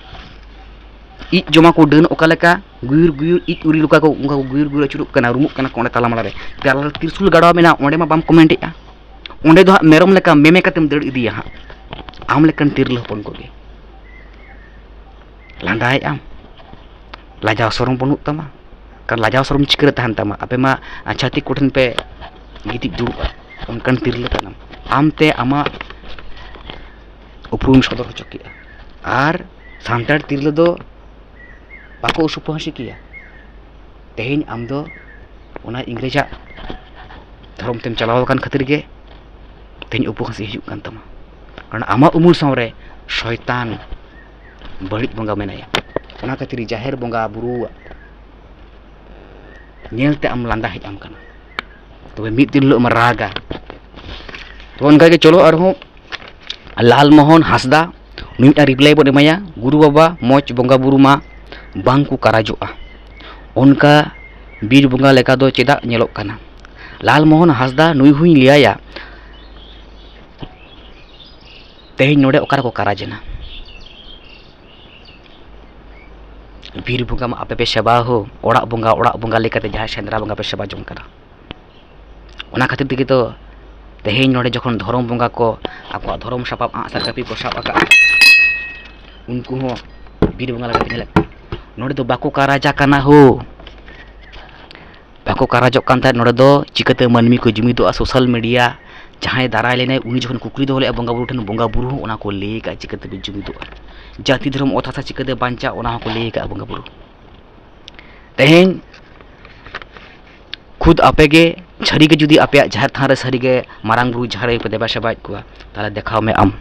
ᱤᱡ ᱡᱚᱢᱟ ᱠᱚ ᱰᱟᱹᱱ ᱚᱠᱟ ᱞᱮᱠᱟ, ᱜᱩᱭᱩᱨ ᱜᱩᱭᱩᱨ ᱤᱡ ᱩᱨᱤ ᱞᱮᱠᱟ ᱠᱚ, ᱚᱱᱠᱟ ᱠᱚ ᱜᱩᱭᱩᱨ ᱜᱩᱭᱩᱨ ᱟᱹᱪᱩᱨᱚᱜ ᱠᱟᱱᱟ, ᱨᱩᱢᱩᱜ ᱠᱟᱱᱟ ᱠᱚ ᱚᱸᱰᱮ ᱛᱟᱞᱟ ᱢᱟᱞᱟ ᱨᱮ᱾ ᱛᱟᱞᱟ ᱨᱮ ᱛᱤᱨᱥᱩᱞ ᱜᱟᱰᱟᱣ ᱢᱮᱱᱟᱜᱼᱟ, ᱚᱸᱰᱮ ᱢᱟ ᱵᱟᱢ ᱠᱚᱢᱮᱱᱴᱮᱜᱼᱟ᱾ ᱚᱸᱰᱮ ᱫᱚ ᱦᱟᱸᱜ ᱢᱮᱨᱚᱢ ᱞᱮᱠᱟ ᱢᱮᱢᱮ ᱠᱟᱛᱮᱢ ᱫᱟᱹᱲ ᱤᱫᱤᱭᱟ ᱦᱟᱸᱜ, ᱟᱢ ᱞᱮᱠᱟᱱ ᱛᱤᱨᱞᱟᱹ ᱦᱚᱯᱚᱱ ᱠᱚᱜᱮ᱾ ᱞᱟᱸᱫᱟᱭᱮᱫ ᱟᱢ, ᱞᱟᱡᱟᱣ ᱥᱚᱨᱚᱢ ᱵᱟᱹᱱᱩᱜ ᱛᱟᱢᱟ᱾ ᱠᱟᱨᱚᱱ ᱞᱟᱡᱟᱣ ᱥᱚᱨᱚᱢ ᱪᱤᱠᱟᱹᱨᱮ ᱛᱟᱦᱮᱱ ᱛᱟᱢᱟ? ᱟᱯᱮ ᱢᱟ ᱪᱷᱟᱹᱛᱤᱠ ᱠᱚᱴᱷᱮᱱ ᱯᱮ ᱜᱤᱛᱤᱡ ᱫᱩᱲᱩᱵᱼᱟ, ᱚᱱᱠᱟᱱ ᱛᱤᱨᱞᱟᱹ ᱠᱟᱱᱟᱢ᱾ ᱟᱢᱛᱮ ᱟᱢᱟᱜ ᱩᱯᱨᱩᱢ ᱥᱚᱫᱚᱨ ᱦᱚᱪᱚ ᱠᱮᱜᱼᱟ᱾ ᱟᱨ ᱥᱟᱱᱛᱟᱲ ᱛᱤᱨᱞᱟᱹ ᱫᱚ ᱵᱟᱠᱚ ᱩᱥᱩᱯᱟᱹᱥᱤ ᱠᱮᱭᱟ᱾ ᱛᱮᱦᱮᱧ ᱟᱢ ᱫᱚ ᱚᱱᱟ ᱤᱝᱨᱮᱡᱟᱜ ᱫᱷᱚᱨᱚᱢ ᱛᱮᱢ ᱪᱟᱞᱟᱣ ᱟᱠᱟᱱ ᱠᱷᱟᱹᱛᱤᱨ ᱜᱮ ᱛᱮᱦᱮᱧ ᱩᱯᱟᱹᱥᱤ ᱦᱤᱡᱩᱜ ᱠᱟᱱ ᱛᱟᱢᱟ᱾ ᱠᱟᱨᱚᱱ ᱟᱢᱟᱜ ᱩᱢᱩᱞ ᱥᱟᱶᱨᱮ ᱥᱚᱭᱛᱟᱱ ᱵᱟᱹᱲᱤᱡ ᱵᱚᱸᱜᱟ ᱢᱮᱱᱟᱭᱟ᱾ ᱚᱱᱟ ᱠᱷᱟᱹᱛᱤᱨ ᱡᱟᱦᱮᱨ ᱵᱚᱸᱜᱟ ᱵᱩᱨᱩᱣᱟᱜ ᱧᱮᱞᱛᱮ ᱟᱢ ᱞᱟᱸᱫᱟ ᱦᱮᱡ ᱟᱢ ᱠᱟᱱᱟ᱾ ᱛᱚᱵᱮ ᱢᱤᱫ ᱫᱤᱱ ᱦᱤᱞᱳᱜ ᱮᱢ ᱨᱟᱜᱟ᱾ ᱛᱚ ᱚᱱᱠᱟᱜᱮ ᱪᱚᱞᱚ ᱟᱨᱦᱚᱸ ᱞᱟᱞᱢᱳᱦᱚᱱ ᱦᱟᱸᱥᱫᱟ, ᱱᱩᱭ ᱢᱤᱫᱴᱟᱝ ᱨᱤᱯᱞᱟᱭ ᱵᱚᱱ ᱮᱢᱟᱭᱟ᱾ ᱜᱩᱨᱩ ᱵᱟᱵᱟ, ᱢᱚᱡᱽ ᱵᱚᱸᱜᱟ ᱵᱩᱨᱩ ᱢᱟ ᱵᱟᱝ ᱠᱚ ᱠᱟᱨᱟᱡᱚᱜᱼᱟ, ᱚᱱᱠᱟ ᱵᱤᱨ ᱵᱚᱸᱜᱟ ᱞᱮᱠᱟ ᱫᱚ ᱪᱮᱫᱟᱜ ᱧᱮᱞᱚᱜ ᱠᱟᱱᱟ? ᱞᱟᱞᱢᱳᱦᱚᱱ ᱦᱟᱸᱥᱫᱟ, ᱱᱩᱭ ᱦᱚᱸᱧ ᱞᱟᱹᱭᱟᱭᱟ, ᱛᱮᱦᱮᱧ ᱱᱚᱰᱮ ᱚᱠᱟ ᱨᱮᱠᱚ ᱠᱟᱨᱟᱡᱽ ᱮᱱᱟ? ᱵᱤᱨ ᱵᱚᱸᱜᱟ ᱢᱟ ᱟᱯᱮ ᱯᱮ ᱥᱮᱵᱟ ᱦᱳ, ᱚᱲᱟᱜ ᱵᱚᱸᱜᱟ, ᱚᱲᱟᱜ ᱵᱚᱸᱜᱟ ᱞᱮᱠᱟᱛᱮ ᱡᱟᱦᱟᱸᱭ ᱥᱮᱸᱫᱽᱨᱟ ᱵᱚᱸᱜᱟ ᱯᱮ ᱥᱮᱵᱟ ᱡᱚᱝ ᱠᱟᱱᱟ᱾ ᱚᱱᱟ ᱠᱷᱟᱹᱛᱤᱨ ᱛᱮᱜᱮ ᱛᱚ ᱛᱮᱦᱮᱧ ᱱᱚᱰᱮ ᱡᱚᱠᱷᱚᱱ ᱫᱷᱚᱨᱚᱢ ᱵᱚᱸᱜᱟ ᱠᱚ ᱟᱠᱚᱣᱟᱜ ᱫᱷᱚᱨᱚᱢ ᱥᱟᱯᱟᱵ ᱟᱸᱜᱼᱥᱟᱨ ᱠᱟᱹᱯᱤ ᱠᱚ ᱥᱟᱵ ᱟᱠᱟᱫᱼᱟ, ᱩᱱᱠᱩ ᱦᱚᱸ ᱵᱤᱨ ᱵᱚᱸᱜᱟ ᱞᱮᱠᱟ ᱠᱚ ᱧᱮᱞᱮᱫ ᱠᱚᱣᱟ᱾ ᱱᱚᱰᱮ ᱫᱚ ᱵᱟᱠᱚ ᱠᱟᱨᱟᱡᱟ ᱠᱟᱱᱟ ᱦᱳ, ᱵᱟᱠᱚ ᱠᱟᱨᱟᱡᱚᱜ ᱠᱟᱱ ᱛᱟᱦᱮᱸᱫ᱾ ᱱᱚᱰᱮ ᱫᱚ ᱪᱤᱠᱟᱹᱛᱮ ᱢᱟᱹᱱᱢᱤ ᱠᱚ ᱡᱩᱢᱤᱫᱚᱜᱼᱟ? ᱥᱳᱥᱟᱞ ᱢᱤᱰᱤᱭᱟ ᱡᱟᱦᱟᱸᱭ ᱫᱟᱨᱟᱭ ᱞᱮᱱᱟᱭ, ᱩᱱᱤ ᱡᱚᱠᱷᱚᱱ ᱠᱩᱠᱞᱤ ᱫᱚᱦᱚ ᱞᱮᱫᱼᱟ ᱵᱚᱸᱜᱟ ᱵᱩᱨᱩ ᱴᱷᱮᱱ, ᱵᱚᱸᱜᱟ ᱵᱩᱨᱩ ᱦᱚᱸ ᱚᱱᱟ ᱠᱚ ᱞᱟᱹᱭ ᱟᱠᱟᱫᱼᱟ, ᱪᱤᱠᱟᱹᱛᱮ ᱵᱤᱱ ᱡᱩᱢᱤᱫᱚᱜᱼᱟ? ᱡᱟᱹᱛᱤ ᱫᱷᱚᱨᱚᱢ ᱚᱛ ᱦᱟᱥᱟ ᱪᱤᱠᱟᱹᱛᱮ ᱵᱟᱧᱪᱟᱜᱼᱟ, ᱚᱱᱟ ᱦᱚᱸᱠᱚ ᱞᱟᱹᱭ ᱟᱠᱟᱫᱼᱟ ᱵᱚᱸᱜᱟ ᱵᱩᱨᱩ᱾ ᱛᱮᱦᱮᱧ ᱠᱷᱩᱫ ᱟᱯᱮ ᱜᱮ ᱥᱟᱹᱨᱤ ᱜᱮ, ᱡᱩᱫᱤ ᱟᱯᱮᱭᱟᱜ ᱡᱟᱦᱮᱨ ᱛᱷᱟᱱ ᱨᱮ ᱥᱟᱹᱨᱤ ᱜᱮ ᱢᱟᱨᱟᱝ ᱵᱩᱨᱩ ᱡᱟᱦᱮᱨ ᱟᱭᱳ ᱯᱮ ᱫᱮᱵᱟ ᱥᱮᱵᱟᱭᱮᱫ ᱠᱚᱣᱟ, ᱛᱟᱦᱚᱞᱮ ᱫᱮᱠᱷᱟᱣ ᱢᱮ ᱟᱢ᱾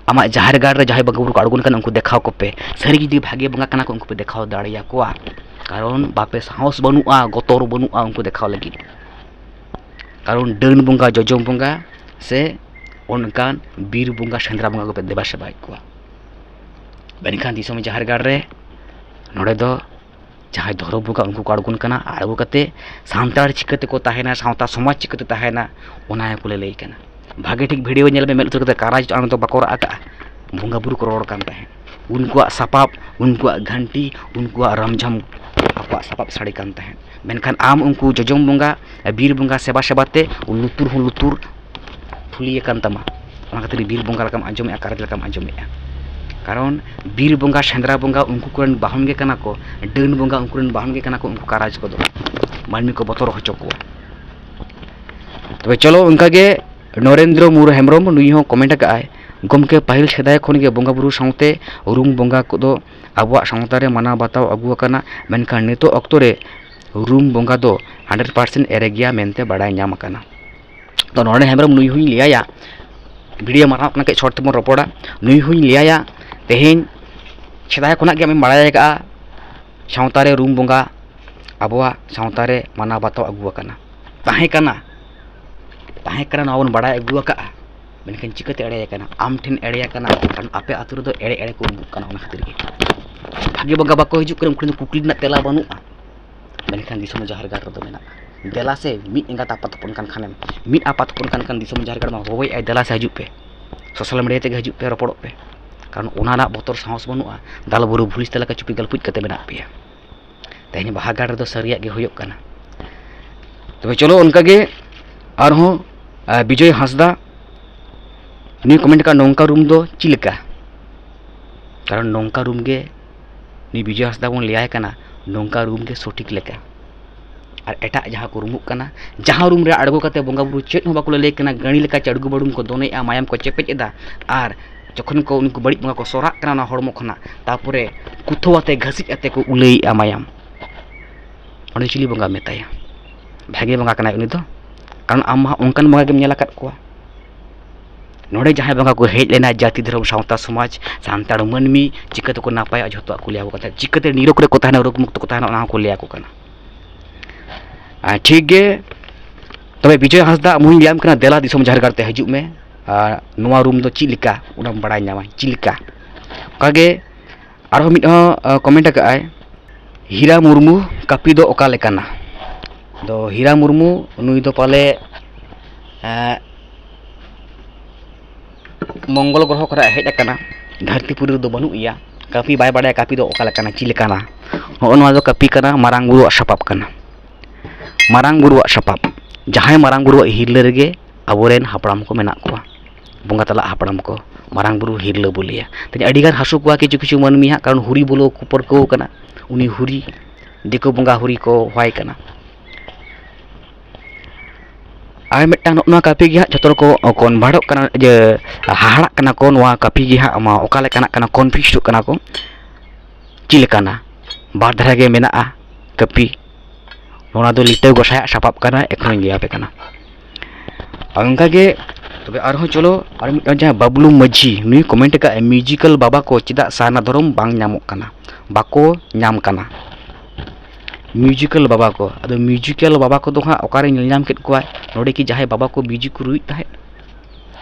ᱟᱢᱟᱜ ᱡᱟᱦᱮᱨ ᱜᱟᱲ ᱨᱮ ᱡᱟᱦᱟᱸᱭ ᱵᱚᱸᱜᱟ ᱵᱩᱨᱩ ᱠᱚ ᱟᱬᱜᱚᱱ ᱠᱟᱱᱟ, ᱩᱱᱠᱩ ᱫᱮᱠᱷᱟᱣ ᱠᱚᱯᱮ᱾ ᱥᱟᱹᱨᱤ ᱜᱮ ᱡᱩᱫᱤ ᱵᱷᱟᱜᱮ ᱵᱚᱸᱜᱟ ᱠᱟᱱᱟ ᱠᱚ, ᱩᱱᱠᱩ ᱯᱮ ᱫᱮᱠᱷᱟᱣ ᱫᱟᱲᱮᱭᱟᱠᱚᱣᱟ᱾ ᱠᱟᱨᱚᱱ ᱵᱟᱯᱮ ᱥᱟᱦᱚᱥ ᱵᱟᱹᱱᱩᱜᱼᱟ, ᱜᱚᱛᱚᱨ ᱵᱟᱹᱱᱩᱜᱼᱟ ᱩᱱᱠᱩ ᱫᱮᱠᱷᱟᱣ ᱞᱟᱹᱜᱤᱫ᱾ ᱠᱟᱨᱚᱱ ᱰᱟᱹᱱ ᱵᱚᱸᱜᱟ, ᱡᱚᱡᱚᱢ ᱵᱚᱸᱜᱟ ᱥᱮ ᱚᱱᱠᱟᱱ ᱵᱤᱨ ᱵᱚᱸᱜᱟ, ᱥᱮᱸᱫᱽᱨᱟ ᱵᱚᱸᱜᱟ ᱠᱚᱯᱮ ᱫᱮᱵᱟ ᱥᱮᱵᱟᱭᱮᱫ ᱠᱚᱣᱟ᱾ ᱢᱮᱱᱠᱷᱟᱱ ᱫᱤᱥᱚᱢ ᱡᱟᱦᱮᱨ ᱜᱟᱲ ᱨᱮ ᱱᱚᱰᱮ ᱫᱚ ᱡᱟᱦᱟᱸᱭ ᱫᱷᱚᱨᱚᱢ ᱵᱚᱸᱜᱟ, ᱩᱱᱠᱩ ᱠᱚ ᱟᱬᱜᱚᱱ ᱠᱟᱱᱟ᱾ ᱟᱬᱜᱚ ᱠᱟᱛᱮ ᱥᱟᱱᱛᱟᱲ ᱪᱤᱠᱟᱹ ᱛᱮᱠᱚ ᱛᱟᱦᱮᱱᱟ, ᱥᱟᱶᱛᱟ ᱥᱚᱢᱟᱡᱽ ᱪᱤᱠᱟᱹ ᱛᱮ ᱛᱟᱦᱮᱱᱟ, ᱚᱱᱟ ᱜᱮᱠᱚ ᱞᱟᱹᱞᱟᱹᱭ ᱠᱟᱱᱟ᱾ ᱵᱷᱟᱜᱮ ᱴᱷᱤᱠ ᱵᱷᱤᱰᱤᱭᱳ ᱧᱮᱞ ᱢᱮ, ᱢᱮᱫ ᱞᱩᱛᱩᱨ ᱠᱟᱛᱮ ᱠᱟᱨᱟᱡᱽ ᱟᱲᱟᱝ ᱫᱚ ᱵᱟᱠᱚ ᱨᱟᱜ ᱟᱠᱟᱜᱼᱟ, ᱵᱚᱸᱜᱟ ᱵᱩᱨᱩ ᱠᱚ ᱨᱚᱲ ᱠᱟᱱ ᱛᱟᱦᱮᱸᱫ᱾ ᱩᱱᱠᱩᱣᱟᱜ ᱥᱟᱯᱟᱵ, ᱩᱱᱠᱩᱣᱟᱜ ᱜᱷᱟᱱᱴᱤ, ᱩᱱᱠᱩᱣᱟᱜ ᱨᱟᱢᱡᱷᱟᱢ ᱟᱠᱚᱣᱟᱜ ᱥᱟᱯᱟᱵ ᱥᱟᱹᱲᱤ ᱠᱟᱱ ᱛᱟᱦᱮᱸᱫ᱾ ᱢᱮᱱᱠᱷᱟᱱ ᱟᱢ ᱩᱱᱠᱩ ᱡᱚᱡᱚᱢ ᱵᱚᱸᱜᱟ, ᱵᱤᱨ ᱵᱚᱸᱜᱟ ᱥᱮᱵᱟ ᱥᱮᱵᱟ ᱛᱮ ᱞᱩᱛᱩᱨ ᱦᱚᱸ ᱞᱩᱛᱩᱨ ᱯᱷᱩᱞᱤ ᱟᱠᱟᱱ ᱛᱟᱢᱟ᱾ ᱚᱱᱟ ᱠᱷᱟᱹᱛᱤᱨ ᱵᱤᱨ ᱵᱚᱸᱜᱟ ᱞᱮᱠᱟᱢ ᱟᱸᱡᱚᱢᱮᱜᱼᱟ, ᱠᱟᱨᱟᱡᱽ ᱞᱮᱠᱟᱢ ᱟᱸᱡᱚᱢᱮᱜᱼᱟ᱾ ᱠᱟᱨᱚᱱ ᱵᱤᱨ ᱵᱚᱸᱜᱟ, ᱥᱮᱸᱫᱽᱨᱟ ᱵᱚᱸᱜᱟ, ᱩᱱᱠᱩ ᱠᱚᱨᱮᱱ ᱵᱟᱦᱚᱱ ᱜᱮ ᱠᱟᱱᱟ ᱠᱚ, ᱰᱟᱹᱱ ᱵᱚᱸᱜᱟ, ᱩᱱᱠᱩ ᱨᱮᱱ ᱵᱟᱦᱚᱱ ᱜᱮ ᱠᱟᱱᱟ ᱠᱚ ᱩᱱᱠᱩ ᱠᱟᱨᱟᱡᱽ ᱠᱚᱫᱚ᱾ ᱢᱟᱹᱱᱢᱤ ᱠᱚ ᱵᱚᱛᱚᱨ ᱦᱚᱪᱚ ᱠᱚᱣᱟ᱾ ᱛᱚᱵᱮ ᱪᱚᱞᱚ, ᱚᱱᱠᱟᱜᱮ ᱱᱚᱨᱮᱱᱫᱨᱚ ᱢᱩᱨ ᱦᱮᱢᱵᱨᱚᱢ, ᱱᱩᱭ ᱦᱚᱸ ᱠᱚᱢᱮᱱᱴ ᱟᱠᱟᱫᱼᱟᱭ, ᱜᱚᱢᱠᱮ, ᱯᱟᱹᱦᱤᱞ ᱥᱮᱫᱟᱭ ᱠᱷᱚᱱ ᱜᱮ ᱵᱚᱸᱜᱟ ᱵᱩᱨᱩ ᱥᱟᱶᱛᱮ ᱨᱩᱢ ᱵᱚᱸᱜᱟ ᱠᱚᱫᱚ ᱟᱵᱚᱣᱟᱜ ᱥᱟᱶᱛᱟ ᱨᱮ ᱢᱟᱱᱟᱣ ᱵᱟᱛᱟᱣ ᱟᱹᱜᱩ ᱟᱠᱟᱱᱟ, ᱢᱮᱱᱠᱷᱟᱱ ᱱᱤᱛᱚᱜ ᱚᱠᱛᱚ ᱨᱮ ᱨᱩᱢ ᱵᱚᱸᱜᱟ ᱫᱚ ᱦᱟᱱᱰᱨᱮᱰ ᱯᱟᱨᱥᱮᱱᱴ ᱮᱲᱮ ᱜᱮᱭᱟ ᱢᱮᱱᱛᱮ ᱵᱟᱲᱟᱭ ᱧᱟᱢ ᱟᱠᱟᱱᱟ᱾ ᱛᱚ ᱱᱚᱨᱮᱱ ᱦᱮᱢᱵᱨᱚᱢ, ᱱᱩᱭ ᱦᱚᱸᱧ ᱞᱟᱹᱭᱟᱭᱟ, ᱵᱷᱤᱰᱤᱭᱳ ᱢᱟᱨᱟᱝ ᱠᱟᱱᱟ, ᱠᱟᱹᱡ ᱥᱚᱨᱴ ᱛᱮᱵᱚᱱ ᱨᱚᱯᱚᱲᱟ᱾ ᱱᱩᱭ ᱦᱚᱸᱧ ᱞᱟᱹᱭᱟᱭᱟ, ᱛᱮᱦᱮᱧ ᱥᱮᱫᱟᱭ ᱠᱷᱚᱱᱟᱜ ᱜᱮ ᱟᱢᱮᱢ ᱵᱟᱲᱟᱭ ᱟᱠᱟᱫᱼᱟ, ᱥᱟᱶᱛᱟ ᱨᱮ ᱨᱩᱢ ᱵᱚᱸᱜᱟ ᱟᱵᱚᱣᱟᱜ ᱥᱟᱶᱛᱟ ᱨᱮ ᱢᱟᱱᱟᱣ ᱵᱟᱛᱟᱣ ᱟᱹᱜᱩ ᱟᱠᱟᱱᱟ, ᱛᱟᱦᱮᱸ ᱠᱟᱱᱟ, ᱛᱟᱦᱮᱸ ᱠᱟᱱᱟ, ᱱᱚᱣᱟ ᱵᱚᱱ ᱵᱟᱲᱟᱭ ᱟᱹᱜᱩ ᱟᱠᱟᱫᱼᱟ᱾ ᱢᱮᱱᱠᱷᱟᱱ ᱪᱤᱠᱟᱹᱛᱮ ᱮᱲᱮ ᱟᱠᱟᱱᱟ? ᱟᱢ ᱴᱷᱮᱱ ᱮᱲᱮ ᱟᱠᱟᱱᱟ, ᱠᱟᱨᱚᱱ ᱟᱯᱮ ᱟᱹᱛᱩ ᱨᱮᱫᱚ ᱮᱲᱮ ᱮᱲᱮ ᱠᱚ ᱩᱰᱩᱠ ᱠᱟᱱᱟ, ᱚᱱᱟ ᱠᱷᱟᱹᱛᱤᱨ ᱜᱮ᱾ ᱵᱷᱟᱜᱮ ᱵᱚᱸᱜᱟ ᱵᱟᱠᱚ ᱦᱤᱡᱩᱜ ᱠᱟᱱᱟ, ᱩᱱᱠᱩ ᱴᱷᱮᱱ ᱫᱚ ᱠᱩᱠᱞᱤ ᱨᱮᱱᱟᱜ ᱛᱮᱞᱟ ᱵᱟᱹᱱᱩᱜᱼᱟ᱾ ᱢᱮᱱᱠᱷᱟᱱ ᱫᱤᱥᱚᱢ ᱡᱟᱦᱮᱨ ᱜᱟᱲ ᱨᱮᱫᱚ ᱢᱮᱱᱟᱜᱼᱟ᱾ ᱫᱮᱞᱟ ᱥᱮ, ᱢᱤᱫ ᱮᱸᱜᱟᱛ ᱟᱯᱟᱛ ᱦᱚᱯᱚᱱ ᱠᱟᱱ ᱠᱷᱟᱱᱮᱢ, ᱢᱤᱫ ᱟᱯᱟᱛ ᱦᱚᱯᱚᱱ ᱠᱟᱱ ᱠᱷᱟᱱ ᱫᱤᱥᱚᱢ ᱡᱟᱦᱮᱨ ᱜᱟᱲ ᱢᱟ ᱦᱚᱦᱚᱭᱮᱫᱼᱟᱭ, ᱫᱮᱞᱟ ᱥᱮ ᱦᱤᱡᱩᱜ ᱯᱮ, ᱥᱳᱥᱟᱞ ᱢᱤᱰᱤᱭᱟ ᱛᱮᱜᱮ ᱦᱤᱡᱩᱜ ᱯᱮ, ᱨᱚᱯᱚᱲᱚᱜ ᱯᱮ᱾ ᱠᱟᱨᱚᱱ ᱚᱱᱟ ᱨᱮᱱᱟᱜ ᱵᱚᱛᱚᱨ ᱥᱟᱦᱚᱥ ᱵᱟᱹᱱᱩᱜᱼᱟ᱾ ᱫᱟᱞ ᱵᱩᱨᱩ ᱵᱷᱩᱞᱤᱥ ᱛᱮ ᱞᱮᱠᱟ ᱪᱩᱯᱤ ᱜᱟᱞᱯᱩᱡ ᱠᱟᱛᱮ ᱢᱮᱱᱟᱜ ᱯᱮᱭᱟ᱾ ᱛᱮᱦᱮᱧ ᱵᱟᱦᱟ ᱜᱟᱲ ᱨᱮᱫᱚ ᱥᱟᱹᱨᱤᱭᱟᱜ ᱜᱮ ᱦᱩᱭᱩᱜ ᱠᱟᱱᱟ᱾ ᱛᱚᱵᱮ ᱪᱚᱞᱚ, ᱚᱱᱠᱟᱜᱮ ᱟᱨᱦᱚᱸ, ᱟᱨ ᱵᱤᱡᱚᱭ ᱦᱟᱸᱥᱫᱟ ᱱᱩᱭ ᱠᱚᱢᱮᱱᱴ ᱠᱟᱜ, ᱱᱚᱝᱠᱟ ᱨᱩᱢ ᱫᱚ ᱪᱮᱫ ᱞᱮᱠᱟ? ᱠᱟᱨᱚᱱ ᱱᱚᱝᱠᱟ ᱨᱩᱢ ᱜᱮ ᱱᱩᱭ ᱵᱤᱡᱚᱭ ᱦᱟᱸᱥᱫᱟ ᱵᱚᱱ ᱞᱟᱹᱭᱟᱭ ᱠᱟᱱᱟ, ᱱᱚᱝᱠᱟ ᱨᱩᱢ ᱜᱮ ᱥᱚᱴᱷᱤᱠ ᱞᱮᱠᱟ᱾ ᱟᱨ ᱮᱴᱟᱜ ᱡᱟᱦᱟᱸ ᱠᱚ ᱨᱩᱢᱩᱜ ᱠᱟᱱᱟ, ᱡᱟᱦᱟᱸ ᱨᱩᱢ ᱨᱮ ᱟᱬᱜᱚ ᱠᱟᱛᱮ ᱵᱚᱸᱜᱟ ᱵᱩᱨᱩ ᱪᱮᱫ ᱦᱚᱸ ᱵᱟᱠᱚ ᱞᱟᱹᱭ ᱠᱟᱱᱟ, ᱜᱟᱹᱲᱤ ᱞᱮᱠᱟ ᱪᱟᱹᱲᱜᱩ ᱵᱟᱹᱲᱜᱩ ᱠᱚ ᱫᱚᱱᱮᱜᱼᱟ, ᱢᱟᱭᱟᱢ ᱠᱚ ᱪᱮᱯᱮᱡ ᱮᱫᱟ, ᱟᱨ ᱡᱚᱠᱷᱚᱱ ᱠᱚ ᱩᱱᱠᱩ ᱵᱟᱹᱲᱤᱡ ᱵᱚᱸᱜᱟ ᱠᱚ ᱥᱚᱨᱟᱜ ᱠᱟᱱᱟ ᱚᱱᱟ ᱦᱚᱲᱢᱚ ᱠᱷᱚᱱᱟᱜ, ᱛᱟᱨᱯᱚᱨᱮ ᱠᱩᱛᱷᱚ ᱟᱛᱮ ᱜᱷᱟᱹᱥᱤᱡ ᱟᱛᱮ ᱠᱚ ᱩᱞᱟᱹᱭᱮᱜᱼᱟ ᱢᱟᱭᱟᱢ, ᱚᱸᱰᱮ ᱪᱤᱞᱤ ᱵᱚᱸᱜᱟ ᱢᱮᱛᱟᱭᱟ? ᱵᱷᱟᱜᱮ ᱵᱚᱸᱜᱟ ᱠᱟᱱᱟᱭ ᱩᱱᱤ ᱫᱚ? ᱠᱟᱨᱚᱱ ᱟᱢ ᱢᱟ ᱚᱱᱠᱟᱱ ᱵᱚᱸᱜᱟ ᱜᱮᱢ ᱧᱮᱞ ᱟᱠᱟᱫ ᱠᱚᱣᱟ᱾ ᱱᱚᱰᱮ ᱡᱟᱦᱟᱸᱭ ᱵᱚᱸᱜᱟ ᱠᱚ ᱦᱮᱡ ᱞᱮᱱᱟ, ᱡᱟᱹᱛᱤ, ᱫᱷᱚᱨᱚᱢ, ᱥᱟᱶᱛᱟ, ᱥᱚᱢᱟᱡᱽ, ᱥᱟᱱᱛᱟᱲ ᱢᱟᱹᱱᱢᱤ ᱪᱤᱠᱟᱹ ᱛᱮᱠᱚ ᱱᱟᱯᱟᱭᱚᱜᱼᱟ, ᱡᱷᱚᱛᱚᱣᱟᱜ ᱠᱚ ᱞᱟᱹᱭ ᱟᱠᱚ ᱠᱟᱱ ᱛᱟᱦᱮᱸᱫ᱾ ᱪᱤᱠᱟᱹᱛᱮ ᱱᱤᱨᱳᱜᱽ ᱨᱮᱠᱚ ᱛᱟᱦᱮᱱᱟ, ᱨᱳᱜᱽ ᱢᱩᱠᱛᱚ ᱠᱚ ᱛᱟᱦᱮᱱᱟ, ᱚᱱᱟ ᱦᱚᱸᱠᱚ ᱞᱟᱹᱭ ᱟᱠᱚ ᱠᱟᱱᱟ᱾ ᱟᱨ ᱴᱷᱤᱠ ᱜᱮ, ᱛᱚᱵᱮ ᱵᱤᱡᱚᱭ ᱦᱟᱸᱥᱫᱟ, ᱢᱩᱧ ᱞᱟᱹᱭᱟᱢ ᱠᱟᱱᱟ, ᱫᱮᱞᱟ ᱫᱤᱥᱚᱢ ᱡᱷᱟᱨᱜᱟᱲ ᱛᱮ ᱦᱤᱡᱩᱜ ᱢᱮ᱾ ᱟᱨ ᱱᱚᱣᱟ ᱨᱩᱢ ᱫᱚ ᱪᱮᱫ ᱞᱮᱠᱟ, ᱚᱱᱟᱢ ᱵᱟᱲᱟᱭ ᱧᱟᱢᱟ ᱪᱮᱫ ᱞᱮᱠᱟ᱾ ᱚᱱᱠᱟᱜᱮ ᱟᱨᱦᱚᱸ ᱢᱤᱫ ᱦᱚᱸ, ᱟ, ᱠᱚᱢᱮᱱᱴ ᱟᱠᱟᱫ ᱟᱭ, ᱦᱤᱨᱟ ᱢᱩᱨᱢᱩ, ᱠᱟᱹᱯᱤ ᱫᱚ ᱚᱠᱟ ᱞᱮᱠᱟᱱᱟ? ᱟᱫᱚ ᱦᱤᱨᱟ ᱢᱩᱨᱢᱩ ᱱᱩᱭ ᱫᱚ ᱯᱟᱞᱮ, ᱮᱸ, ᱢᱚᱝᱜᱚᱞ ᱜᱨᱚᱦᱚ ᱠᱷᱚᱱᱟᱜ ᱦᱮᱡ ᱟᱠᱟᱱᱟ, ᱫᱷᱟᱹᱨᱛᱤ ᱯᱩᱨᱤ ᱨᱮᱫᱚ ᱵᱟᱹᱱᱩᱜ ᱮᱭᱟ᱾ ᱠᱟᱹᱯᱤ ᱵᱟᱭ ᱵᱟᱲᱟᱭᱟ, ᱠᱟᱹᱯᱤ ᱫᱚ ᱚᱠᱟ ᱞᱮᱠᱟᱱᱟ, ᱪᱮᱫ ᱞᱮᱠᱟᱱᱟ? ᱱᱚᱜᱼᱚ ᱱᱚᱣᱟ ᱫᱚ ᱠᱟᱹᱯᱤ ᱠᱟᱱᱟ, ᱢᱟᱨᱟᱝ ᱵᱩᱨᱩᱣᱟᱜ ᱥᱟᱯᱟᱵ ᱠᱟᱱᱟ᱾ ᱢᱟᱨᱟᱝ ᱵᱩᱨᱩᱣᱟᱜ ᱥᱟᱯᱟᱵ, ᱡᱟᱦᱟᱸᱭ ᱢᱟᱨᱟᱝ ᱵᱩᱨᱩᱣᱟᱜ ᱦᱤᱨᱞᱟᱹ ᱨᱮᱜᱮ ᱟᱵᱚᱨᱮᱱ ᱦᱟᱯᱲᱟᱢ ᱠᱚ ᱢᱮᱱᱟᱜ ᱠᱚᱣᱟ, ᱵᱚᱸᱜᱟ ᱛᱟᱞᱟ ᱦᱟᱯᱲᱟᱢ ᱠᱚ, ᱢᱟᱨᱟᱝ ᱵᱩᱨᱩ ᱦᱤᱨᱞᱟᱹ ᱵᱚ ᱞᱟᱹᱭᱟ᱾ ᱛᱮᱦᱮᱧ ᱟᱹᱰᱤᱜᱟᱱ ᱦᱟᱹᱥᱩ ᱠᱚᱣᱟ ᱠᱤᱪᱷᱩ ᱠᱤᱪᱷᱩ ᱢᱟᱹᱱᱢᱤ ᱦᱟᱸᱜ, ᱠᱟᱨᱚᱱ ᱦᱩᱨᱤ ᱵᱚᱞᱚ ᱠᱚ ᱯᱟᱹᱨᱠᱟᱹᱣ ᱠᱟᱱᱟ, ᱩᱱᱤ ᱦᱩᱨᱤ, ᱫᱤᱠᱩ ᱵᱚᱸᱜᱟ ᱦᱩᱨᱤ ᱠᱚ ᱦᱚᱦᱚᱣᱟᱭ ᱠᱟᱱᱟ᱾ ᱟᱨ ᱢᱤᱫᱴᱟᱝ ᱱᱚᱜᱼᱚ ᱱᱚᱣᱟ ᱠᱟᱹᱯᱤ ᱜᱮ ᱦᱟᱸᱜ ᱡᱷᱚᱛᱚ ᱦᱚᱲ ᱠᱚ ᱠᱚᱱᱵᱷᱟᱨᱴᱚᱜ ᱠᱟᱱᱟ, ᱤᱭᱟᱹ, ᱦᱟᱦᱟᱲᱟᱜ ᱠᱟᱱᱟ ᱠᱚ, ᱱᱚᱣᱟ ᱠᱟᱹᱯᱤ ᱜᱮ ᱦᱟᱸᱜ ᱢᱟ ᱚᱠᱟ ᱞᱮᱠᱟᱱᱟᱜ ᱠᱟᱱᱟ, ᱠᱚᱱᱯᱷᱤᱭᱩᱡᱽᱰᱚᱜ ᱠᱟᱱᱟ ᱠᱚ, ᱪᱮᱫ ᱞᱮᱠᱟᱱᱟ? ᱵᱟᱨ ᱫᱷᱟᱨᱟ ᱜᱮ ᱢᱮᱱᱟᱜᱼᱟ ᱠᱟᱹᱯᱤ᱾ ᱚᱱᱟ ᱫᱚ ᱞᱤᱴᱟᱹ ᱜᱚᱸᱥᱟᱭᱟᱜ ᱥᱟᱯᱟᱵ ᱠᱟᱱᱟ, ᱮᱠᱷᱚᱱᱤᱧ ᱞᱟᱹᱭ ᱟᱯᱮ ᱠᱟᱱᱟ᱾ ᱟᱨ ᱚᱱᱠᱟᱜᱮ ᱛᱚᱵᱮ ᱟᱨᱦᱚᱸ ᱪᱚᱞᱚ, ᱟᱨ ᱢᱤᱫᱴᱟᱝ ᱡᱟᱦᱟᱸ ᱵᱟᱵᱞᱩ ᱢᱟᱹᱡᱷᱤ, ᱱᱩᱭ ᱠᱚᱢᱮᱱᱴ ᱟᱠᱟᱫ, ᱢᱤᱣᱡᱤᱠᱟᱞ ᱵᱟᱵᱟ ᱠᱚ ᱪᱮᱫᱟᱜ ᱥᱟᱨᱱᱟ ᱫᱷᱚᱨᱚᱢ ᱵᱟᱝ ᱧᱟᱢᱚᱜ ᱠᱟᱱᱟ, ᱵᱟᱠᱚ ᱧᱟᱢ ᱠᱟᱱᱟ? ᱢᱤᱣᱡᱤᱠᱟᱞ ᱵᱟᱵᱟ ᱠᱚ, ᱟᱫᱚ ᱢᱤᱣᱡᱤᱠᱟᱞ ᱵᱟᱵᱟ ᱠᱚᱫᱚ ᱦᱟᱸᱜ ᱚᱠᱟᱨᱮ ᱧᱮᱞ ᱧᱟᱢ ᱠᱮᱫ ᱠᱚᱣᱟ? ᱱᱚᱰᱮ ᱠᱤ ᱡᱟᱦᱟᱸᱭ ᱵᱟᱵᱟ ᱠᱚ ᱢᱤᱣᱡᱤᱠ ᱠᱚ ᱨᱩᱭᱮᱫ ᱛᱟᱦᱮᱸᱫ?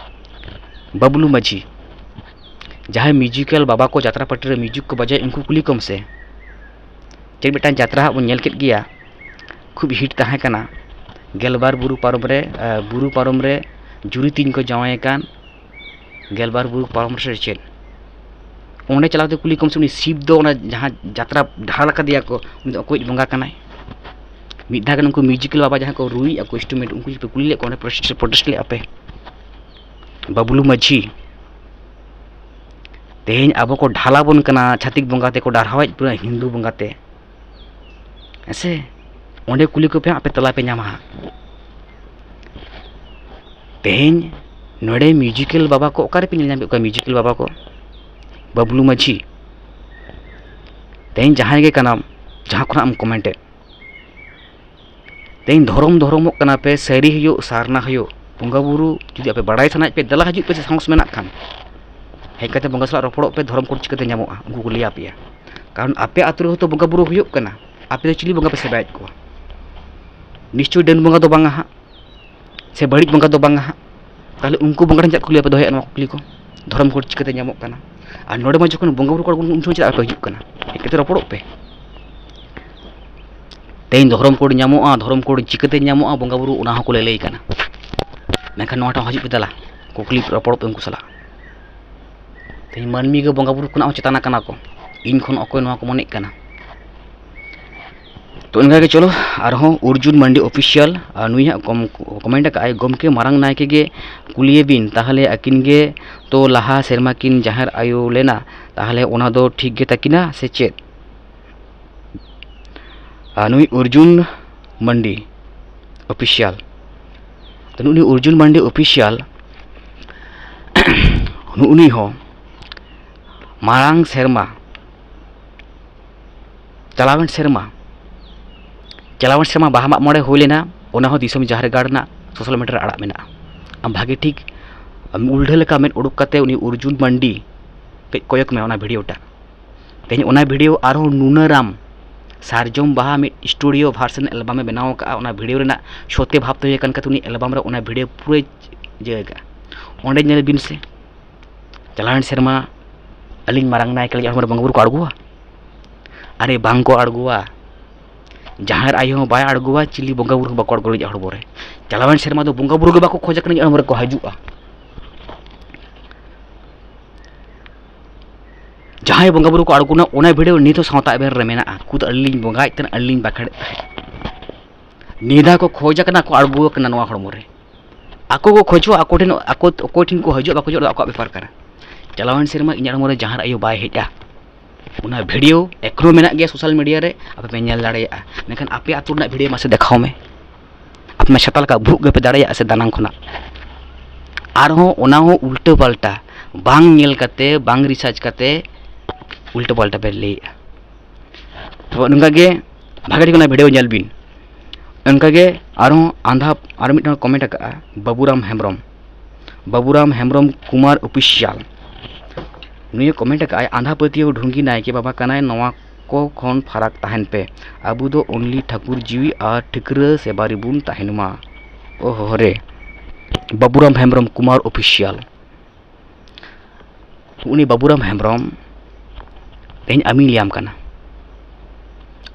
ᱵᱟᱵᱞᱩ ᱢᱟᱹᱡᱷᱤ, ᱡᱟᱦᱟᱸᱭ ᱢᱤᱣᱡᱤᱠᱟᱞ ᱵᱟᱵᱟ ᱠᱚ ᱡᱟᱛᱨᱟ ᱯᱟᱹᱴᱤ ᱨᱮ ᱢᱤᱣᱡᱤᱠ ᱠᱚ ᱵᱟᱡᱟᱭ, ᱩᱱᱠᱩ ᱠᱩᱞᱤ ᱠᱚᱢ ᱥᱮ᱾ ᱪᱮᱫ ᱢᱤᱫᱴᱟᱝ ᱡᱟᱛᱨᱟ ᱦᱟᱸᱜ ᱵᱚᱱ ᱧᱮᱞ ᱠᱮᱫ ᱜᱮᱭᱟ, ᱠᱷᱩᱵ ᱦᱤᱴ ᱛᱟᱦᱮᱸ ᱠᱟᱱᱟ, ᱜᱮᱞᱵᱟᱨ ᱵᱩᱨᱩ ᱯᱟᱨᱚᱢ ᱨᱮ, ᱟᱨ ᱵᱩᱨᱩ ᱯᱟᱨᱚᱢ ᱨᱮ ᱡᱩᱨᱤ ᱛᱤᱧ ᱠᱚ ᱡᱟᱶᱟᱭ ᱟᱠᱟᱱ, ᱜᱮᱞᱵᱟᱨ ᱵᱩᱨᱩ ᱯᱟᱨᱚᱢ ᱨᱮ ᱪᱮᱫ, ᱚᱸᱰᱮ ᱪᱟᱞᱟᱣ ᱠᱟᱛᱮ ᱠᱩᱞᱤ ᱠᱚᱢ ᱥᱮ, ᱩᱱᱤ ᱥᱤᱵ ᱫᱚ ᱚᱱᱟ ᱡᱟᱦᱟᱸ ᱡᱟᱛᱨᱟ ᱰᱷᱟᱞ ᱟᱠᱟᱫᱮᱭᱟ ᱠᱚ, ᱩᱱᱤ ᱫᱚ ᱚᱠᱚᱭᱤᱡ ᱵᱚᱸᱜᱟ ᱠᱟᱱᱟᱭ? ᱢᱤᱫ ᱫᱷᱟᱣ ᱜᱟᱱ ᱩᱱᱠᱩ ᱢᱤᱭᱩᱡᱤᱠᱟᱞ ᱵᱟᱵᱟ ᱡᱟᱦᱟᱸ ᱠᱚ ᱨᱩᱭᱮᱫᱼᱟ ᱠᱚ, ᱤᱱᱥᱴᱨᱩᱢᱮᱱᱴ, ᱩᱱᱠᱩ ᱡᱩᱫᱤ ᱯᱮ ᱠᱩᱞᱤ ᱞᱮᱫ ᱠᱚᱣᱟ, ᱚᱸᱰᱮ ᱯᱨᱚᱴᱮᱥᱴ, ᱯᱨᱚᱴᱮᱥᱴ ᱞᱮᱫᱼᱟ ᱯᱮ? ᱵᱟᱵᱞᱩ ᱢᱟᱹᱡᱷᱤ, ᱛᱮᱦᱮᱧ ᱟᱵᱚ ᱠᱚ ᱰᱷᱟᱞᱟ ᱵᱚᱱ ᱠᱟᱱᱟ, ᱪᱷᱟᱹᱛᱤᱠ ᱵᱚᱸᱜᱟ ᱛᱮᱠᱚ ᱰᱟᱨᱦᱟᱣᱮᱫ ᱵᱚᱱᱟ, ᱦᱤᱱᱫᱩ ᱵᱚᱸᱜᱟ ᱛᱮ, ᱦᱮᱸ ᱥᱮ? ᱚᱸᱰᱮ ᱠᱩᱞᱤ ᱠᱚᱯᱮ ᱦᱟᱸᱜ, ᱟᱯᱮ ᱛᱮᱞᱟ ᱯᱮ ᱧᱟᱢᱟ ᱦᱟᱸᱜ᱾ ᱛᱮᱦᱮᱧ ᱱᱚᱰᱮ ᱢᱤᱭᱩᱡᱤᱠᱟᱞ ᱵᱟᱵᱟ ᱠᱚ ᱚᱠᱟ ᱨᱮᱯᱮ ᱧᱮᱞ ᱧᱟᱢᱮᱫ ᱠᱚᱣᱟ? ᱢᱤᱭᱩᱡᱤᱠᱟᱞ ᱵᱟᱵᱟ ᱠᱚ, ᱵᱟᱵᱞᱩ ᱢᱟᱹᱡᱷᱤ, ᱛᱮᱦᱮᱧ ᱡᱟᱦᱟᱸᱭ ᱜᱮ ᱠᱟᱱᱟᱢ, ᱡᱟᱦᱟᱸ ᱠᱷᱚᱱᱟᱜ ᱮᱢ ᱠᱚᱢᱮᱱᱴᱮᱫ, ᱛᱮᱦᱮᱧ ᱫᱷᱚᱨᱚᱢ ᱫᱷᱚᱨᱚᱢᱚᱜ ᱠᱟᱱᱟ ᱯᱮ, ᱥᱟᱹᱨᱤ ᱦᱩᱭᱩᱜ, ᱥᱟᱨᱱᱟ ᱦᱩᱭᱩᱜ, ᱵᱚᱸᱜᱟ ᱵᱩᱨᱩ ᱡᱩᱫᱤ ᱟᱯᱮ ᱵᱟᱲᱟᱭ ᱥᱟᱱᱟᱭᱮᱫ ᱯᱮ, ᱫᱮᱞᱟ ᱦᱤᱡᱩᱜ ᱯᱮ, ᱥᱟᱦᱚᱥ ᱢᱮᱱᱟᱜ ᱠᱷᱟᱱ᱾ ᱦᱮᱡ ᱠᱟᱛᱮ ᱵᱚᱸᱜᱟ ᱥᱟᱞᱟᱜ ᱨᱚᱯᱚᱲᱚᱜ ᱯᱮ, ᱫᱷᱚᱨᱚᱢ ᱠᱳᱰ ᱪᱤᱠᱟᱹᱛᱮ ᱧᱟᱢᱚᱜᱼᱟ, ᱩᱱᱠᱩ ᱠᱚ ᱞᱟᱹᱭ ᱟᱯᱮᱭᱟ᱾ ᱠᱟᱨᱚᱱ ᱟᱯᱮ ᱟᱹᱛᱩ ᱨᱮᱦᱚᱸ ᱛᱚ ᱵᱚᱸᱜᱟ ᱵᱩᱨᱩ ᱦᱩᱭᱩᱜ ᱠᱟᱱᱟ, ᱟᱯᱮ ᱫᱚ ᱪᱤᱞᱤ ᱵᱚᱸᱜᱟ ᱯᱮ ᱥᱮᱵᱟᱭᱮᱫ ᱠᱚᱣᱟ? ᱱᱤᱥᱪᱳᱭ ᱰᱟᱹᱱ ᱵᱚᱸᱜᱟ ᱫᱚ ᱵᱟᱝᱟ ᱦᱟᱸᱜ, ᱥᱮ ᱵᱟᱹᱲᱤᱡ ᱵᱚᱸᱜᱟ ᱫᱚ ᱵᱟᱝᱟ ᱦᱟᱸᱜ᱾ ᱛᱟᱦᱚᱞᱮ ᱩᱱᱠᱩ ᱵᱚᱸᱜᱟ ᱴᱷᱮᱱ ᱪᱮᱫ ᱠᱩᱠᱞᱤ ᱟᱯᱮ ᱫᱚᱦᱚᱭᱮᱫᱼᱟ ᱱᱚᱣᱟ ᱠᱩᱠᱞᱤ ᱠᱚ? ᱫᱷᱚᱨᱚᱢ ᱠᱳᱰ ᱪᱤᱠᱟᱹᱛᱮ ᱧᱟᱢᱚᱜ ᱠᱟᱱᱟ? ᱟᱨ ᱱᱚᱰᱮ ᱢᱟ ᱡᱚᱠᱷᱚᱱ ᱵᱚᱸᱜᱟ ᱵᱩᱨᱩ ᱠᱚ ᱟᱬᱜᱚᱱ, ᱩᱱ ᱥᱚᱢᱚᱭ ᱪᱮᱫᱟᱜ ᱵᱟᱯᱮ ᱦᱤᱡᱩᱜ ᱠᱟᱱᱟ? ᱦᱮᱡ ᱠᱟᱛᱮ ᱨᱚᱯᱚᱲᱚᱜ ᱯᱮ᱾ ᱛᱮᱦᱮᱧ ᱫᱷᱚᱨᱚᱢ ᱠᱳᱰ ᱧᱟᱢᱚᱜᱼᱟ, ᱫᱷᱚᱨᱚᱢ ᱠᱳᱰ ᱪᱤᱠᱟᱹᱛᱮ ᱧᱟᱢᱚᱜᱼᱟ, ᱵᱚᱸᱜᱟ ᱵᱩᱨᱩ ᱚᱱᱟ ᱦᱚᱸᱠᱚ ᱞᱟᱹᱞᱟᱹᱭ ᱠᱟᱱᱟ᱾ ᱢᱮᱱᱠᱷᱟᱱ ᱱᱚᱣᱟ ᱴᱷᱮᱱ ᱦᱤᱡᱩᱜ ᱯᱮ ᱫᱮᱞᱟ, ᱠᱩᱠᱞᱤ ᱨᱚᱯᱚᱲᱚᱜ ᱯᱮ ᱩᱱᱠᱩ ᱥᱟᱞᱟᱜ᱾ ᱛᱮᱦᱮᱧ ᱢᱟᱹᱱᱢᱤ ᱜᱮ ᱵᱚᱸᱜᱟ ᱵᱩᱨᱩ ᱠᱷᱚᱱᱟᱜ ᱦᱚᱸ ᱪᱮᱛᱟᱱ ᱟᱠᱟᱱᱟ ᱠᱚ, ᱤᱧ ᱠᱷᱚᱱ ᱚᱠᱚᱭ ᱱᱚᱣᱟ ᱠᱚ ᱢᱚᱱᱮᱜ ᱠᱟᱱᱟ? ᱛᱚ ᱚᱱᱠᱟ ᱜᱮ ᱪᱚᱞᱚ, ᱟᱨᱦᱚᱸ ᱚᱨᱡᱩᱱ ᱢᱟᱱᱰᱤ ᱚᱯᱷᱤᱥᱤᱭᱟᱞ, ᱟᱨ ᱱᱩᱭ ᱦᱟᱸᱜ ᱠᱚᱢ-, ᱠᱚᱢᱮᱱᱴ ᱟᱠᱟᱫ ᱟᱭ, "ᱜᱚᱢᱠᱮ, ᱢᱟᱨᱟᱝ ᱱᱟᱭᱠᱮ ᱜᱮ ᱠᱩᱞᱤᱭᱮ ᱵᱤᱱ, ᱛᱟᱦᱚᱞᱮ ᱟᱹᱠᱤᱱ ᱜᱮ ᱛᱚ ᱞᱟᱦᱟ ᱥᱮᱨᱢᱟ ᱠᱤᱱ ᱡᱟᱦᱮᱨ ᱟᱭᱳ ᱞᱮᱱᱟ, ᱛᱟᱦᱚᱞᱮ ᱚᱱᱟ ᱫᱚ ᱴᱷᱤᱠ ᱜᱮ ᱛᱟᱹᱠᱤᱱᱟ ᱥᱮ ᱪᱮᱫ?" ᱟᱨ ᱱᱩᱭ ᱚᱨᱡᱩᱱ ᱢᱟᱱᱰᱤ ᱚᱯᱷᱤᱥᱤᱭᱟᱞ, ᱛᱚ ᱱᱩᱜᱼᱩ ᱱᱩᱭ ᱚᱨᱡᱩᱱ ᱢᱟᱱᱰᱤ ᱚᱯᱷᱤᱥᱤᱭᱟᱞ, ᱱᱩᱜᱼᱩ ᱱᱩᱭ ᱦᱚᱸ ᱢᱟᱲᱟᱝ ᱥᱮᱨᱢᱟ, ᱪᱟᱞᱟᱣᱮᱱ ᱥᱮᱨᱢᱟ, ᱪᱟᱞᱟᱣᱮᱱ ᱥᱮᱨᱢᱟ ᱵᱟᱦᱟ ᱢᱟᱜ ᱢᱚᱬᱮ ᱦᱩᱭ ᱞᱮᱱᱟ, ᱚᱱᱟ ᱦᱚᱸ ᱫᱤᱥᱚᱢ ᱡᱟᱦᱮᱨ ᱜᱟᱲ ᱨᱮᱱᱟᱜ ᱥᱳᱥᱟᱞ ᱢᱤᱰᱤᱭᱟ ᱨᱮ ᱟᱲᱟᱜ ᱢᱮᱱᱟᱜᱼᱟ᱾ ᱟᱢ ᱵᱷᱟᱜᱮ ᱴᱷᱤᱠ ᱩᱞᱰᱷᱟᱹ ᱞᱮᱠᱟ ᱢᱮᱫ ᱩᱰᱩᱠ ᱠᱟᱛᱮ ᱩᱱᱤ ᱚᱨᱡᱩᱱ ᱢᱟᱱᱰᱤ ᱠᱟᱹᱡ ᱠᱚᱭᱚᱜ ᱢᱮ ᱚᱱᱟ ᱵᱷᱤᱰᱤᱭᱳ ᱴᱟ᱾ ᱛᱮᱦᱮᱧ ᱚᱱᱟ ᱵᱷᱤᱰᱤᱭᱳ ᱟᱨᱦᱚᱸ ᱱᱩᱱᱟᱹᱨᱟᱢ ᱥᱟᱨᱡᱚᱢ ᱵᱟᱦᱟ ᱢᱤᱫ ᱥᱴᱩᱰᱤᱭᱳ ᱵᱷᱟᱨᱥᱚᱱ ᱮᱞᱵᱟᱢᱮ ᱵᱮᱱᱟᱣ ᱟᱠᱟᱫᱼᱟ, ᱚᱱᱟ ᱵᱷᱤᱰᱤᱭᱳ ᱨᱮᱱᱟᱜ ᱥᱚᱛᱭᱚ ᱵᱷᱟᱵᱽ ᱛᱮ ᱦᱩᱭ ᱟᱠᱟᱱ ᱠᱷᱟᱹᱛᱤᱨ ᱩᱱᱤ ᱮᱞᱵᱟᱢ ᱨᱮ ᱚᱱᱟ ᱵᱷᱤᱰᱤᱭᱳ ᱯᱩᱨᱟᱹ ᱤᱭᱟᱹ ᱟᱠᱟᱫᱼᱟ᱾ ᱚᱸᱰᱮ ᱧᱮᱞ ᱵᱤᱱ ᱥᱮ, ᱪᱟᱞᱟᱣᱮᱱ ᱥᱮᱨᱢᱟ ᱟᱹᱞᱤᱧ ᱢᱟᱨᱟᱝ ᱱᱟᱭᱠᱮ ᱞᱟᱹᱜᱤᱫ ᱦᱚᱲᱢᱚ ᱨᱮ ᱵᱚᱸᱜᱟ ᱵᱩᱨᱩ ᱠᱚ ᱟᱬᱜᱚᱣᱟ? ᱟᱨᱮ, ᱵᱟᱝ ᱠᱚ ᱟᱬᱜᱚᱣᱟ᱾ ᱡᱟᱦᱮᱨ ᱟᱭᱳ ᱦᱚᱸ ᱵᱟᱭ ᱟᱬᱜᱚᱣᱟ, ᱪᱤᱞᱤ ᱵᱚᱸᱜᱟ ᱵᱩᱨᱩ ᱦᱚᱸ ᱵᱟᱠᱚ ᱟᱬᱜᱚ ᱞᱟᱹᱜᱤᱫ ᱦᱚᱲᱢᱚ ᱨᱮ᱾ ᱪᱟᱞᱟᱣᱮᱱ ᱥᱮᱨᱢᱟ ᱫᱚ ᱵᱚᱸᱜᱟ ᱵᱩᱨᱩ ᱜᱮ ᱵᱟᱠᱚ ᱠᱷᱚᱡ ᱟᱠᱟᱱᱟ ᱡᱮ ᱦᱚᱲᱢᱚ ᱨᱮᱠᱚ ᱦᱤᱡᱩᱜᱼᱟ᱾ ᱡᱟᱦᱟᱸᱭ ᱵᱚᱸᱜᱟ ᱵᱩᱨᱩ ᱠᱚ ᱟᱬᱜᱚᱱᱟ, ᱚᱱᱟ ᱵᱷᱤᱰᱤᱭᱳ ᱱᱤᱛ ᱦᱚᱸ ᱥᱟᱶᱛᱟ ᱟᱵᱮᱱ ᱨᱮ ᱢᱮᱱᱟᱜᱼᱟ᱾ ᱠᱩᱫ ᱟᱹᱞᱤᱧ ᱞᱤᱧ ᱵᱚᱸᱜᱟᱭᱮᱫ ᱛᱟᱦᱮᱱ, ᱟᱹᱞᱤᱧ ᱞᱤᱧ ᱵᱟᱠᱷᱮᱲᱮᱫ ᱛᱟᱦᱮᱸᱫ᱾ ᱱᱤᱫᱟ ᱠᱚ ᱠᱷᱚᱡᱽ ᱟᱠᱟᱱᱟ, ᱠᱚ ᱟᱬᱜᱚ ᱟᱠᱟᱱᱟ ᱱᱚᱣᱟ ᱦᱚᱲᱢᱚ ᱨᱮ᱾ ᱟᱠᱚ ᱠᱚ ᱠᱷᱚᱡᱚᱜᱼᱟ, ᱟᱠᱚ ᱴᱷᱮᱱ, ᱟᱠᱚ ᱚᱠᱚᱭ ᱴᱷᱮᱱ ᱠᱚ ᱦᱤᱡᱩᱜᱼᱟ ᱵᱟᱠᱚ ᱦᱤᱡᱩᱜᱼᱟ, ᱚᱱᱟ ᱫᱚ ᱟᱠᱚᱣᱟᱜ ᱵᱮᱯᱟᱨ ᱠᱟᱱᱟ᱾ ᱪᱟᱞᱟᱣᱮᱱ ᱥᱮᱨᱢᱟ ᱤᱧᱟᱹᱜ ᱦᱚᱲᱢᱚ ᱨᱮ ᱡᱟᱦᱟᱸ ᱟᱭᱳ ᱵᱟᱭ ᱦᱮᱡᱼᱟ, ᱚᱱᱟ ᱵᱷᱤᱰᱤᱭᱳ ᱮᱠᱷᱚᱱᱳ ᱢᱮᱱᱟᱜ ᱜᱮᱭᱟ ᱥᱳᱥᱟᱞ ᱢᱤᱰᱤᱭᱟ ᱨᱮ, ᱟᱯᱮ ᱯᱮ ᱧᱮᱞ ᱫᱟᱲᱮᱭᱟᱜᱼᱟ᱾ ᱢᱮᱱᱠᱷᱟᱱ ᱟᱯᱮ ᱟᱹᱛᱩ ᱨᱮᱱᱟᱜ ᱵᱷᱤᱰᱤᱭᱳ ᱢᱟᱥᱮ ᱫᱮᱠᱷᱟᱣ ᱢᱮ᱾ ᱟᱯᱮ ᱢᱟ ᱥᱮᱛᱟ ᱞᱮᱠᱟ ᱵᱷᱩᱜ ᱜᱮᱯᱮ ᱫᱟᱲᱮᱭᱟᱜᱼᱟ ᱥᱮ ᱫᱟᱱᱟᱝ ᱠᱷᱚᱱᱟᱜ᱾ ᱟᱨᱦᱚᱸ ᱚᱱᱟ ᱦᱚᱸ ᱩᱞᱴᱟᱹ ᱯᱟᱞᱴᱟ, ᱵᱟᱝ ᱧᱮᱞ ᱠᱟᱛᱮ, ᱵᱟᱝ ᱨᱤᱥᱟᱨᱪ ᱠᱟᱛᱮ ᱩᱞᱴᱟᱹ ᱯᱟᱞᱴᱟ ᱯᱮ ᱞᱟᱹᱭᱮᱜᱼᱟ᱾ ᱛᱚ ᱱᱚᱝᱠᱟ ᱜᱮ ᱵᱷᱟᱜᱮ ᱴᱷᱤᱠ ᱚᱱᱟ ᱵᱷᱤᱰᱤᱭᱳ ᱧᱮᱞ ᱵᱤᱱ᱾ ᱚᱱᱠᱟ ᱜᱮ ᱟᱨᱦᱚᱸ ᱟᱸᱫᱷᱟ, ᱟᱨ ᱢᱤᱫ ᱦᱚᱲ ᱠᱚᱢᱮᱱᱴ ᱟᱠᱟᱫᱼᱟ, ᱵᱟᱹᱵᱩᱨᱟᱢ ᱦᱮᱢᱵᱨᱚᱢ, ᱵᱟᱹᱵᱩᱨᱟᱢ ᱦᱮᱢᱵᱨᱚᱢ ᱠᱩᱢᱟᱨ ᱚᱯᱷᱤᱥᱤᱭᱟᱞ᱾ ᱱᱩᱭᱮ ᱠᱚᱢᱮᱱᱴ ᱟᱠᱟᱫᱼᱟᱭ, "ᱟᱸᱫᱷᱟ ᱯᱟᱹᱛᱭᱟᱹᱣ ᱰᱷᱩᱝᱜᱤ ᱱᱟᱭᱠᱮ ᱵᱟᱵᱟ ᱠᱟᱱᱟᱭ, ᱱᱚᱣᱟ ᱠᱚ ᱠᱷᱚᱱ ᱯᱷᱟᱨᱟᱠ ᱛᱟᱦᱮᱱ ᱯᱮ᱾ ᱟᱵᱚ ᱫᱚ ᱚᱱᱞᱤ ᱴᱷᱟᱹᱠᱩᱨ ᱡᱤᱣᱤ ᱟᱨ ᱴᱷᱟᱹᱠᱨᱟᱹ ᱥᱮᱵᱟ ᱨᱮᱵᱚᱱ ᱛᱟᱦᱮᱱ ᱢᱟ᱾" ᱳᱦᱳ ᱨᱮ, ᱵᱟᱹᱵᱩᱨᱟᱢ ᱦᱮᱢᱵᱨᱚᱢ ᱠᱩᱢᱟᱨ ᱚᱯᱷᱤᱥᱤᱭᱟᱞ᱾ ᱩᱱᱤ ᱵᱟᱹᱵᱩᱨᱟᱢ ᱦᱮᱢᱵᱨᱚᱢ ᱛᱮᱦᱮᱧ ᱟᱢᱤᱧ ᱞᱟᱹᱭᱟᱢ ᱠᱟᱱᱟ,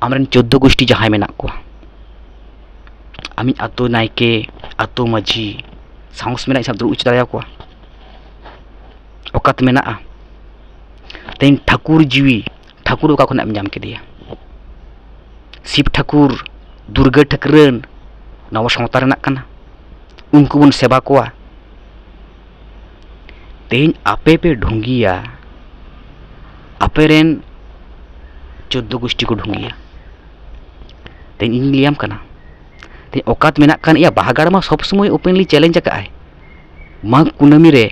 ᱟᱢᱨᱮᱱ ᱪᱳᱫᱽᱫᱳ ᱜᱳᱥᱴᱤ ᱡᱟᱦᱟᱸᱭ ᱢᱮᱱᱟᱜ ᱠᱚᱣᱟ, ᱟᱢᱤᱡ ᱟᱛᱳ ᱱᱟᱭᱠᱮ, ᱟᱛᱳ ᱢᱟᱹᱡᱷᱤ, ᱥᱟᱦᱚᱥ ᱢᱮᱱᱟᱜᱼᱟ ᱤᱧ ᱥᱟᱶ ᱫᱩᱲᱩᱵ ᱦᱚᱪᱚ ᱫᱟᱲᱮᱭᱟᱠᱚᱣᱟ? ᱚᱠᱟᱛ ᱢᱮᱱᱟᱜᱼᱟ? ᱛᱮᱦᱮᱧ ᱴᱷᱟᱹᱠᱩᱨ ᱡᱤᱣᱤ, ᱴᱷᱟᱹᱠᱩᱨ ᱚᱠᱟ ᱠᱷᱚᱱᱟᱜ ᱮᱢ ᱧᱟᱢ ᱠᱮᱫᱮᱭᱟ? ᱥᱤᱵ ᱴᱷᱟᱹᱠᱩᱨ, ᱫᱩᱨᱜᱟᱹ ᱴᱷᱟᱹᱠᱨᱟᱹᱱ, ᱱᱚᱣᱟ ᱥᱟᱶᱛᱟ ᱨᱮᱱᱟᱜ ᱠᱟᱱᱟ, ᱩᱱᱠᱩ ᱵᱚᱱ ᱥᱮᱵᱟ ᱠᱚᱣᱟ᱾ ᱛᱮᱦᱮᱧ ᱟᱯᱮ ᱯᱮ ᱰᱷᱩᱝᱜᱤᱭᱟ, ᱟᱯᱮ ᱨᱮᱱ ᱪᱳᱫᱽᱫᱳ ᱜᱳᱥᱴᱤ ᱠᱚ ᱰᱷᱩᱝᱜᱤᱭᱟ᱾ ᱛᱮᱦᱮᱧ ᱤᱧ ᱞᱟᱹᱭᱟᱢ ᱠᱟᱱᱟ, ᱛᱮᱦᱮᱧ ᱚᱠᱟᱛ ᱢᱮᱱᱟᱜ ᱠᱟᱱ ᱤᱭᱟ, ᱵᱟᱦᱟᱜᱟᱲ ᱢᱟ ᱥᱚᱵᱽ ᱥᱚᱢᱚᱭ ᱳᱯᱮᱱᱞᱤ ᱪᱮᱞᱮᱧᱡᱽ ᱟᱠᱟᱫ ᱟᱭ, ᱢᱟᱜᱽ ᱠᱩᱱᱟᱹᱢᱤ ᱨᱮ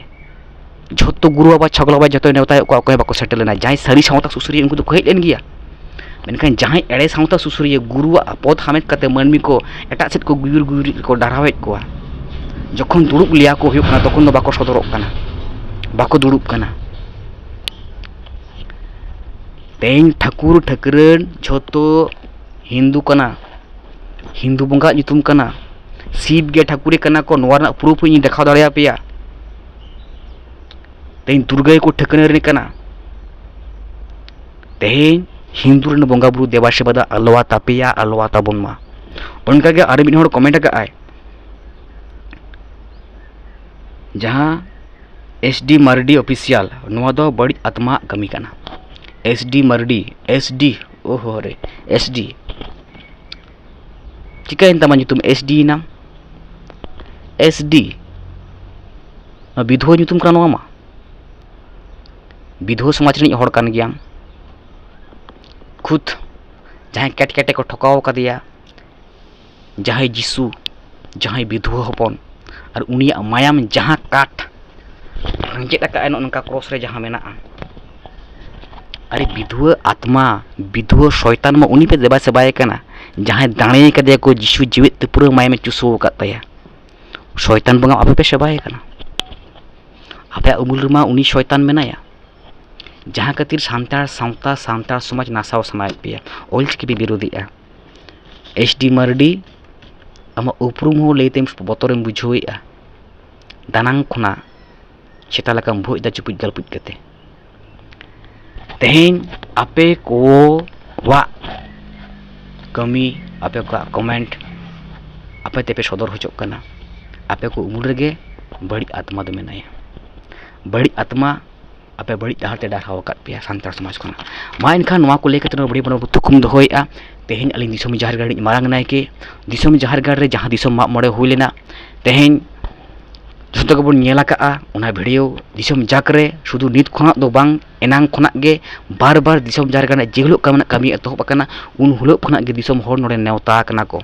ᱡᱷᱚᱛᱚ ᱜᱩᱨᱩ ᱵᱟᱵᱟ ᱪᱷᱚᱜᱽᱞᱟ ᱵᱟᱵᱟ ᱡᱷᱚᱛᱚᱭ ᱱᱮᱣᱛᱟᱭᱮᱫ ᱠᱚᱣᱟ, ᱚᱠᱚᱭ ᱦᱚᱸ ᱵᱟᱠᱚ ᱥᱮᱴᱮᱨ ᱞᱮᱱᱟ᱾ ᱡᱟᱦᱟᱸᱭ ᱥᱟᱹᱨᱤ ᱥᱟᱶᱛᱟ ᱥᱩᱥᱟᱹᱨᱤᱭᱟᱹ ᱩᱱᱠᱩ ᱫᱚᱠᱚ ᱦᱮᱡ ᱞᱮᱱ ᱜᱮᱭᱟ, ᱢᱮᱱᱠᱷᱟᱱ ᱡᱟᱦᱟᱸᱭ ᱮᱲᱮ ᱥᱟᱶᱛᱟ ᱥᱩᱥᱟᱹᱨᱤᱭᱟᱹ ᱜᱩᱨᱩᱣᱟᱜ ᱯᱚᱫᱽ ᱦᱟᱢᱮᱴ ᱠᱟᱛᱮ ᱢᱟᱹᱱᱢᱤ ᱠᱚ ᱮᱴᱟᱜ ᱥᱮᱫ ᱠᱚ ᱜᱩᱭᱩᱨ ᱜᱩᱭᱩᱨ ᱠᱚ ᱰᱟᱨᱦᱟᱣᱮᱫ ᱠᱚᱣᱟ, ᱡᱚᱠᱷᱚᱱ ᱫᱩᱲᱩᱵ ᱞᱮᱭᱟ ᱠᱚ ᱦᱩᱭᱩᱜ ᱠᱟᱱᱟ, ᱛᱚᱠᱷᱚᱱ ᱫᱚ ᱵᱟᱠᱚ ᱥᱚᱫᱚᱨᱚᱜ ᱠᱟᱱᱟ, ᱵᱟᱠᱚ ᱫᱩᱲᱩᱵ ᱠᱟᱱᱟ᱾ ᱛᱮᱦᱮᱧ ᱴᱷᱟᱹᱠᱩᱨ ᱴᱷᱟᱹᱠᱨᱟᱹᱱ ᱡᱷᱚᱛᱚ ᱦᱤᱱᱫᱩ ᱠᱟᱱᱟ, ᱦᱤᱱᱫᱩ ᱵᱚᱸᱜᱟᱣᱟᱜ ᱧᱩᱛᱩᱢ ᱠᱟᱱᱟ, ᱥᱤᱵ ᱜᱮ ᱴᱷᱟᱹᱠᱩᱨᱮ ᱠᱟᱱᱟ ᱠᱚ, ᱱᱚᱣᱟ ᱨᱮᱱᱟᱜ ᱯᱨᱩᱯᱷ ᱤᱧ ᱫᱮᱠᱷᱟᱣ ᱫᱟᱲᱮᱭᱟᱯᱮᱭᱟ᱾ ᱛᱮᱦᱮᱧ ᱫᱩᱨᱜᱟᱹ ᱜᱮᱠᱚ ᱴᱷᱟᱹᱠᱨᱟᱹᱱ ᱨᱤᱱᱤᱡ ᱠᱟᱱᱟ᱾ ᱛᱮᱦᱮᱧ ᱦᱤᱱᱫᱩ ᱨᱮᱱ ᱵᱚᱸᱜᱟ ᱵᱩᱨᱩ ᱫᱮᱵᱟ ᱥᱮᱵᱟ ᱫᱚ ᱟᱞᱚᱣᱟ ᱛᱟᱯᱮᱭᱟ, ᱟᱞᱚᱣᱟ ᱛᱟᱵᱚᱱ ᱢᱟ᱾ ᱚᱱᱠᱟᱜᱮ ᱟᱨ ᱢᱤᱫ ᱦᱚᱲ ᱠᱚᱢᱮᱱᱴ ᱟᱠᱟᱫ ᱟᱭ, ᱡᱟᱦᱟᱸ ᱮᱥ ᱰᱤ ᱢᱟᱨᱰᱤ ᱚᱯᱷᱤᱥᱤᱭᱟᱞ, ᱱᱚᱣᱟ ᱫᱚ ᱵᱟᱹᱲᱤᱡ ᱟᱛᱢᱟᱣᱟᱜ ᱠᱟᱹᱢᱤ ᱠᱟᱱᱟ᱾ ᱮᱥ ᱰᱤ ᱢᱟᱨᱰᱤ, ᱮᱥ ᱰᱤ, ᱳᱦᱳ ᱨᱮ, ᱮᱥ ᱰᱤ᱾ ᱪᱤᱠᱟᱹᱭᱮᱱ ᱛᱟᱢᱟ ᱧᱩᱛᱩᱢ ᱮᱥ ᱰᱤ ᱮᱱᱟᱢ? S D. ᱱᱚᱣᱟ ᱵᱤᱫᱷᱩᱣᱟᱹ ᱧᱩᱛᱩᱢ ᱠᱟᱱᱟ ᱱᱚᱣᱟ ᱢᱟ᱾ ᱵᱤᱫᱷᱩᱣᱟᱹ ᱥᱚᱢᱟᱡᱽ ᱨᱤᱱᱤᱡ ᱦᱚᱲ ᱠᱟᱱ ᱜᱮᱭᱟᱢ᱾ ᱠᱷᱩᱫ ᱡᱟᱦᱟᱸᱭ ᱠᱮᱴ ᱠᱮᱴᱮ ᱠᱚ ᱴᱷᱚᱠᱟᱣ ᱠᱟᱫᱮᱭᱟ, ᱡᱟᱦᱟᱸᱭ ᱡᱤᱥᱩ, ᱡᱟᱦᱟᱸᱭ ᱵᱤᱫᱷᱩᱣᱟᱹ ᱦᱚᱯᱚᱱ, ᱟᱨ ᱩᱱᱤᱭᱟᱜ ᱢᱟᱭᱟᱢ ᱡᱟᱦᱟᱸ ᱠᱟᱴ ᱟᱸᱡᱮᱫ ᱟᱠᱟᱫ ᱱᱚᱜᱼᱚ ᱱᱚᱝᱠᱟ ᱠᱨᱚᱥ ᱨᱮ ᱡᱟᱦᱟᱸ ᱢᱮᱱᱟᱜᱼᱟ, ᱟᱨᱮ ᱵᱤᱫᱷᱩᱣᱟᱹ ᱟᱛᱢᱟ, ᱵᱤᱫᱷᱩᱣᱟᱹ ᱥᱚᱭᱛᱟᱱ ᱢᱟ ᱩᱱᱤ ᱯᱮ ᱫᱮᱵᱟ ᱥᱮᱵᱟᱭᱮ ᱠᱟᱱᱟ, ᱡᱟᱦᱟᱸᱭ ᱫᱟᱲᱮ ᱠᱟᱫᱮᱭᱟ ᱠᱚ ᱡᱤᱥᱩ ᱡᱤᱣᱮᱫ ᱛᱮ ᱯᱩᱨᱟᱹ ᱢᱟᱭᱟᱢᱮ ᱪᱩᱥᱟᱹᱣ ᱟᱠᱟᱫ ᱛᱟᱭᱟ᱾ ᱥᱚᱭᱛᱟᱱ ᱵᱚᱸᱜᱟ ᱟᱯᱮ ᱯᱮ ᱥᱮᱵᱟᱭᱮ ᱠᱟᱱᱟ᱾ ᱟᱯᱮᱭᱟᱜ ᱩᱢᱩᱞ ᱨᱮᱢᱟ ᱩᱱᱤ ᱥᱚᱭᱛᱟᱱ ᱢᱮᱱᱟᱭᱟ, ᱡᱟᱦᱟᱸ ᱠᱷᱟᱹᱛᱤᱨ ᱥᱟᱱᱛᱟᱲ ᱥᱟᱶᱛᱟ, ᱥᱟᱱᱛᱟᱲ ᱥᱚᱢᱟᱡᱽ ᱱᱟᱥᱟᱣ ᱥᱟᱱᱟᱭᱮᱫ ᱯᱮᱭᱟ, ᱚᱞᱪᱤᱠᱤ ᱯᱮ ᱵᱤᱨᱳᱫᱮᱜᱼᱟ᱾ ᱮᱥ ᱰᱤ ᱢᱟᱨᱰᱤ, ᱟᱢᱟᱜ ᱩᱯᱨᱩᱢ ᱦᱚᱸ ᱞᱟᱹᱭᱛᱮ ᱵᱚᱛᱚᱨᱮᱢ ᱵᱩᱡᱷᱟᱹᱣᱮᱫᱼᱟ᱾ ᱫᱟᱱᱟᱝ ᱠᱷᱚᱱᱟᱜ ᱥᱮᱛᱟ ᱞᱮᱠᱟᱢ ᱵᱷᱩᱜ ᱮᱫᱟ ᱪᱩᱯᱩᱡ ᱜᱟᱞᱯᱩᱡ ᱠᱟᱛᱮ᱾ ᱛᱮᱦᱮᱧ ᱟᱯᱮ ᱠᱚᱣᱟᱜ ᱠᱟᱹᱢᱤ, ᱟᱯᱮ ᱠᱚᱣᱟᱜ ᱠᱚᱢᱮᱱᱴ ᱟᱯᱮ ᱛᱮᱯᱮ ᱥᱚᱫᱚᱨ ᱦᱚᱪᱚᱜ ᱠᱟᱱᱟ᱾ ᱟᱯᱮ ᱠᱚ ᱩᱢᱩᱞ ᱨᱮᱜᱮ ᱵᱟᱹᱲᱤᱡ ᱟᱛᱢᱟ ᱫᱚ ᱢᱮᱱᱟᱭᱟ᱾ ᱵᱟᱹᱲᱤᱡ ᱟᱛᱢᱟ ᱟᱯᱮ ᱵᱟᱹᱲᱤᱡ ᱰᱟᱦᱟᱨ ᱛᱮ ᱰᱟᱨᱦᱟᱣ ᱟᱠᱟᱫ ᱯᱮᱭᱟ ᱥᱟᱱᱛᱟᱲ ᱥᱚᱢᱟᱡᱽ ᱠᱷᱚᱱᱟᱜ᱾ ᱢᱟ ᱮᱱᱠᱷᱟᱱ ᱱᱚᱣᱟ ᱠᱚ ᱞᱟᱹᱭ ᱠᱟᱛᱮ ᱱᱚᱣᱟ ᱵᱟᱹᱲᱤᱡ ᱵᱚᱱ ᱛᱷᱩᱠᱩᱢ ᱫᱚᱦᱚᱭᱮᱫᱼᱟ᱾ ᱛᱮᱦᱮᱧ ᱟᱹᱞᱤᱧ ᱫᱤᱥᱚᱢ ᱡᱟᱦᱮᱨ ᱜᱟᱲ ᱨᱤᱱᱤᱡ ᱢᱟᱨᱟᱝ ᱱᱟᱭᱠᱮ, ᱫᱤᱥᱚᱢ ᱡᱟᱦᱮᱨ ᱜᱟᱲ ᱨᱮ ᱡᱟᱦᱟᱸ ᱫᱤᱥᱚᱢ ᱢᱟᱜ ᱢᱚᱬᱮ ᱦᱩᱭ ᱞᱮᱱᱟ, ᱛᱮᱦᱮᱧ ᱡᱷᱚᱛᱚ ᱜᱮᱵᱚᱱ ᱧᱮᱞ ᱟᱠᱟᱫᱼᱟ ᱚᱱᱟ ᱵᱷᱤᱰᱤᱭᱳ᱾ ᱫᱤᱥᱚᱢ ᱡᱟᱠ ᱨᱮ ᱥᱩᱫᱷᱩ ᱱᱤᱛ ᱠᱷᱚᱱᱟᱜ ᱫᱚ ᱵᱟᱝ, ᱮᱱᱟᱝ ᱠᱷᱚᱱᱟᱜ ᱜᱮ ᱵᱟᱨ ᱵᱟᱨ ᱫᱤᱥᱚᱢ ᱡᱟᱦᱮᱨ ᱜᱟᱲ ᱨᱮᱱᱟᱜ ᱡᱮ ᱦᱤᱞᱳᱜ ᱠᱟᱹᱢᱤ ᱮᱛᱚᱦᱚᱵ ᱟᱠᱟᱱᱟ, ᱩᱱ ᱦᱤᱞᱳᱜ ᱠᱷᱚᱱᱟᱜ ᱜᱮ ᱫᱤᱥᱚᱢ ᱦᱚᱲ ᱱᱚᱰᱮ ᱱᱮᱣᱛᱟ ᱟᱠᱟᱱᱟ ᱠᱚ᱾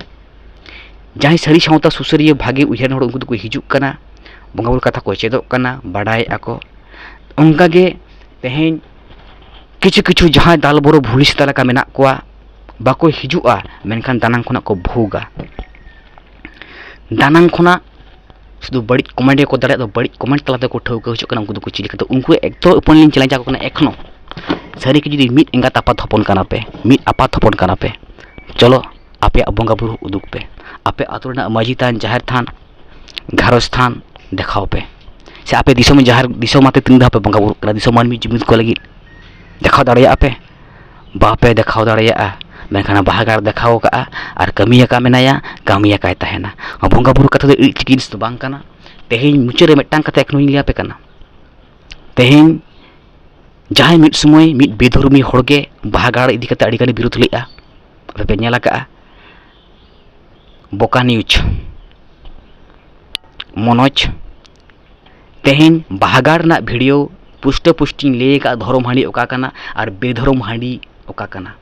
ᱡᱟᱦᱟᱸᱭ ᱥᱟᱹᱨᱤ ᱥᱟᱶᱛᱟ ᱥᱩᱥᱟᱹᱨᱤᱭᱟᱹ ᱵᱷᱟᱜᱮ ᱩᱭᱦᱟᱹᱨ ᱦᱚᱲ, ᱩᱱᱠᱩ ᱫᱚᱠᱚ ᱦᱤᱡᱩᱜ ᱠᱟᱱᱟ, ᱵᱚᱸᱜᱟ ᱵᱩᱨᱩ ᱠᱟᱛᱷᱟ ᱠᱚ ᱪᱮᱫᱚᱜ ᱠᱟᱱᱟ, ᱵᱟᱰᱟᱭᱮᱫᱼᱟ ᱠᱚ᱾ ᱚᱱᱠᱟᱜᱮ ᱛᱮᱦᱮᱧ ᱠᱤᱪᱷᱩ ᱠᱤᱪᱷᱩ ᱡᱟᱦᱟᱸᱭ ᱫᱟᱞ ᱵᱚᱨᱚ ᱵᱷᱩᱞᱤ ᱥᱮᱛᱟ ᱞᱮᱠᱟ ᱢᱮᱱᱟᱜ ᱠᱚᱣᱟ, ᱵᱟᱠᱚ ᱦᱤᱡᱩᱜᱼᱟ, ᱢᱮᱱᱠᱷᱟᱱ ᱫᱟᱱᱟᱝ ᱠᱷᱚᱱᱟᱜ ᱠᱚ ᱵᱷᱩᱜᱟ᱾ ᱫᱟᱱᱟᱝ ᱠᱷᱚᱱᱟᱜ ᱥᱩᱫᱷᱩ ᱵᱟᱹᱲᱤᱡ ᱠᱚᱢᱮᱱᱴ ᱜᱮᱠᱚ ᱫᱟᱲᱮᱭᱟᱜ ᱫᱚ, ᱵᱟᱹᱲᱤᱡ ᱠᱚᱢᱮᱱᱴ ᱛᱟᱞᱟ ᱛᱮᱠᱚ ᱴᱷᱟᱹᱣᱠᱟᱹ ᱦᱚᱪᱚᱜ ᱠᱟᱱᱟ ᱩᱱᱠᱩ ᱫᱚᱠᱚ ᱪᱤᱞᱤ ᱠᱟᱛᱮ᱾ ᱩᱱᱠᱩ ᱮᱠᱫᱚᱢ ᱳᱯᱮᱱᱞᱤᱧ ᱪᱮᱞᱮᱧᱡᱽ ᱟᱠᱚ ᱠᱟᱱᱟ ᱮᱠᱷᱚᱱᱳ᱾ ᱥᱟᱹᱨᱤ ᱜᱮ ᱡᱩᱫᱤ ᱢᱤᱫ ᱮᱸᱜᱟᱛ ᱟᱯᱟᱛ ᱦᱚᱯᱚᱱ ᱠᱟᱱᱟ ᱯᱮ, ᱢᱤᱫ ᱟᱯᱟᱛ ᱦᱚᱯᱚᱱ ᱠᱟᱱᱟ ᱯᱮ, ᱪᱚᱞᱚ ᱟᱯᱮᱭᱟᱜ ᱵᱚᱸᱜᱟ ᱵᱩᱨᱩ ᱩᱫᱩᱜ ᱯᱮ᱾ ᱟᱯᱮ ᱟᱹᱛᱩ ᱨᱮᱱᱟᱜ ᱢᱟᱹᱡᱷᱤ ᱛᱷᱟᱱ, ᱡᱟᱦᱮᱨ ᱛᱷᱟᱱ, ᱜᱷᱟᱨᱚᱸᱡᱽ ᱛᱷᱟᱱ ᱫᱮᱠᱷᱟᱣ ᱯᱮ᱾ ᱥᱮ ᱟᱯᱮ ᱫᱤᱥᱚᱢ ᱡᱟᱦᱮᱨ, ᱫᱤᱥᱚᱢ ᱟᱛᱮ ᱛᱤᱱ ᱫᱷᱟᱣ ᱯᱮ ᱵᱚᱸᱜᱟ ᱵᱩᱨᱩᱜ ᱠᱟᱱᱟ ᱫᱤᱥᱚᱢ ᱢᱟᱹᱱᱢᱤ ᱡᱩᱢᱤᱫ ᱠᱚ ᱞᱟᱹᱜᱤᱫ? ᱫᱮᱠᱷᱟᱣ ᱫᱟᱲᱮᱭᱟᱜᱼᱟ ᱯᱮ? ᱵᱟᱯᱮ ᱫᱮᱠᱷᱟᱣ ᱫᱟᱲᱮᱭᱟᱜᱼᱟ᱾ ᱢᱮᱱᱠᱷᱟᱱ ᱵᱟᱦᱟ ᱜᱟᱲ ᱫᱮᱠᱷᱟᱣ ᱠᱟᱜᱼᱟ ᱟᱨ ᱠᱟᱹᱢᱤᱭᱟᱠᱟ ᱢᱮᱱᱟᱭᱟ, ᱠᱟᱹᱢᱤᱭᱟᱠᱟᱭ ᱛᱟᱦᱮᱱᱟ᱾ ᱵᱚᱸᱜᱟ ᱵᱩᱨᱩ ᱠᱟᱛᱷᱟ ᱫᱚ ᱤᱲᱤᱡ ᱪᱤᱠᱤ ᱡᱤᱱᱤᱥ ᱫᱚ ᱵᱟᱝ ᱠᱟᱱᱟ᱾ ᱛᱮᱦᱮᱧ ᱢᱩᱪᱟᱹᱫ ᱨᱮ ᱢᱤᱫᱴᱟᱝ ᱠᱟᱛᱷᱟ ᱮᱠᱷᱚᱱ ᱦᱚᱧ ᱞᱟᱹᱭ ᱟᱯᱮ ᱠᱟᱱᱟ᱾ ᱛᱮᱦᱮᱧ ᱡᱟᱦᱟᱸᱭ ᱢᱤᱫ ᱥᱚᱢᱚᱭ ᱢᱤᱫ ᱵᱮᱫᱷᱚᱨᱢᱤ ᱦᱚᱲ ᱜᱮ ᱵᱟᱦᱟ ᱜᱟᱲ ᱤᱫᱤ ᱠᱟᱛᱮ ᱟᱹᱰᱤ ᱜᱟᱱᱮ ᱵᱤᱨᱳᱫ ᱞᱮᱫᱼᱟ, ᱟᱯᱮ ᱯᱮ ᱧᱮᱞ ᱟᱠᱟᱫᱼᱟ᱾ ᱵᱚᱠᱟ ᱱᱤᱭᱩᱡᱽ, ᱢᱚᱱᱳᱡᱽ, ᱛᱮᱦᱮᱧ ᱵᱟᱦᱟ ᱜᱟᱲ ᱨᱮᱱᱟᱜ ᱵᱷᱤᱰᱤᱭᱳ ᱯᱩᱥᱴᱟᱹ ᱯᱩᱥᱴᱤᱧ ᱞᱟᱹᱭ ᱟᱠᱟᱫᱼᱟ, ᱫᱷᱚᱨᱚᱢ ᱦᱟᱺᱰᱤ ᱚᱠᱟ ᱠᱟᱱᱟ ᱟᱨ ᱵᱮᱫᱷᱚᱨᱚᱢ ᱦᱟᱺᱰᱤ ᱚᱠᱟ ᱠᱟᱱᱟ᱾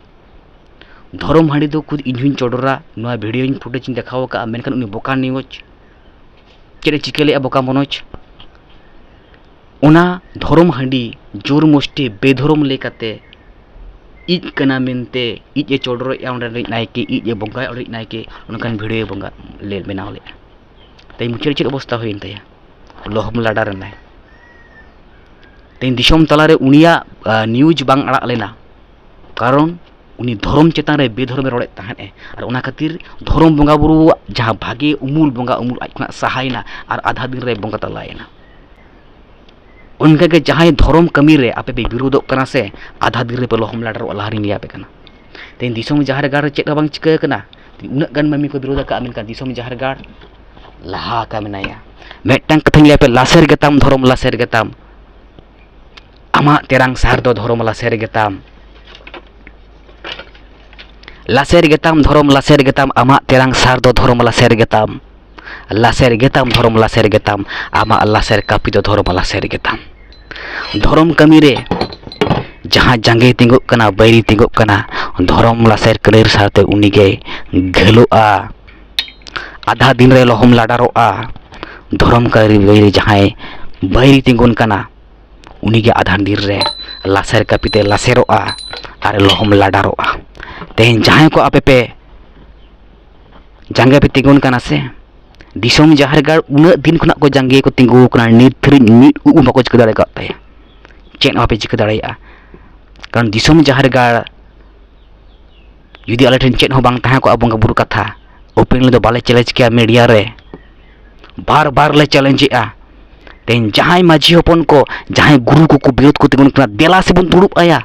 ᱫᱷᱚᱨᱚᱢ ᱦᱟᱺᱰᱤ ᱫᱚ ᱠᱷᱩᱫ ᱤᱧ ᱦᱚᱸᱧ ᱪᱚᱰᱚᱨᱟ, ᱱᱚᱣᱟ ᱵᱷᱤᱰᱤᱭᱳᱧ ᱯᱷᱩᱴᱮᱡᱽ ᱤᱧ ᱫᱮᱠᱷᱟᱣ ᱟᱠᱟᱫᱼᱟ, ᱢᱮᱱᱠᱷᱟᱱ ᱩᱱᱤ ᱵᱚᱠᱟ ᱱᱤᱭᱩᱡᱽ ᱪᱮᱫ ᱮ ᱪᱤᱠᱟᱹ ᱞᱮᱫᱼᱟ, ᱵᱚᱠᱟ ᱢᱚᱱᱳᱡᱽ? ᱚᱱᱟ ᱫᱷᱚᱨᱚᱢ ᱦᱟᱺᱰᱤ ᱡᱳᱨ ᱢᱚᱥᱴᱤ ᱵᱮᱫᱷᱚᱨᱚᱢ ᱞᱮᱠᱟᱛᱮ ᱤᱡ ᱠᱟᱱᱟ ᱢᱮᱱᱛᱮ ᱤᱡ ᱮ ᱪᱚᱰᱚᱨᱮᱫᱼᱟ ᱚᱸᱰᱮ ᱨᱤᱡ ᱱᱟᱭᱠᱮ, ᱤᱡ ᱮ ᱵᱚᱸᱜᱟᱭᱟ ᱚᱸᱰᱮ ᱨᱤᱡ ᱱᱟᱭᱠᱮ, ᱚᱱᱠᱟᱱ ᱵᱷᱤᱰᱤᱭᱳ ᱵᱚᱸᱜᱟ ᱞᱮ ᱵᱮᱱᱟᱣ ᱞᱮᱫᱼᱟ᱾ ᱛᱮᱦᱮᱧ ᱢᱩᱪᱟᱹᱫ ᱨᱮ ᱪᱮᱫ ᱚᱵᱚᱥᱛᱟ ᱦᱩᱭᱮᱱ ᱛᱟᱭᱟ? ᱞᱚᱦᱚᱢ ᱞᱟᱰᱟ ᱨᱮᱱᱟᱭ᱾ ᱛᱮᱦᱮᱧ ᱫᱤᱥᱚᱢ ᱛᱟᱞᱟᱨᱮ ᱩᱱᱤᱭᱟᱜ ᱱᱤᱭᱩᱡᱽ ᱵᱟᱝ ᱟᱲᱟᱜ ᱞᱮᱱᱟ, ᱠᱟᱨᱚᱱ ᱩᱱᱤ ᱫᱷᱚᱨᱚᱢ ᱪᱮᱛᱟᱱ ᱨᱮ ᱵᱮᱫᱷᱚᱨᱚᱢᱮ ᱨᱚᱲᱮᱫ ᱛᱟᱦᱮᱸᱫ ᱮ, ᱟᱨ ᱚᱱᱟ ᱠᱷᱟᱹᱛᱤᱨ ᱫᱷᱚᱨᱚᱢ ᱵᱚᱸᱜᱟ ᱵᱩᱨᱩᱣᱟᱜ ᱡᱟᱦᱟᱸ ᱵᱷᱟᱜᱮ ᱩᱢᱩᱞ ᱵᱚᱸᱜᱟ ᱩᱢᱩᱞ ᱟᱡ ᱠᱷᱚᱱᱟᱜ ᱥᱟᱦᱟᱭᱮᱱᱟ ᱟᱨ ᱟᱫᱷᱟ ᱫᱤᱱ ᱨᱮ ᱵᱚᱸᱜᱟ ᱛᱟᱞᱟᱭᱮᱱᱟ᱾ ᱚᱱᱠᱟᱜᱮ ᱡᱟᱦᱟᱸᱭ ᱫᱷᱚᱨᱚᱢ ᱠᱟᱹᱢᱤ ᱨᱮ ᱟᱯᱮ ᱯᱮ ᱵᱤᱨᱳᱫᱚᱜ ᱠᱟᱱᱟ ᱥᱮ, ᱟᱫᱷᱟ ᱫᱤᱱ ᱨᱮᱯᱮ ᱞᱚᱦᱚᱢ ᱞᱟᱰᱟᱨᱚᱜᱼᱟ, ᱞᱟᱦᱟ ᱨᱤᱧ ᱞᱟᱹᱭ ᱟᱯᱮ ᱠᱟᱱᱟ᱾ ᱛᱮᱦᱮᱧ ᱫᱤᱥᱚᱢ ᱡᱟᱦᱮᱨ ᱜᱟᱲ ᱨᱮ ᱪᱮᱫ ᱦᱚᱸ ᱵᱟᱝ ᱪᱤᱠᱟᱹ ᱟᱠᱟᱱᱟ, ᱩᱱᱟᱹᱜ ᱜᱟᱱ ᱢᱟᱹᱱᱢᱤ ᱠᱚ ᱵᱤᱨᱳᱫ ᱟᱠᱟᱫᱼᱟ, ᱢᱮᱱᱠᱷᱟᱱ ᱫᱤᱥᱚᱢ ᱡᱟᱦᱮᱨ ᱜᱟᱲ ᱞᱟᱦᱟ ᱟᱠᱟ ᱢᱮᱱᱟᱭᱟ᱾ ᱢᱤᱫᱴᱟᱝ ᱠᱟᱛᱷᱟᱧ ᱞᱟᱹᱭ ᱟᱯᱮ, ᱞᱟᱥᱮᱨ ᱜᱮᱛᱟᱢ ᱫᱷᱚᱨᱚᱢ, ᱞᱟᱥᱮᱨ ᱜᱮᱛᱟᱢ᱾ ᱟᱢᱟᱜ ᱛᱮᱨᱟᱝ ᱥᱟᱨ ᱫᱚ ᱫᱷᱚᱨᱚᱢ ᱞᱟᱥᱮᱨ ᱜᱮᱛᱟᱢ᱾ ᱞᱟᱥᱮᱨ ᱜᱮᱛᱟᱢ ᱫᱷᱚᱨᱚᱢ ᱞᱟᱥᱮᱨ ᱜᱮᱛᱟᱢ, ᱟᱢᱟᱜ ᱛᱮᱨᱟᱝ ᱥᱟᱨ ᱫᱚ ᱫᱷᱚᱨᱚᱢ ᱞᱟᱥᱮᱨ ᱜᱮᱛᱟᱢ᱾ ᱞᱟᱥᱮᱨ ᱜᱮᱛᱟᱢ ᱫᱷᱚᱨᱚᱢ ᱞᱟᱥᱮᱨ ᱜᱮᱛᱟᱢ, ᱟᱢᱟᱜ ᱞᱟᱥᱮᱨ ᱠᱟᱹᱯᱤ ᱫᱚ ᱫᱷᱚᱨᱚᱢ ᱞᱟᱥᱮᱨ ᱜᱮᱛᱟᱢ᱾ ᱫᱷᱚᱨᱚᱢ ᱠᱟᱹᱢᱤ ᱨᱮ ᱡᱟᱦᱟᱸ ᱡᱟᱸᱜᱮ ᱛᱤᱸᱜᱩᱜ ᱠᱟᱱᱟ, ᱵᱟᱹᱭᱨᱤ ᱛᱤᱸᱜᱩᱜ ᱠᱟᱱᱟ, ᱫᱷᱚᱨᱚᱢ ᱞᱟᱥᱮᱨ ᱠᱟᱹᱨᱤᱨ ᱥᱟᱨᱛᱮ ᱩᱱᱤᱜᱮᱭ ᱜᱷᱟᱹᱞᱚᱜᱼᱟ᱾ ᱟᱫᱷᱟ ᱫᱤᱱ ᱨᱮ ᱞᱚᱦᱚᱢ ᱞᱟᱰᱟᱨᱚᱜᱼᱟ᱾ ᱫᱷᱚᱨᱚᱢ ᱠᱟᱹᱨᱤ ᱵᱟᱹᱭᱨᱤ ᱡᱟᱦᱟᱸᱭ ᱵᱟᱹᱭᱨᱤ ᱛᱤᱸᱜᱩᱱ ᱠᱟᱱᱟ, ᱩᱱᱤᱜᱮ ᱟᱫᱷᱟ ᱫᱤᱱ ᱨᱮ ᱞᱟᱥᱮᱨ ᱠᱟᱹᱯᱤᱛᱮ ᱞᱟᱥᱮᱨᱚᱜᱼᱟ ᱟᱨ ᱞᱚᱦᱚᱢ ᱞᱟᱰᱟᱨᱚᱜᱼᱟ᱾ ᱛᱮᱦᱮᱧ ᱡᱟᱦᱟᱸᱭ ᱠᱚ ᱟᱯᱮ ᱯᱮ ᱡᱟᱸᱜᱮ ᱯᱮ ᱛᱤᱸᱜᱩᱱ ᱠᱟᱱᱟ ᱥᱮ, ᱫᱤᱥᱚᱢ ᱡᱟᱦᱮᱨ ᱜᱟᱲ ᱩᱱᱟᱹᱜ ᱫᱤᱱ ᱠᱷᱚᱱᱟᱜ ᱠᱚ ᱡᱟᱸᱜᱮ ᱠᱚ ᱛᱤᱸᱜᱩ ᱟᱠᱟᱱᱟ, ᱱᱤᱛ ᱫᱷᱟᱹᱨᱤᱡ ᱢᱤᱫ ᱩᱵ ᱦᱚᱸ ᱵᱟᱠᱚ ᱪᱤᱠᱟᱹ ᱫᱟᱲᱮ ᱟᱠᱟᱫ ᱛᱟᱭᱟ᱾ ᱪᱮᱫ ᱦᱚᱸ ᱵᱟᱯᱮ ᱪᱤᱠᱟᱹ ᱫᱟᱲᱮᱭᱟᱜᱼᱟ, ᱠᱟᱨᱚᱱ ᱫᱤᱥᱚᱢ ᱡᱟᱦᱮᱨ ᱜᱟᱲ ᱡᱩᱫᱤ ᱟᱞᱮ ᱴᱷᱮᱱ ᱪᱮᱫ ᱦᱚᱸ ᱵᱟᱝ ᱛᱟᱦᱮᱸ ᱠᱚᱜᱼᱟ, ᱵᱚᱸᱜᱟ ᱵᱩᱨᱩ ᱠᱟᱛᱷᱟ openly ᱫᱚ ᱵᱟᱞᱮ ᱪᱮᱞᱮᱧᱡᱽ ᱠᱮᱭᱟ ᱢᱤᱰᱤᱭᱟ ᱨᱮ, ᱵᱟᱨ ᱵᱟᱨ ᱞᱮ ᱪᱮᱞᱮᱧᱡᱽ ᱮᱜᱼᱟ᱾ ᱛᱮᱦᱮᱧ ᱡᱟᱦᱟᱸᱭ ᱢᱟᱹᱡᱷᱤ ᱦᱚᱯᱚᱱ ᱠᱚ, ᱡᱟᱦᱟᱸᱭ ᱜᱩᱨᱩ ᱠᱚᱠᱚ ᱵᱤᱨᱳᱫ ᱠᱚ ᱛᱤᱸᱜᱩᱱ ᱠᱟᱱᱟ, ᱫᱮᱞᱟ ᱥᱮᱵᱚᱱ ᱫᱩᱲᱩᱵ ᱟᱭᱟ᱾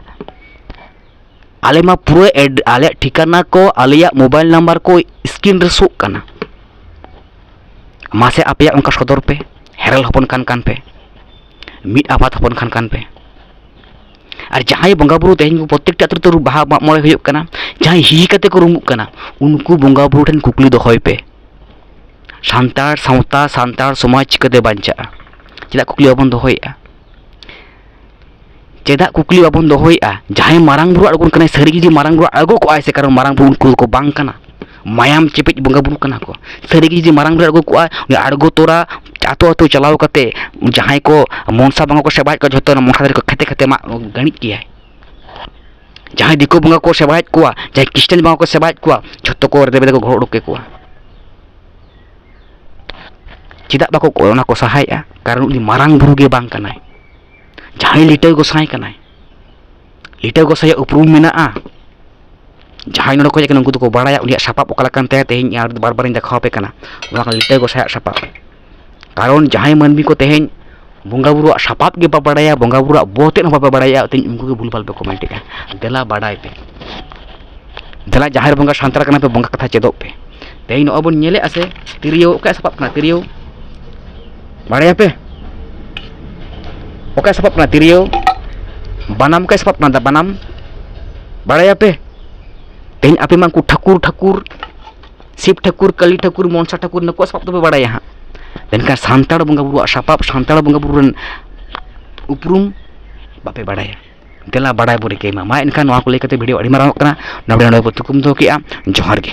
ᱟᱞᱮ ᱢᱟ ᱯᱩᱨᱟᱹ ᱮᱰ-, ᱟᱞᱮᱭᱟᱜ ᱴᱷᱤᱠᱟᱱᱟ ᱠᱚ, ᱟᱞᱮᱭᱟᱜ ᱢᱳᱵᱟᱭᱤᱞ ᱱᱟᱢᱵᱟᱨ ᱠᱚ ᱥᱠᱨᱤᱱ ᱨᱮ ᱥᱳᱜ ᱠᱟᱱᱟ᱾ ᱢᱟᱥᱮ ᱟᱯᱮᱭᱟᱜ ᱚᱱᱠᱟ ᱥᱚᱫᱚᱨ ᱯᱮ, ᱦᱮᱨᱮᱞ ᱦᱚᱯᱚᱱ ᱠᱟᱱ ᱠᱟᱱ ᱯᱮ, ᱢᱤᱫ ᱟᱯᱟᱛ ᱦᱚᱯᱚᱱ ᱠᱷᱟᱱ ᱠᱟᱱ ᱯᱮ᱾ ᱟᱨ ᱡᱟᱦᱟᱸᱭ ᱵᱚᱸᱜᱟ ᱵᱩᱨᱩ ᱛᱮᱦᱮᱧ ᱯᱨᱚᱛᱮᱠᱴᱟ ᱟᱹᱛᱩ ᱨᱮ ᱵᱟᱦᱟ ᱢᱟᱜ ᱢᱚᱬᱮ ᱦᱩᱭᱩᱜ ᱠᱟᱱᱟ, ᱡᱟᱦᱟᱸᱭ ᱦᱤ ᱠᱟᱛᱮ ᱠᱚ ᱨᱩᱢᱩᱜ ᱠᱟᱱᱟ, ᱩᱱᱠᱩ ᱵᱚᱸᱜᱟ ᱵᱩᱨᱩ ᱴᱷᱮᱱ ᱠᱩᱠᱞᱤ ᱫᱚᱦᱚᱭ ᱯᱮ, ᱥᱟᱱᱛᱟᱲ ᱥᱟᱶᱛᱟ, ᱥᱟᱱᱛᱟᱲ ᱥᱚᱢᱟᱡᱽ ᱪᱤᱠᱟᱹᱛᱮ ᱵᱟᱧᱪᱟᱜᱼᱟ? ᱪᱮᱫᱟᱜ ᱠᱩᱠᱞᱤ ᱵᱟᱵᱚᱱ ᱫᱚᱦᱚᱭᱮᱫᱼᱟ? ᱪᱮᱫᱟᱜ ᱠᱩᱠᱞᱤ ᱵᱟᱵᱚᱱ ᱫᱚᱦᱚᱭᱮᱫᱼᱟ? ᱡᱟᱦᱟᱸᱭ ᱢᱟᱨᱟᱝ ᱵᱩᱨᱩ ᱟᱬᱜᱚᱱ ᱠᱟᱱᱟᱭ, ᱥᱟᱹᱨᱤ ᱡᱩᱫᱤ ᱢᱟᱨᱟᱝ ᱵᱩᱨᱩ ᱟᱬᱜᱚ ᱠᱚᱜᱼᱟᱭ ᱥᱮ, ᱠᱟᱨᱚᱱ ᱢᱟᱨᱟᱝ ᱵᱩᱨᱩ ᱩᱱᱠᱩ ᱫᱚᱠᱚ ᱵᱟᱝ ᱠᱟᱱᱟ, ᱢᱟᱭᱟᱢ ᱪᱮᱯᱮᱡ ᱵᱚᱸᱜᱟ ᱵᱩᱨᱩ ᱠᱟᱱᱟ ᱠᱚ᱾ ᱥᱟᱹᱨᱤ ᱜᱮ ᱡᱩᱫᱤ ᱢᱟᱨᱟᱝ ᱵᱩᱨᱩ ᱟᱬᱜᱚ ᱠᱚᱜᱼᱟᱭ, ᱩᱱᱤ ᱟᱬᱜᱚ ᱛᱚᱨᱟ ᱟᱛᱳ ᱟᱛᱳ ᱪᱟᱞᱟᱣ ᱠᱟᱛᱮ ᱡᱟᱦᱟᱸᱭ ᱠᱚ ᱢᱚᱱᱥᱟ ᱵᱚᱸᱜᱟ ᱠᱚ ᱥᱮᱵᱟᱭᱮᱫ ᱠᱚᱣᱟ, ᱡᱷᱚᱛᱚ ᱚᱱᱟ ᱢᱚᱱᱥᱟ ᱫᱟᱨᱮ ᱠᱚ ᱠᱷᱮᱛᱮ ᱠᱷᱮᱛᱮ ᱢᱟᱜ ᱜᱟᱹᱲᱤᱡ ᱠᱮᱭᱟᱭ᱾ ᱡᱟᱦᱟᱸᱭ ᱫᱤᱠᱩ ᱵᱚᱸᱜᱟ ᱠᱚ ᱥᱮᱵᱟᱭᱮᱫ ᱠᱚᱣᱟ, ᱡᱟᱦᱟᱸᱭ ᱠᱷᱨᱤᱥᱴᱟᱱ ᱵᱚᱸᱜᱟ ᱠᱚ ᱥᱮᱵᱟᱭᱮᱫ ᱠᱚᱣᱟ, ᱡᱷᱚᱛᱚ ᱠᱚ ᱨᱮᱫᱮ ᱵᱮᱫᱮ ᱠᱚ ᱜᱚᱦᱚᱲ ᱩᱰᱩᱠ ᱠᱮᱠᱚᱣᱟ᱾ ᱪᱮᱫᱟᱜ ᱵᱟᱠᱚ ᱚᱱᱟ ᱠᱚ ᱥᱟᱦᱟᱭᱮᱫᱼᱟ? ᱠᱟᱨᱚᱱ ᱩᱱᱤ ᱢᱟᱨᱟᱝ ᱵᱩᱨᱩ ᱜᱮ ᱵᱟᱝ ᱠᱟᱱᱟᱭ᱾ ᱡᱟᱦᱟᱸᱭ ᱞᱤᱴᱟᱹ ᱜᱚᱸᱥᱟᱭ ᱠᱟᱱᱟᱭ, ᱞᱤᱴᱟᱹ ᱜᱚᱸᱥᱟᱭᱟᱜ ᱩᱯᱨᱩᱢ ᱢᱮᱱᱟᱜᱼᱟ᱾ ᱡᱟᱦᱟᱸᱭ ᱱᱚᱰᱮ ᱠᱚ ᱦᱮᱡ ᱟᱠᱟᱱᱟ, ᱩᱱᱠᱩ ᱫᱚᱠᱚ ᱵᱟᱲᱟᱭᱟ ᱩᱱᱤᱭᱟᱜ ᱥᱟᱯᱟᱵ ᱚᱠᱟ ᱞᱮᱠᱟᱱ ᱛᱟᱭᱟ᱾ ᱛᱮᱦᱮᱧ ᱟᱨ ᱵᱟᱨ ᱵᱟᱨᱤᱧ ᱫᱮᱠᱷᱟᱣ ᱟᱯᱮ ᱠᱟᱱᱟ, ᱱᱚᱣᱟ ᱠᱟᱱᱟ ᱞᱤᱴᱟᱹ ᱜᱚᱸᱥᱟᱭᱟᱜ ᱥᱟᱯᱟᱵ᱾ ᱠᱟᱨᱚᱱ ᱡᱟᱦᱟᱸᱭ ᱢᱟᱹᱱᱢᱤ ᱠᱚ ᱛᱮᱦᱮᱧ ᱵᱚᱸᱜᱟ ᱵᱩᱨᱩᱣᱟᱜ ᱥᱟᱯᱟᱵ ᱜᱮ ᱵᱟᱯᱮ ᱵᱟᱲᱟᱭᱟ, ᱵᱚᱸᱜᱟ ᱵᱩᱨᱩᱣᱟᱜ ᱵᱚᱦᱚᱛᱮᱫ ᱦᱚᱸ ᱵᱟᱯᱮ ᱵᱟᱲᱟᱭᱟ, ᱛᱮᱦᱮᱧ ᱩᱱᱠᱩ ᱜᱮ ᱵᱷᱩᱞ ᱵᱷᱟᱞ ᱯᱮ ᱠᱚᱢᱮᱱᱴᱮᱜᱼᱟ᱾ ᱫᱮᱞᱟ ᱵᱟᱲᱟᱭ ᱯᱮ, ᱫᱮᱞᱟ ᱡᱟᱦᱮᱨ ᱵᱚᱸᱜᱟ ᱥᱟᱱᱛᱟᱲ ᱠᱟᱱᱟ ᱯᱮ, ᱵᱚᱸᱜᱟ ᱠᱟᱛᱷᱟ ᱪᱮᱫᱚᱜ ᱯᱮ᱾ ᱛᱮᱦᱮᱧ ᱱᱚᱜᱼᱚᱭ ᱵᱚᱱ ᱧᱮᱞᱮᱫᱼᱟ ᱥᱮ, ᱛᱤᱨᱭᱳ ᱚᱠᱚᱭᱟᱜ ᱥᱟᱯᱟᱵ ᱠᱟᱱᱟ? ᱛᱤᱨᱭᱳ ᱵᱟᱲᱟᱭᱟᱯᱮ? ᱚᱠᱚᱭᱟᱜ ᱥᱟᱯᱟᱵ ᱠᱟᱱᱟ ᱛᱤᱨᱭᱳ? ᱵᱟᱱᱟᱢ ᱚᱠᱚᱭᱟᱜ ᱥᱟᱯᱟᱵ ᱠᱟᱱᱟ? ᱵᱟᱱᱟᱢ ᱵᱟᱲᱟᱭᱟᱯᱮ? ᱛᱮᱦᱮᱧ ᱟᱯᱮ ᱢᱟ ᱩᱱᱠᱩ ᱴᱷᱟᱹᱠᱩᱨ, ᱴᱷᱟᱹᱠᱩᱨ, ᱥᱤᱵ ᱴᱷᱟᱹᱠᱩᱨ, ᱠᱟᱹᱞᱤ ᱴᱷᱟᱹᱠᱩᱨ, ᱢᱚᱱᱥᱟ ᱴᱷᱟᱹᱠᱩᱨ, ᱱᱩᱠᱩᱣᱟᱜ ᱥᱟᱯᱟᱵ ᱫᱚᱯᱮ ᱵᱟᱲᱟᱭᱟ ᱦᱟᱸᱜ, ᱢᱮᱱᱠᱷᱟᱱ ᱥᱟᱱᱛᱟᱲ ᱵᱚᱸᱜᱟ ᱵᱩᱨᱩᱣᱟᱜ ᱥᱟᱯᱟᱵ, ᱥᱟᱱᱛᱟᱲ ᱵᱚᱸᱜᱟ ᱵᱩᱨᱩ ᱨᱮᱱ ᱩᱯᱨᱩᱢ ᱵᱟᱯᱮ ᱵᱟᱲᱟᱭᱟ᱾ ᱫᱮᱞᱟ ᱵᱟᱲᱟᱭ ᱵᱚ ᱨᱤᱠᱟᱹᱭ ᱢᱟ᱾ ᱢᱟ ᱮᱱᱠᱷᱟᱱ ᱱᱚᱣᱟ ᱠᱚ ᱞᱟᱹᱭ ᱠᱟᱛᱮ ᱵᱷᱤᱰᱤᱭᱳ ᱟᱹᱰᱤ ᱢᱟᱨᱟᱝ ᱚᱜ ᱠᱟᱱᱟ, ᱱᱚᱰᱮ ᱱᱚᱰᱮ ᱵᱚ ᱛᱷᱩᱠᱩᱢ ᱫᱚᱦᱚ ᱠᱮᱜᱼᱟ᱾ ᱡᱚᱦᱟᱨ ᱜᱮ᱾